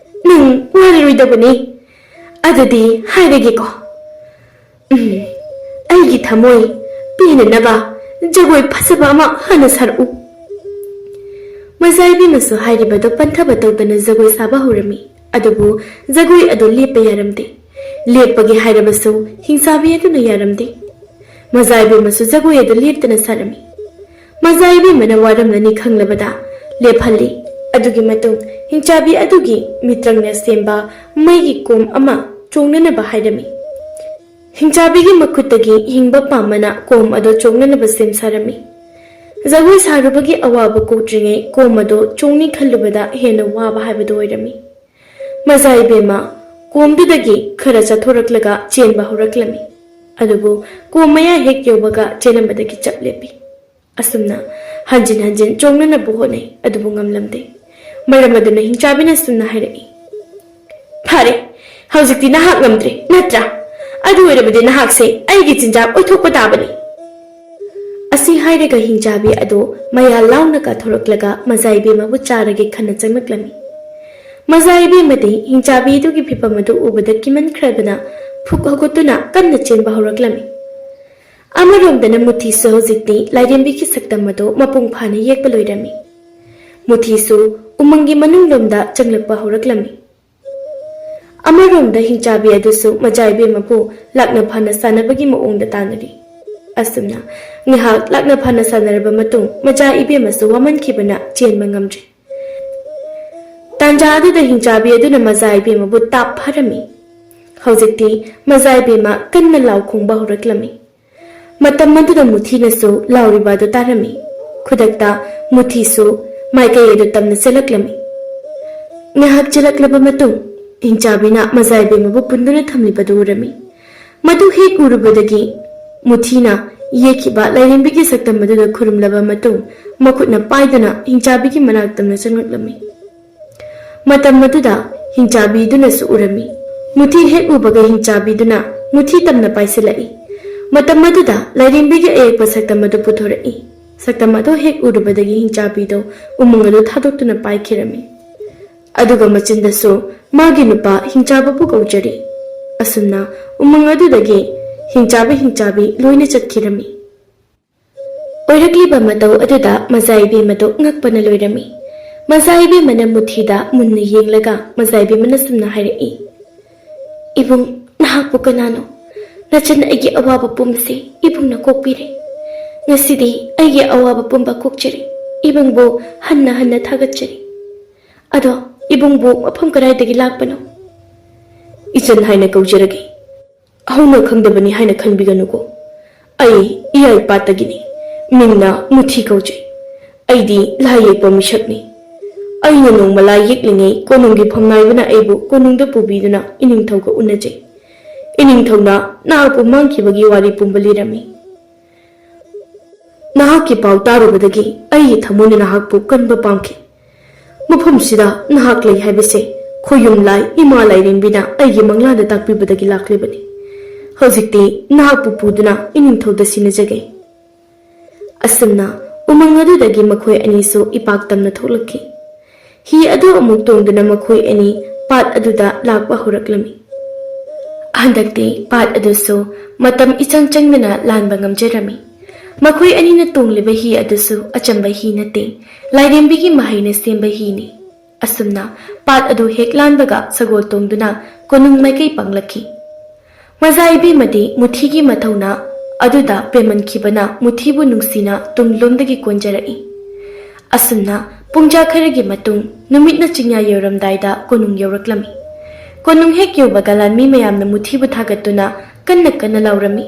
ꯅꯪ ꯋꯥꯔꯔꯣꯏꯗꯕꯅꯤ꯫ ꯑꯗꯨꯗꯤ ꯍꯥꯏꯔꯒꯦꯀꯣ꯫ ꯎꯝ, ꯑꯩꯒꯤ ꯊꯃꯣꯏ ꯄꯦꯟꯅꯅꯕ ꯖꯒꯣꯏ ꯐꯖꯕ ꯑꯃ ꯍꯥꯟꯅ ꯁꯥꯔꯛꯎ꯫" ꯃꯖꯥ ꯏꯕꯦꯝꯃꯁꯨ ꯍꯥꯏꯔꯤꯕꯗꯨ ꯄꯟꯊꯕ ꯇꯧꯗꯅ ꯖꯒꯣꯏ ꯁꯥꯕ ꯍꯧꯔꯝꯃꯤ꯫ ꯑꯗꯨꯕꯨ ꯖꯒꯣꯏ ꯑꯗꯨ ꯂꯦꯞꯄ ꯌꯥꯔꯝꯗꯦ꯫ ꯂꯦꯞꯄꯒꯦ ꯍꯥꯏꯔꯕꯁꯨ ꯍꯤꯡꯆꯥꯕꯤ ꯑꯗꯨꯅ ꯌꯥꯔꯝꯗꯦ꯫ ꯃꯖꯥ ꯏꯕꯦꯝꯃꯁꯨ ꯖꯒꯣꯏ ꯑꯗꯨ ꯂꯦꯞꯇꯅ ꯁꯥꯔꯝꯃꯤ꯫ ꯃꯖꯥ ꯏꯕꯦꯝꯃꯅ ꯋꯥꯔꯝꯂꯅꯤ ꯈꯪꯂꯕꯗ ꯂꯦꯞꯍꯜꯂꯤ꯫ ꯑꯗꯨꯒꯤ ꯃꯇꯨꯡ ꯍꯤꯡꯆꯥꯕꯤ ꯑꯗꯨꯒꯤ ꯃꯤꯇ꯭ꯔꯪꯅ ꯁꯦꯝꯕ ꯃꯩꯒꯤ ꯀꯣꯝ ꯑꯃ ꯆꯣꯡꯅꯅꯕ ꯍꯥꯏꯔꯝꯃꯤ꯫ ꯍꯤꯡꯆꯥꯕꯤꯒꯤ ꯃꯈꯨꯠꯇꯒꯤ ꯍꯤꯡꯕ ꯄꯥꯝꯕꯅ ꯀꯣꯝ ꯑꯗꯨ ꯆꯣꯡꯅꯅꯕ ꯁꯦꯝ ꯁꯥꯔꯝꯃꯤ꯫ ꯖꯒꯣꯏ ꯁꯥꯔꯨꯕꯒꯤ ꯑꯋꯥꯕ ꯀꯣꯛꯇ꯭ꯔꯤꯉꯩ ꯀꯣꯝ ꯑꯗꯨ ꯆꯣꯡꯅꯤ ꯈꯜꯂꯨꯕꯗ ꯍꯦꯟꯅ ꯋꯥꯕ ꯍꯥꯏꯕꯗꯨ ꯑꯣꯏꯔꯝꯃꯤ꯫ ꯃꯖꯥ ꯏꯕꯦꯝꯃ ꯀꯣꯝꯗꯨꯗꯒꯤ ꯈꯔ ꯆꯠꯊꯣꯔꯛꯂꯒ ꯆꯦꯟꯕ ꯍꯧꯔꯛꯂꯝꯃꯤ꯫ ꯑꯗꯨꯕꯨ ꯀꯣꯝ ꯃꯌꯥ ꯍꯦꯛ ꯌꯧꯕꯒ ꯆꯦꯜꯂꯝꯕꯗꯒꯤ ꯆꯞ ꯂꯦꯞꯄꯤ꯫ ꯑꯁꯨꯝꯅ ꯍꯟꯖꯤꯟ ꯍꯟꯖꯤꯟ ꯆꯣꯡꯅꯅꯕ ꯍꯣꯠꯅꯩ, ꯑꯗꯨꯕꯨ ꯉꯝꯂꯝꯗꯦ꯫ ꯃꯔꯝ ꯑꯗꯨꯅ ꯍꯤꯡꯆꯥꯕꯤꯅ ꯑꯁꯨꯝꯅ ꯍꯥꯏꯔꯛꯏ, "ꯐꯔꯦ, ꯍꯧꯖꯤꯛꯇꯤ ꯅꯍꯥꯛ ꯉꯝꯗ꯭ꯔꯦ, ꯅꯠꯇ꯭ꯔꯥ? ꯑꯗꯨ ꯑꯣꯏꯔꯕꯗꯤ ꯅꯍꯥꯛꯁꯦ ꯑꯩꯒꯤ ꯆꯤꯟꯖꯥꯛ ꯑꯣꯏꯊꯣꯛꯄ ꯇꯥꯕꯅꯤ꯫" ꯑꯁꯤ ꯍꯥꯏꯔꯒ ꯍꯤꯡꯆꯥꯕꯤ ꯑꯗꯨ ꯃꯌꯥ ꯂꯥꯎꯅ ꯀꯥꯊꯣꯔꯛꯂꯒ ꯃꯖꯥ ꯏꯕꯦꯝꯃꯕꯨ ꯆꯥꯔꯒꯦ ꯈꯟꯅ ꯆꯪꯂꯛꯂꯝꯃꯤ꯫ ꯃꯖꯥ ꯏꯕꯦꯝꯃꯗꯤ ꯍꯤꯡꯆꯥꯕꯤ ꯑꯗꯨꯒꯤ ꯐꯤꯚꯝ ꯑꯗꯨ ꯎꯕꯗ ꯀꯤꯃꯟꯈ꯭ꯔꯗꯨꯅ ꯐꯨꯛ ꯍꯧꯒꯠꯇꯨꯅ ꯀꯟꯅ ꯆꯦꯟꯕ ꯍꯧꯔꯛꯂꯝꯃꯤ꯫ ꯑꯃꯔꯣꯝꯗꯅ ꯃꯨꯊꯤꯁꯨ ꯍꯧꯖꯤꯛꯇꯤ ꯂꯥꯏꯔꯦꯝꯕꯤꯒꯤ ꯁꯛꯇꯝ ꯑꯗꯨ ꯃꯄꯨꯡ ꯐꯥꯅ ꯌꯦꯛꯄ ꯂꯣꯏꯔꯝꯃꯤ꯫ ꯃꯨꯊꯤꯁꯨ ꯎꯃꯪꯒꯤ ꯃꯅꯨꯡꯂꯣꯝꯗ ꯆꯪꯂꯛꯄ ꯍꯧꯔꯛꯂꯝꯃꯤ꯫ ꯑꯃꯔꯣꯝꯗ ꯍꯤꯡꯆꯥꯕꯤ ꯑꯗꯨꯁꯨ ꯃꯖꯥ ꯏꯕꯦꯝꯃꯕꯨ ꯂꯥꯛꯅ ꯐꯥꯅ ꯁꯥꯟꯅꯕꯒꯤ ꯃꯑꯣꯡꯗ ꯇꯥꯟꯅꯔꯤ꯫ ꯑꯁꯨꯝꯅ ꯉꯥꯏꯍꯥꯛ ꯂꯥꯛꯅ ꯐꯥꯅ ꯁꯥꯟꯅꯔꯕ ꯃꯇꯨꯡ ꯃꯖꯥ ꯏꯕꯦꯝꯃꯁꯨ ꯋꯥꯃꯟꯈꯤꯕꯅ ꯆꯦꯟꯕ ꯉꯝꯗ꯭ꯔꯦ꯫ ꯇꯥꯟꯖꯥ ꯑꯗꯨꯗ ꯍꯤꯡꯆꯥꯕꯤ ꯑꯗꯨꯅ ꯃꯖꯥ ꯏꯕꯦꯝꯃꯕꯨ ꯇꯥꯞ ꯐꯥꯔꯝꯃꯤ꯫ ꯍꯧꯖꯤꯛꯇꯤ ꯃꯖꯥ ꯏꯕꯦꯝꯃ ꯀꯟꯅ ꯂꯥꯎ ꯈꯣꯡꯕ ꯍꯧꯔꯛꯂꯝꯃꯤ꯫ ꯃꯇꯝ ꯑꯗꯨꯗ ꯃꯨꯊꯤꯅꯁꯨ ꯂꯥꯎꯔꯤꯕ ꯑꯗꯨ ꯇꯥꯔꯝꯃꯤ꯫ ꯈꯨꯗꯛꯇ ꯃꯨꯊꯤꯁꯨ ꯃꯥꯏꯀꯩ ꯑꯗꯨ ꯇꯝꯅ ꯆꯦꯜꯂꯛꯂꯝꯃꯤ꯫ ꯉꯥꯏꯍꯥꯛ ꯆꯦꯜꯂꯛꯂꯕ ꯃꯇꯨꯡ ꯍꯤꯡꯆꯥꯕꯤꯅ ꯃꯖꯥ ꯏꯕꯦꯝꯃꯕꯨ ꯄꯨꯟꯗꯨꯅ ꯊꯝꯂꯤꯕꯗꯨ ꯎꯔꯝꯃꯤ꯫ ꯃꯗꯨ ꯍꯦꯛ ꯎꯔꯨꯕꯗꯒꯤ ꯃꯨꯊꯤꯅ ꯌꯦꯛꯈꯤꯕ ꯂꯥꯏꯔꯦꯝꯕꯤꯒꯤ ꯁꯛꯇꯝ ꯑꯗꯨꯗ ꯈꯨꯔꯨꯝꯂꯕ ꯃꯇꯨꯡ, ꯃꯈꯨꯠꯅ ꯄꯥꯏꯗꯨꯅ ꯍꯤꯡꯆꯥꯕꯤꯒꯤ ꯃꯅꯥꯛ ꯇꯝꯅ ꯆꯪꯂꯛꯂꯝꯃꯤ꯫ ꯃꯇꯝ ꯑꯗꯨꯗ ꯍꯤꯡꯆꯥꯕꯤꯗꯨꯅꯁꯨ ꯎꯔꯝꯃꯤ꯫ ꯃꯨꯊꯤ ꯍꯦꯛ ꯎꯕꯒ ꯍꯤꯡꯆꯥꯕꯤꯗꯨꯅ ꯃꯨꯊꯤ ꯇꯝꯅ ꯄꯥꯏꯁꯤꯜꯂꯛꯏ꯫ ꯃꯇꯝ ꯑꯗꯨꯗ ꯂꯥꯏꯔꯦꯝꯕꯤꯒꯤ ꯑꯌꯦꯛꯄ ꯁꯛꯇꯝ ꯑꯗꯨ ꯄꯨꯊꯣꯔꯛꯏ꯫ ꯁꯛꯇꯝ ꯑꯗꯨ ꯍꯦꯛ ꯎꯔꯨꯕꯗꯒꯤ ꯍꯤꯡꯆꯥꯕꯤꯗꯣ ꯎꯃꯪ ꯑꯗꯨ ꯊꯥꯗꯣꯛꯇꯨꯅ ꯄꯥꯏꯈꯤꯔꯝꯃꯤ꯫ ꯑꯗꯨꯒ ꯃꯆꯤꯟꯗꯁꯨ ꯃꯥꯒꯤ ꯅꯨꯄꯥ ꯍꯤꯡꯆꯥꯕꯕꯨ ꯀꯧꯖꯔꯤ꯫ ꯑꯁꯨꯝꯅ ꯎꯃꯪ ꯑꯗꯨꯗꯒꯤ ꯍꯤꯡꯆꯥꯕ ꯍꯤꯡꯆꯥꯕꯤ ꯂꯣꯏꯅ ꯆꯠꯈꯤꯔꯝꯃꯤ꯫ ꯑꯣꯏꯔꯛꯂꯤꯕ ꯃꯇꯧ ꯑꯗꯨꯗ ꯃꯖꯥ ꯏꯕꯦꯝꯃꯗꯨ ꯉꯛꯄꯅ ꯂꯣꯏꯔꯝꯃꯤ꯫ ꯃꯖꯥ ꯏꯕꯦꯝꯃꯅ ꯃꯨꯊꯤꯗ ꯃꯨꯟꯅ ꯌꯦꯡꯂꯒ ꯃꯖꯥ ꯏꯕꯦꯝꯃꯅ ꯁꯨꯝꯅ ꯍꯥꯏꯔꯛꯏ, "ꯏꯕꯨꯡ, ꯅꯍꯥꯛꯄꯨ ꯀꯅꯥꯅꯣ? ꯅꯆꯟ ꯑꯩꯒꯤ ꯑꯋꯥꯕ ꯄꯨꯝꯕꯁꯦ ꯏꯕꯨꯡꯅ ꯀꯣꯛꯄꯤꯔꯦ꯫ ꯉꯁꯤꯗꯤ ꯑꯩꯒꯤ ꯑꯋꯥꯕ ꯄꯨꯝꯕ ꯀꯣꯛꯆꯔꯦ꯫ ꯏꯕꯨꯡꯕꯨ ꯍꯟꯅ ꯍꯟꯅ ꯊꯥꯒꯠꯆꯔꯤ꯫ ꯑꯗꯣ ꯏꯕꯨꯡꯕꯨ ꯃꯐꯝ ꯀꯗꯥꯏꯗꯒꯤ ꯂꯥꯛꯄꯅꯣ?" "ꯏꯆꯟ ꯍꯥꯏꯅ ꯀꯧꯖꯔꯒꯦ꯫ ꯍꯧꯅ ꯈꯪꯗꯕꯅꯤ ꯍꯥꯏꯅ ꯈꯟꯕꯤꯒꯅꯨꯀꯣ꯫ ꯑꯩ ꯏꯌꯥꯏ ꯄꯥꯠꯇꯒꯤꯅꯤ꯫ ꯃꯤꯡꯅ ꯃꯨꯊꯤ ꯀꯧꯖꯩ꯫ ꯑꯩꯗꯤ ꯂꯥꯏ ꯌꯦꯛꯄ ꯃꯤꯁꯛꯅꯤ꯫ ꯑꯩꯅ ꯅꯣꯡꯃ ꯂꯥꯏ ꯌꯦꯛꯂꯤꯉꯩ ꯀꯣꯅꯨꯡꯒꯤ ꯐꯝꯅꯥꯏꯕꯅ ꯑꯩꯕꯨ ꯀꯣꯅꯨꯡꯗ ꯄꯨꯕꯤꯗꯨꯅ ꯏꯅꯤꯡꯊꯧꯒ ꯎꯅꯖꯩ꯫ ꯏꯅꯤꯡꯊꯧꯅ ꯅꯍꯥꯛꯄꯨ ꯃꯥꯡꯈꯤꯕꯒꯤ ꯋꯥꯔꯤ ꯄꯨꯝꯕ ꯂꯤꯔꯝꯃꯤ꯫ ꯅꯍꯥꯛꯀꯤ ꯄꯥꯎ ꯇꯥꯔꯨꯕꯗꯒꯤ ꯑꯩꯒꯤ ꯊꯃꯣꯏꯅ ꯅꯍꯥꯛꯄꯨ ꯀꯟꯕ ꯄꯥꯝꯈꯤ꯫ ꯃꯐꯝꯁꯤꯗ ꯅꯍꯥꯛ ꯂꯩ ꯍꯥꯏꯕꯁꯦ ꯈꯣꯌꯨꯝ ꯂꯥꯏ ꯏꯃꯥ ꯂꯥꯏꯔꯦꯝꯕꯤꯅ ꯑꯩꯒꯤ ꯃꯪꯂꯥꯟꯗ ꯇꯥꯛꯄꯤꯕꯗꯒꯤ ꯂꯥꯛꯂꯤꯕꯅꯤ꯫ ꯍꯧꯖꯤꯛꯇꯤ ꯅꯍꯥꯛꯄꯨ ꯄꯨꯗꯨꯅ ꯏꯅꯤꯡꯊꯧꯗ ꯁꯤꯟꯅꯖꯒꯦ꯫" ꯑꯁꯨꯝꯅ ꯎꯃꯪ ꯑꯗꯨꯗꯒꯤ ꯃꯈꯣꯏ ꯑꯅꯤꯁꯨ ꯏꯄꯥꯛ ꯇꯝꯅ ꯊꯣꯛꯂꯛꯈꯤ꯫ ꯍꯤ ꯑꯗꯨ ꯑꯃꯨꯛ ꯇꯣꯡꯗꯨꯅ ꯃꯈꯣꯏ ꯑꯅꯤ ꯄꯥꯠ ꯑꯗꯨꯗ ꯂꯥꯛꯄ ꯍꯧꯔꯛꯂꯝꯃꯤ꯫ ꯍꯟꯗꯛꯇꯤ ꯄꯥꯠ ꯑꯗꯨꯁꯨ ꯃꯇꯝ ꯏꯆꯪ ꯆꯪꯗꯅ ꯂꯥꯟꯕ ꯉꯝꯖꯔꯝꯃꯤ꯫ ꯃꯈꯣꯏ ꯑꯅꯤꯅ ꯇꯣꯡꯂꯤꯕ ꯍꯤ ꯑꯗꯨꯁꯨ ꯑꯆꯝꯕ ꯍꯤ ꯅꯠꯇꯦ, ꯂꯥꯏꯔꯦꯝꯕꯤꯒꯤ ꯃꯍꯩꯅ ꯁꯦꯝꯕ ꯍꯤꯅꯤ꯫ ꯑꯁꯨꯝꯅ ꯄꯥꯠ ꯑꯗꯨ ꯍꯦꯛ ꯂꯥꯟꯕꯒ ꯁꯒꯣꯜ ꯇꯣꯡꯗꯨꯅ ꯀꯣꯅꯨꯡ ꯃꯥꯏꯀꯩ ꯄꯥꯡꯂꯛꯈꯤ꯫ ꯃꯖꯥ ꯏꯕꯦꯝꯃꯗꯤ ꯃꯨꯊꯤꯒꯤ ꯃꯊꯧꯅꯥ ꯑꯗꯨꯗ ꯄꯦꯟꯃꯟꯈꯤꯕꯅ ꯃꯨꯊꯤꯕꯨ ꯅꯨꯡꯁꯤꯅ ꯇꯨꯡꯂꯣꯝꯗꯒꯤ ꯀꯣꯟꯖꯔꯛꯏ꯫ ꯑꯁꯨꯝꯅ ꯄꯨꯡꯖꯥ ꯈꯔꯒꯤ ꯃꯇꯨꯡ ꯅꯨꯃꯤꯠꯅ ꯆꯤꯡꯌꯥ ꯌꯧꯔꯝꯗꯥꯏꯗ ꯀꯣꯅꯨꯡ ꯌꯧꯔꯛꯂꯝꯃꯤ꯫ ꯀꯣꯅꯨꯡ ꯍꯦꯛ ꯌꯧꯕꯒ ꯂꯥꯟꯃꯤ ꯃꯌꯥꯝꯅ ꯃꯨꯊꯤꯕꯨ ꯊꯥꯒꯠꯇꯨꯅ ꯀꯟꯅ ꯀꯟꯅ ꯂꯥꯎꯔꯝꯃꯤ꯫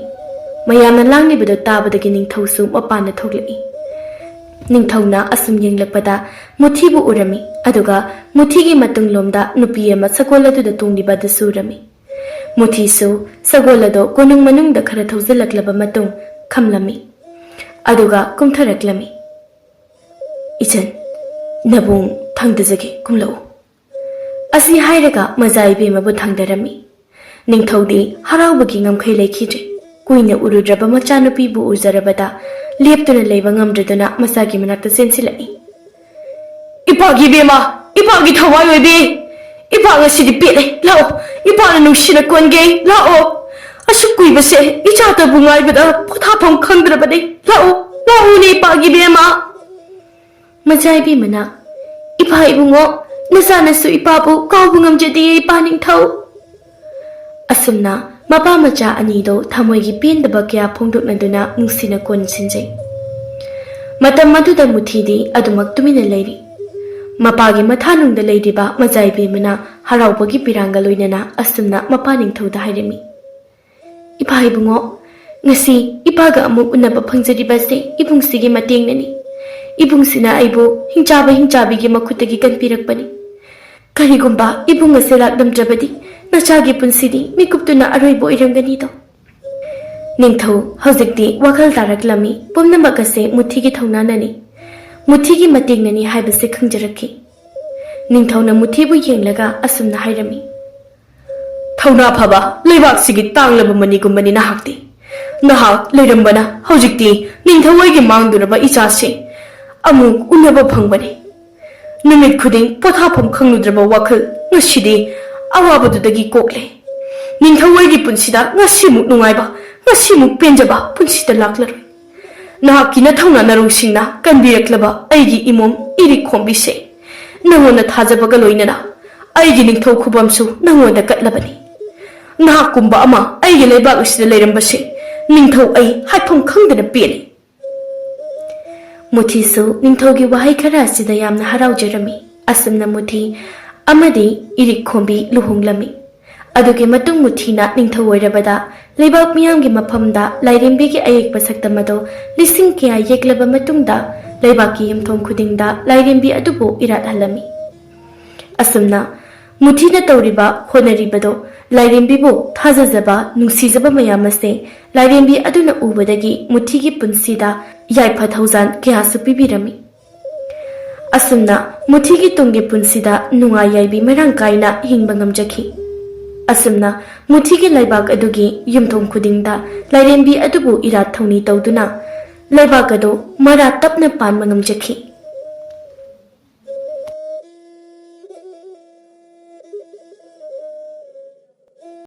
ꯃꯌꯥꯝꯅ ꯂꯥꯡꯂꯤꯕꯗꯨ ꯇꯥꯕꯗꯒꯤ ꯅꯤꯡꯊꯧꯁꯨ ꯃꯄꯥꯟꯗ ꯊꯣꯛꯂꯛꯏ꯫ ꯅꯤꯡꯊꯧꯅ ꯑꯁꯨꯝ ꯌꯦꯡꯂꯛꯄꯗ ꯃꯨꯊꯤꯕꯨ ꯎꯔꯝꯃꯤ, ꯑꯗꯨꯒ ꯃꯨꯊꯤꯒꯤ ꯃꯇꯨꯡꯂꯣꯝꯗ ꯅꯨꯄꯤ ꯑꯃ ꯁꯒꯣꯜ ꯑꯗꯨꯗ ꯇꯣꯡꯂꯤꯕ ꯑꯗꯨꯁꯨ ꯎꯔꯝꯃꯤ꯫ ꯃꯨꯊꯤꯁꯨ ꯁꯒꯣꯜ ꯑꯗꯣ ꯀꯣꯅꯨꯡ ꯃꯅꯨꯡꯗ ꯈꯔ ꯊꯧꯖꯤꯜꯂꯛꯂꯕ ꯃꯇꯨꯡ ꯈꯝꯂꯝꯃꯤ, ꯑꯗꯨꯒ ꯀꯨꯝꯊꯔꯛꯂꯝꯃꯤ꯫ "ꯏꯆꯟ, ꯅꯕꯨꯡ ꯊꯥꯡꯗꯖꯒꯦ, ꯀꯨꯝꯂꯛꯎ꯫" ꯑꯁꯤ ꯍꯥꯏꯔꯒ ꯃꯖꯥ ꯏꯕꯦꯝꯃꯕꯨ ꯊꯥꯡꯗꯔꯝꯃꯤ꯫ ꯅꯤꯡꯊꯧꯗꯤ ꯍꯔꯥꯎꯕꯒꯤ ꯉꯝꯈꯩ ꯂꯩꯈꯤꯗ꯭ꯔꯦ꯫ ꯀꯨꯏꯅ ꯎꯔꯨꯗ꯭ꯔꯕ ꯃꯆꯥꯅꯨꯄꯤꯕꯨ ꯎꯖꯔꯕꯗ ꯂꯦꯞꯇꯨꯅ ꯂꯩꯕ ꯉꯝꯗ꯭ꯔꯗꯨꯅ ꯃꯆꯥꯒꯤ ꯃꯅꯥꯛꯇ ꯆꯦꯟꯁꯤꯜꯂꯛꯏ꯫ "ꯏꯄꯥꯒꯤ ꯏꯕꯦꯝꯃ, ꯏꯄꯥꯒꯤ ꯊꯋꯥꯏ ꯑꯣꯏꯕꯤ, ꯏꯄꯥ ꯉꯁꯤꯗꯤ ꯄꯦꯜꯂꯦ, ꯂꯥꯛꯑꯣ, ꯏꯄꯥꯅ ꯅꯨꯡꯁꯤꯅ ꯀꯣꯟꯒꯦ, ꯂꯥꯛꯑꯣ꯫ ꯑꯁꯨꯛ ꯀꯨꯏꯕꯁꯦ ꯏꯆꯥꯇꯕꯨ ꯉꯥꯏꯕꯗ ꯄꯣꯊꯥꯐꯝ ꯈꯪꯗ꯭ꯔꯕꯅꯦ, ꯂꯥꯛꯑꯣ, ꯂꯥꯛꯑꯣꯅꯦ ꯏꯄꯥꯒꯤ ꯏꯕꯦꯝꯃ꯫" ꯃꯆꯥ ꯏꯕꯦꯝꯃꯅ, "ꯏꯄꯥ ꯏꯕꯨꯡꯉꯣ, ꯅꯆꯥꯅꯁꯨ ꯏꯄꯥꯕꯨ ꯀꯥꯎꯕ ꯉꯝꯖꯗꯦ, ꯏꯄꯥ ꯅꯤꯡꯊꯧ꯫" ꯑꯁꯨꯝꯅ ꯃꯄꯥ ꯃꯆꯥ ꯑꯅꯤꯗꯣ ꯊꯃꯣꯏꯒꯤ ꯄꯦꯟꯗꯕ ꯀꯌꯥ ꯐꯣꯡꯗꯣꯛꯅꯗꯨꯅ ꯅꯨꯡꯁꯤꯅ ꯀꯣꯟꯁꯤꯟꯖꯩ꯫ ꯃꯇꯝ ꯑꯗꯨꯗ ꯃꯨꯊꯤꯗꯤ ꯑꯗꯨꯃꯛ ꯇꯨꯃꯤꯟꯅ ꯂꯩꯔꯤ꯫ ꯃꯄꯥꯒꯤ ꯃꯊꯥꯅꯨꯡꯗ ꯂꯩꯔꯤꯕ ꯃꯆꯥ ꯏꯕꯦꯝꯃꯅ ꯍꯔꯥꯎꯕꯒꯤ ꯄꯤꯔꯥꯡꯒ ꯂꯣꯏꯅꯅ ꯑꯁꯨꯝꯅ ꯃꯄꯥ ꯅꯤꯡꯊꯧꯗ ꯍꯥꯏꯔꯝꯃꯤ, "ꯏꯄꯥ ꯏꯕꯨꯡꯉꯣ, ꯉꯁꯤ ꯏꯄꯥꯒ ꯑꯃꯨꯛ ꯎꯅꯕ ꯐꯪꯖꯔꯤꯕꯁꯦ ꯏꯕꯨꯡꯁꯤꯒꯤ ꯃꯇꯦꯡꯅꯅꯤ꯫ ꯏꯕꯨꯡꯁꯤꯅ ꯑꯩꯕꯨ ꯍꯤꯡꯆꯥꯕ ꯍꯤꯡꯆꯥꯕꯤꯒꯤ ꯃꯈꯨꯠꯇꯒꯤ ꯀꯟꯕꯤꯔꯛꯄꯅꯤ꯫ ꯀꯔꯤꯒꯨꯝꯕ ꯏꯕꯨꯡ ꯑꯁꯦ ꯂꯥꯛꯂꯝꯗ꯭ꯔꯕꯗꯤ ꯅꯆꯥꯒꯤ ꯄꯨꯟꯁꯤꯗꯤ ꯃꯤꯀꯨꯞꯇꯨꯅ ꯑꯔꯣꯏꯕ ꯑꯣꯏꯔꯝꯒꯅꯤꯗꯣ꯫" ꯅꯤꯡꯊꯧ ꯍꯧꯖꯤꯛꯇꯤ ꯋꯥꯈꯜ ꯇꯥꯔꯛꯂꯝꯃꯤ꯫ ꯄꯨꯝꯅꯃꯛ ꯑꯁꯦ ꯃꯨꯊꯤꯒꯤ ꯊꯧꯅꯥꯅꯅꯤ, ꯃꯨꯊꯤꯒꯤ ꯃꯇꯦꯡꯅꯅꯤ ꯍꯥꯏꯕꯁꯦ ꯈꯪꯖꯔꯛꯈꯤ꯫ ꯅꯤꯡꯊꯧꯅ ꯃꯨꯊꯤꯕꯨ ꯌꯦꯡꯂꯒ ꯑꯁꯨꯝꯅ ꯍꯥꯏꯔꯝꯃꯤ, "ꯊꯧꯅꯥ ꯐꯕ, ꯂꯩꯕꯥꯛꯁꯤꯒꯤ ꯇꯥꯡꯂꯕ ꯃꯅꯤꯒꯨꯝꯕꯅꯤ ꯅꯍꯥꯛꯇꯤ꯫ ꯅꯍꯥꯛ ꯂꯩꯔꯝꯕꯅ ꯍꯧꯖꯤꯛꯇꯤ ꯅꯤꯡꯊꯧ ꯑꯩꯒꯤ ꯃꯥꯡꯗꯧꯔꯕ ꯏꯆꯥꯁꯦ ꯑꯃꯨꯛ ꯎꯅꯕ ꯐꯪꯕꯅꯤ꯫ ꯅꯨꯃꯤꯠ ꯈꯨꯗꯤꯡ ꯄꯣꯊꯥꯐꯝ ꯈꯪꯂꯨꯗ꯭ꯔꯕ ꯋꯥꯈꯜ ꯉꯁꯤꯗꯤ ꯑꯋꯥꯕꯗꯨꯗꯒꯤ ꯀꯣꯛꯂꯦ꯫ ꯅꯤꯡꯊꯧ ꯑꯩꯒꯤ ꯄꯨꯟꯁꯤꯗ ꯉꯁꯤꯃꯨꯛ ꯅꯨꯡꯉꯥꯏꯕ, ꯉꯁꯤꯃꯨꯛ ꯄꯦꯟꯖꯕ ꯄꯨꯟꯁꯤꯗ ꯂꯥꯛꯂꯔꯣꯏ꯫ ꯅꯍꯥꯛꯀꯤ ꯅꯊꯧꯅꯥ ꯅꯔꯧꯁꯤꯡꯅ ꯀꯟꯕꯤꯔꯛꯂꯕ ꯑꯩꯒꯤ ꯏꯃꯣꯝ ꯏꯔꯤꯛ ꯈꯣꯝꯕꯤꯁꯦ, ꯅꯉꯣꯟꯗ ꯊꯥꯖꯕꯒ ꯂꯣꯏꯅꯅ ꯑꯩꯒꯤ ꯅꯤꯡꯊꯧ ꯈꯨꯕꯝꯁꯨ ꯅꯉꯣꯟꯗ ꯀꯠꯂꯕꯅꯤ꯫ ꯅꯍꯥꯛꯀꯨꯝꯕ ꯑꯃ ꯑꯩꯒꯤ ꯂꯩꯕꯥꯛ ꯑꯁꯤꯗ ꯂꯩꯔꯝꯕꯁꯦ ꯅꯤꯡꯊꯧ ꯑꯩ ꯍꯥꯏꯐꯝ ꯈꯪꯗꯅ ꯄꯦꯜꯂꯤ꯫" ꯃꯨꯊꯤꯁꯨ ꯅꯤꯡꯊꯧꯒꯤ ꯋꯥꯍꯩ ꯈꯔ ꯑꯁꯤꯗ ꯌꯥꯝꯅ ꯍꯔꯥꯎꯖꯔꯝꯃꯤ꯫ ꯑꯁꯨꯝꯅ ꯃꯨꯊꯤ ꯑꯃꯗꯤ ꯏꯔꯤꯛ ꯈꯣꯝꯕꯤ ꯂꯨꯍꯣꯡꯂꯝꯃꯤ꯫ ꯑꯗꯨꯒꯤ ꯃꯇꯨꯡ ꯃꯨꯊꯤꯅ ꯅꯤꯡꯊꯧ ꯑꯣꯏꯔꯕꯗ ꯂꯩꯕꯥꯛ ꯃꯤꯌꯥꯝꯒꯤ ꯃꯐꯝꯗ ꯂꯥꯏꯔꯦꯝꯕꯤꯒꯤ ꯑꯌꯦꯛꯄ ꯁꯛꯇꯝ ꯑꯗꯨ ꯂꯤꯁꯤꯡ ꯀꯌꯥ ꯌꯦꯛꯂꯕ ꯃꯇꯨꯡꯗ ꯂꯩꯕꯥꯛꯀꯤ ꯌꯨꯝꯊꯣꯡ ꯈꯨꯗꯤꯡꯗ ꯂꯥꯏꯔꯦꯝꯕꯤ ꯑꯗꯨꯕꯨ ꯏꯔꯥꯠꯍꯜꯂꯝꯃꯤ꯫ ꯑꯁꯨꯝꯅ ꯃꯨꯊꯤꯅ ꯇꯧꯔꯤꯕ ꯍꯣꯠꯅꯔꯤꯕꯗꯣ ꯂꯥꯏꯔꯦꯝꯕꯤꯕꯨ ꯊꯥꯖꯖꯕ, ꯅꯨꯡꯁꯤꯖꯕ ꯃꯌꯥꯝ ꯑꯁꯦ ꯂꯥꯏꯔꯦꯝꯕꯤ ꯑꯗꯨꯅ ꯎꯕꯗꯒꯤ ꯃꯨꯊꯤꯒꯤ ꯄꯨꯟꯁꯤꯗ ꯌꯥꯏꯐ ꯊꯧꯖꯥꯜ ꯀꯌꯥꯁꯨ ꯄꯤꯕꯤꯔꯝꯃꯤ꯫ ꯑꯁꯨꯝꯅ ꯃꯨꯊꯤꯒꯤ ꯇꯨꯡꯒꯤ ꯄꯨꯟꯁꯤꯗ ꯅꯨꯡꯉꯥꯏ ꯌꯥꯏꯕꯤ ꯃꯔꯥꯡ ꯀꯥꯏꯅ ꯍꯤꯡꯕ ꯉꯝꯖꯈꯤ꯫ ꯑꯁꯨꯝꯅ ꯃꯨꯊꯤꯒꯤ ꯂꯩꯕꯥꯛ ꯑꯗꯨꯒꯤ ꯌꯨꯝꯊꯣꯡ ꯈꯨꯗꯤꯡꯗ ꯂꯥꯏꯔꯦꯝꯕꯤ ꯑꯗꯨꯕꯨ ꯏꯔꯥꯠ ꯊꯧꯅꯤ ꯇꯧꯗꯨꯅ ꯂꯩꯕꯥꯛ ꯑꯗꯨ ꯃꯔꯥ ꯇꯞꯅ ꯄꯥꯟꯕ ꯉꯝꯖꯈꯤ꯫